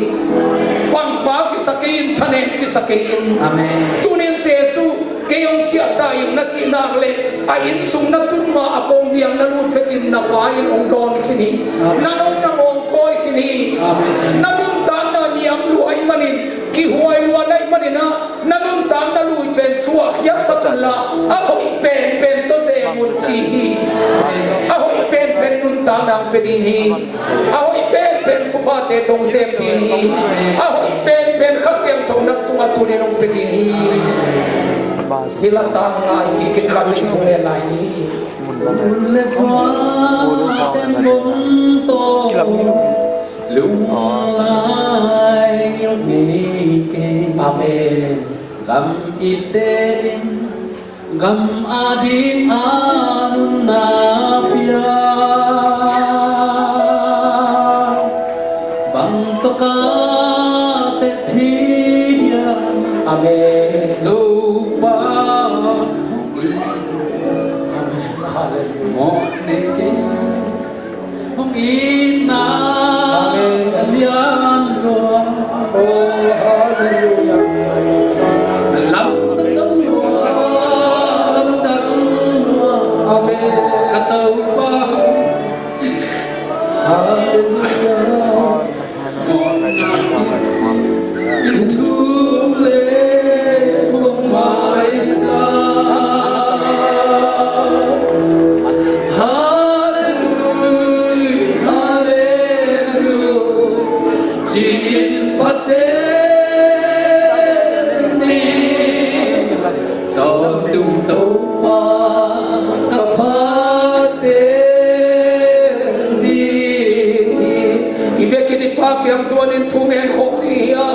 Pangpa kisa kei in, thanem kisa kei in. Amen. Tunin Jesu, kei hong ciah ta in na cih nak leh, a inn sung na tun ma a kong biang na lut phetin na Pa in hong dawn khin hi. Amen. Na nong na ngawng kawi khin hi. Amen. Na nuntakna niam lua ahih manin, kihuai lua na hih manin ah, na nuntakna lui pen suahkhiatsak unla, a hoih penpen tawh zem un ci hi. A hoih penpen nuntakna hong pia ding hi. A hoih penpen thuphate tawh hong zem ding hi. A hoih penpen Kha Siangtho na tungah tunin hong pia ding hi. Hi la ta ngai kik in ka lei thung le lai ni. Mun le suan teng vom tawh lunglai ngil ngei kei. Amen. Gam ite in gam ading a nunna pia, bang tawh ka teh thei dia. Amen. Topa, amen. Hallelujah. Mawh ne kei. Hong itna, amen, a lian lua. Oh, hallelujah. Lamdang lua, lamdang lua. Amen. Ka Topa. Hallelujah. Tawntung Topa ka phaten ding hi. I vekin i Pa kiang zuanin thu ngen khawm ding hi a.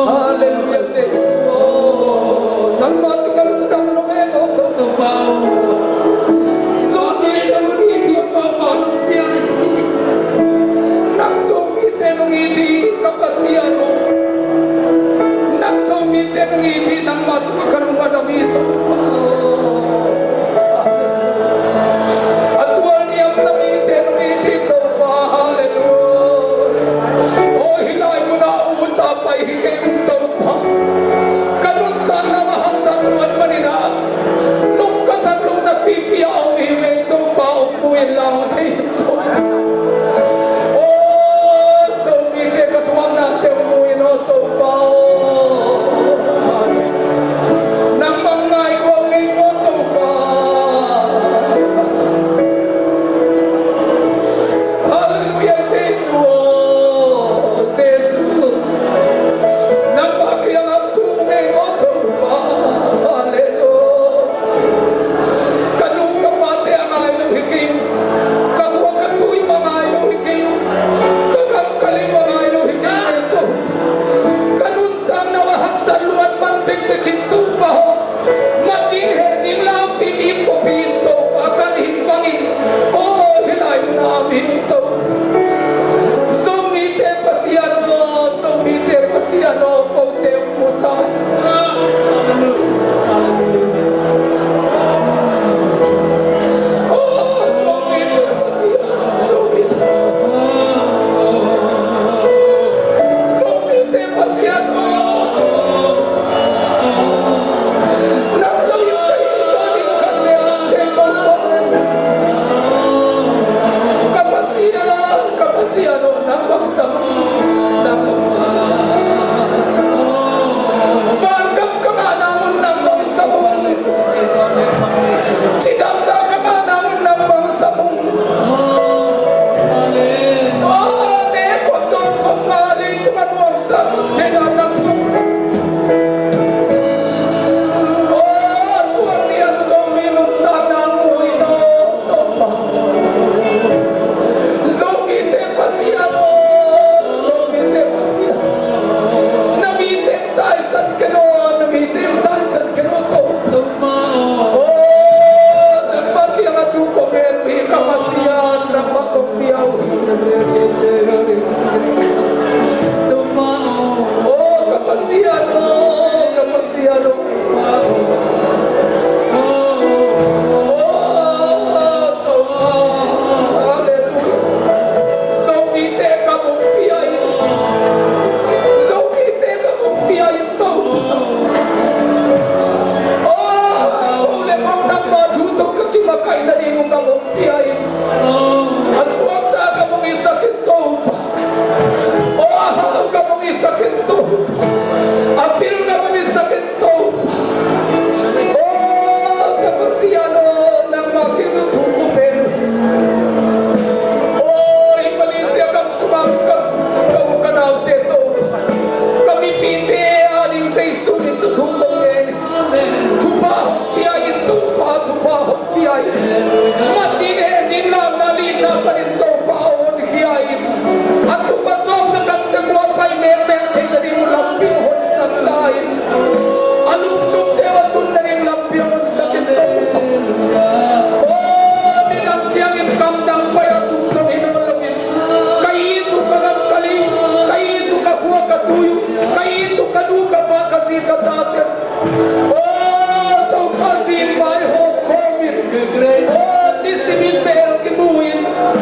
Halleluiah, Jesu aw. Nangmah tungah lungdam lo ngen aw Topa aw. Zomite nong it hi Topa, nang Zomite nong it hi ka Pasian aw. Nang Zomite nong it hi, nangmah tungah ka lung a dam hi Topa. A tualniam na mite nong it hi Topa, halleluiah. Aw, hih lai munah ut a pai hi kei ung Topa. Ka nuntakna mah haksat luat manin ah, lungkhamsak lohna pipi a om hi vei Topa, hong mu in la hong thei in Topa. Aw, Zomite ka thuaknate hong mu in aw Topa aw. Nangmah ngai gual ngei aw Topa. Halleluiah, Jesu aw, Jesu. Nangmah kiangah thu ngen aw Topa. Halleluiah. Ka nu ka pate a ngai lo hi kei ung. Ka khua ka tui a ngai lo hi kei ung. Ka gam ka lei a ngai lo hi kei ung Topa. Ka nuntakna a haksat luat man bekbek in Topa aw. Mat ding, heh ding, laupi ding, khuapi in Topa kan hih bangin. Aw, hih lai munah om hi ung Topa. Zomite Pasian aw, Zomite Pasian aw, kote hong mu ta. Aw, Zomite Pasian, Zomite. Zomite Pasian aw. Nang lo in ka hi zaw ding khat le khat te ko ko. Ka Pasian, ka Pasian aw, nang bang sa mawk, nang bang sa mawk. Vangam ka ngah nang un nang bang sa mawk. Cidamna ka ngah nang un nang bang sa mawk. Aw, ne khop dawn khop ngah leitung a nuamsa mawk thei nang bang sa mawk. Aw, tuan ni an Zomi nuntakna mu in aw Topa. Zomite Pasian aw, Zomite Pasian. Na mite taisan ken aw, na mite taisan ken aw Topa. Aw, nangmah kiangah thu kong ngen uh hi ka Pasian, nangmah kong pia uh hi. Aw,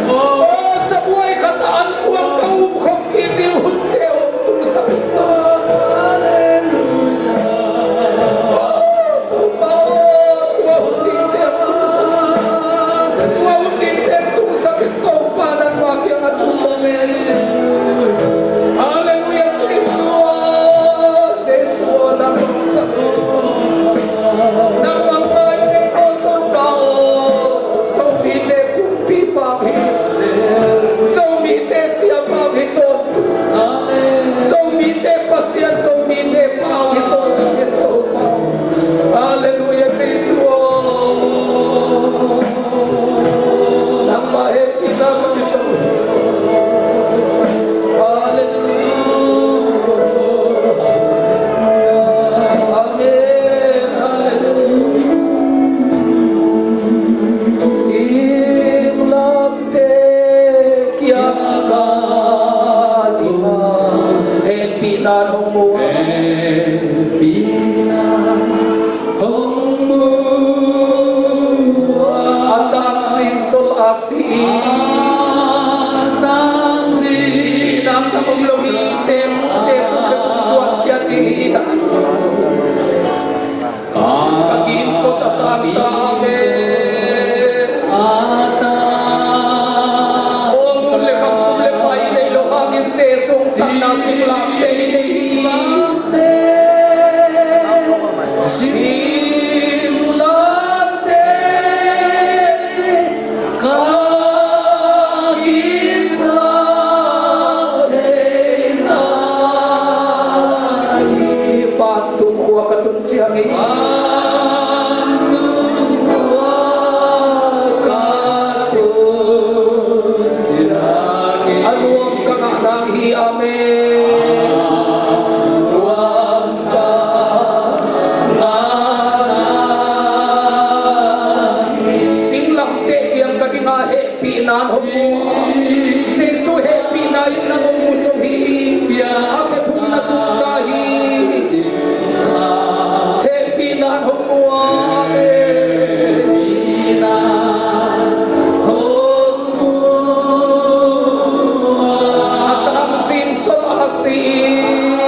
Aw, sabuai khat a ankuang ka um khop kik ding hunte hong tungsak in. Halleluia. Aw, Topa aw, tua hun dingte hong tungsak in. Tua hun dingte hong tungsak in, Topa nangmah kiangah thu kong ngen. Halleluia, Jesu aw, Jesu aw, nang hong sak in. Nang bang mai nei ko Topa aw. Zomite kumpipa hi. Zomite siapa hi tawntung. Zomite Pasian, Zomite pa hi tawntung, Topa. Halleluia, Jesu aw. Nangmah hehpihna ka kisam. Halleluia. Amen. Halleluia. Singlamteh kiang ka ding a, hehpihna in hong mu. Hehpihna in hong mu. A tangzing sol aksi in. A tangzing. Cihna tang om lo hi, Jesu, Jesu le kong zuan ciat hi. Ka kiim kawt a tangta, amen. Aw, mun le kham, sum le pai i neih loh hangin Jesu hong takna singlamteh i nei hi. Singlamteh ka kisa theihna hi. Vantung khua ka tun ciangin. Vantung khua ka tun ciangin. A nuam ka ngah nang hi, amen. A nuam ka ngah nang hi. Singlamteh kiang ka ding a, hehpihna in hong mu. Jesu hehpihna in nang hong mu zo hi. A khephung na tun ta hi. Hehpihna in hong mu a. Hehpihna in hong mu a. A tangzing sol aksi in. A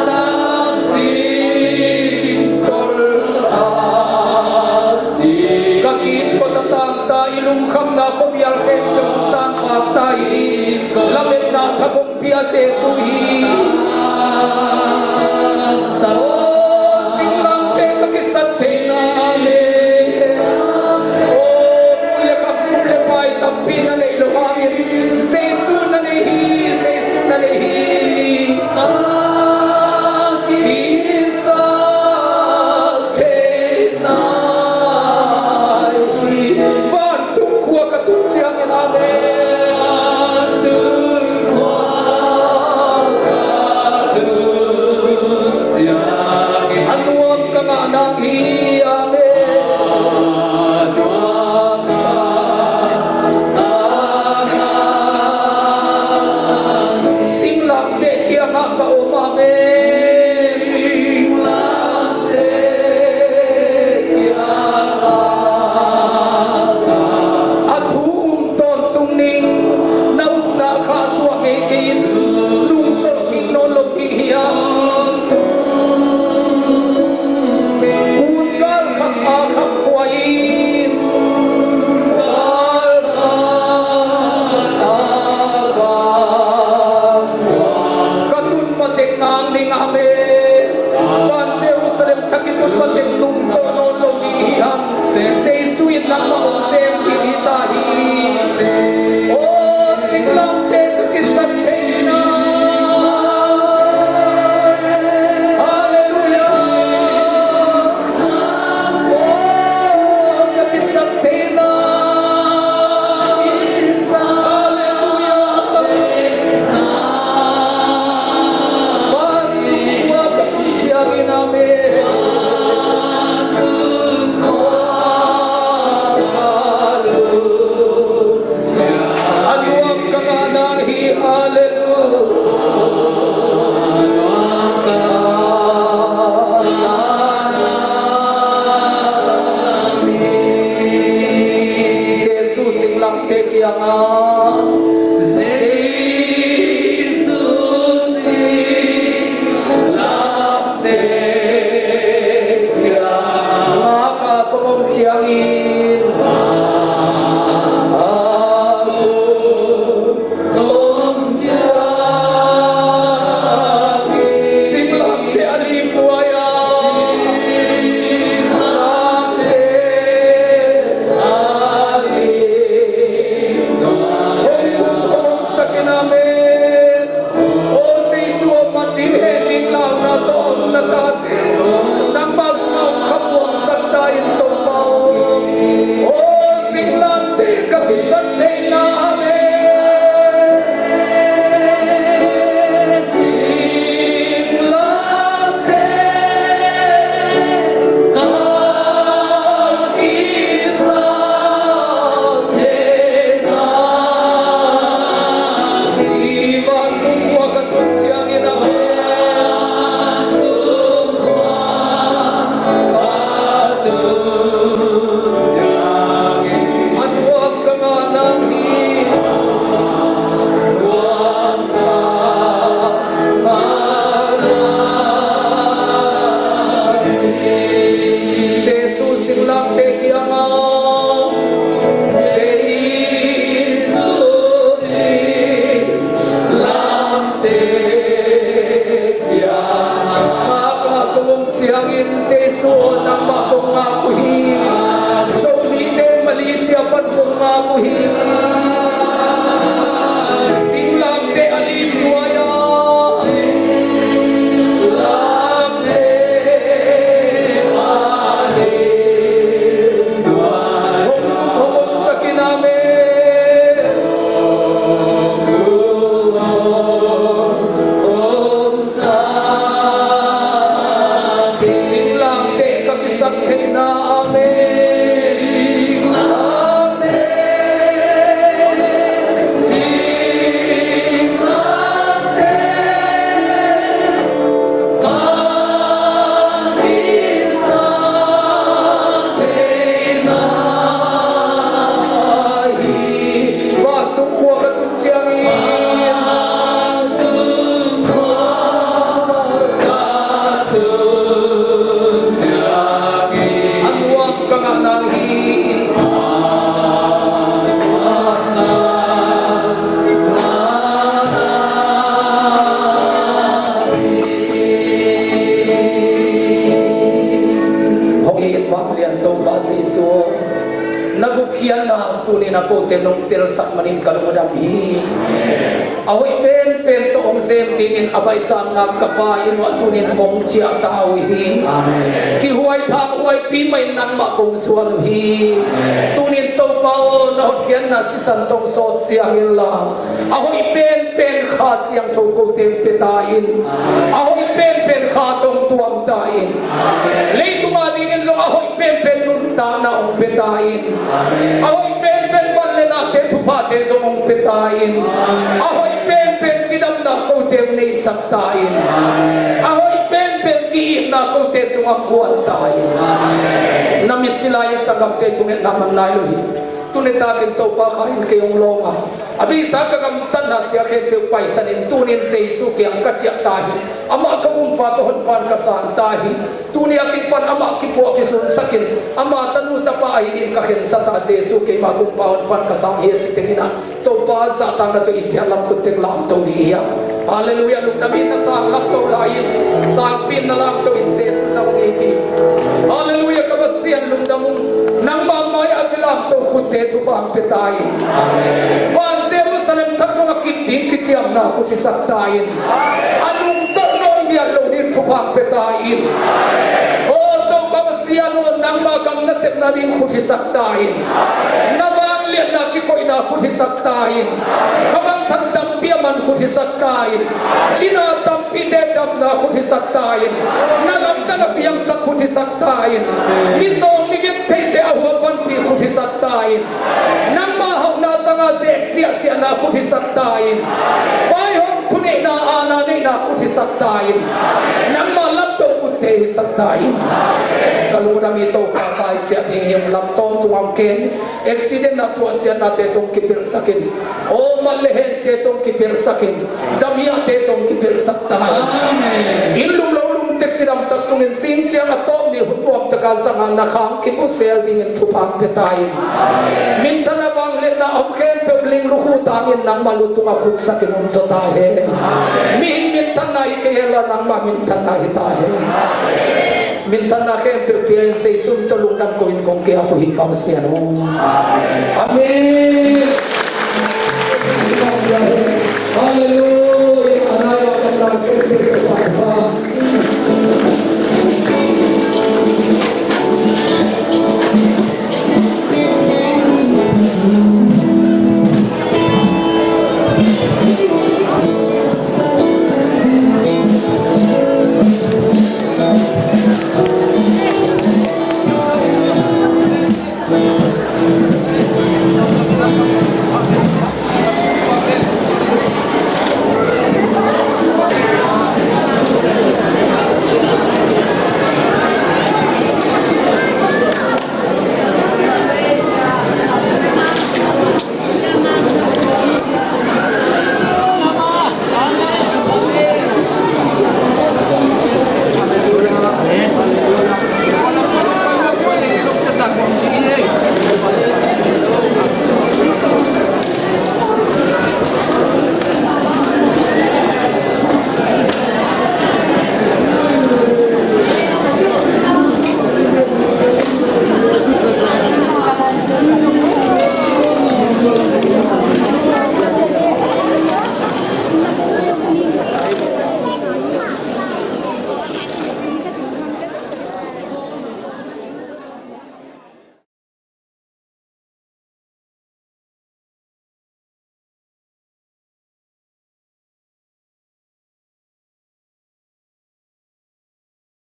tangzing sol aksi in. Ka kiim kawt a tang ta, i lungkhamna khuabial khempeuh hong tangkhak ta hi. Lametna thak hong pia Jesu hi. Aw, singlamteh ka kisa theihna, amen. Aw, mun le kham, sum le pai tampi na neih loh hangin Jesu na nei hi, Jesu na nei hi. Ka kisa theihna hi. Vantung khua ka tun ciangin, amen. Vantung khua ka tun ciangin. Jesu singlamteh kiangah ngak a kong om ciangin, ngak a kong om ciangin, singlamteh a lim nuai-ah, singlamteh a lim nuai-ah hong kum hong omsak in, amen. Aw Jesu, a mat ding, heh ding launa tawh a om na tate, nangmah sungah hong khamuangsak ta in Topa aw. Aw singlamteh ka kisak theihna, amen. Singlamteh ka kisak theihna hi. Vantung khua ka tun ciangin, a vantung khua ka tun ciangin, a nuam ka ngah nang hi. A nuam ka ngah nang hi. Jesu singlamteh kiangah, Jesu singlamteh kiangah ngak a kong om ciangin, Jesu aw, nangmah kong ngak uh hi. Zomite Malaysia pan kong ngak uh hi. Singlamteh a lim nuai-ah, singlamteh a lim nuai-ah hong kum hong omsak in, amen. Hong kum hong omsak in. Singlamteh ka kisak theihna, amen. Amen. Singlamteh ka kisak theihna hi. Vantung khua ka tun ciangin, vantung khua ka tun ciangin, a nuam ka ngah nang hi. A nuam ka ngah nang hi. Hong it vanglian Topa Jesu, na gupkhiatna tuni-in a kote nong telsak manin ka lungdam hi. A hoih penpen tawh hong sem dingin a baihsakna ka Pa inn uah tuni-in kong ciah ta uh hi. Amen. Kihuai thanghuaipih mahin nangmah kong suan uh hi. Amen. Tuni-in Topa aw, na hotkhiatna sisan tawh hong sawt siang inla, a hoih penpen Kha Siangtho kote hong pia ta in. Amen. A hoih penpen Kha tawh hong tuam ta in. Amen. Leitung adingin zong a hoih penpen nuntakna hong pia ta in. Amen. A hoih penpen van le nakte thuphate zong hong pia ta in. Amen. A hoih penpen cidamna kote hong neisak ta in. Amen. A hoih penpen ki-itna kote sungah hong guan ta in. Amen. Na misi lai-in sanggamte thungetna man nai lo hi. Tuni takin Topa, Kha in kei hong lawng a, a beisa ka gam uh tatna sia khempeuh paisanin tuni-in Jesu kiang ka ciah ta hi. Amah ka Gumpa, ka Honpa in ka sang ta hi. Tuni a kipan amah kipuah kisunsakin, ama tanu tapa ahi dingin ka khensat a, Jesu keima Gumpa Honpa in ka sang hi a ci tengin ah, Topa zahtakna tawh i siatlam khut teng lamto ding hi a. Halleluiah. Lungdamin na sang lamto lai-in, sangpi-in na lamto in, Jesu na hong it hi. Halleluiah. Ka Pasian, lungdam ung. Nangmah mai-ah a kilamto khutte thupha hong pia ta in. Amen. Van Jerusalem thak dong a kip ding kiciamna khut hisak ta in. Amen. A nungta nawi ngiat lo ding thupha hong pia ta in. Amen. Aw Topa Pasian aw, nangmah gam nasepna ding khut hisak ta in. Amen. Na vangliatna kikoihna khut hisak ta in. Amen. Kha mangthang tampi a man khut hisak ta in. Cina tam pite damna khut hisak ta in. Na lamdang a piangsak khut hisak ta in. Mizawng miging theite a hua panpih khut hisak ta in. Nangmah hauhna zanga zek siahsiahna khut hisak ta in. Vaihawm thuneihna aana neihna khut hisak ta in. Nangmah lam Topa khut pia hisak ta in. Ka lungdam hi Topa, pai ciah ding hi, lam tawntung ah hong kem in. Accident a tuahsiatnate tawh kipelhsak in. Aw, mat le hente tawh kipelhsak in. Damiate tawh kipelhsak ta in. Amen. Inn lum lo lum tek cidam tak tungin sing ciang a tawp ni hun nuam taka zang a na khang kipuzel dingin thupha pia ta in. Amen. Minthanna vangliatna a om khempeuh ling lukhu tangin nangmah lu tungah khuksak in om zaw ta hen. Amen. Mihing minthanna hi kei hen la, nangmah minthanna hi ta hen. Amen. Minthanna khempeuh pia in, Zeisu min tawh lungdam ko in kong kiap uh hi, Pasian aw. Amen. Amen.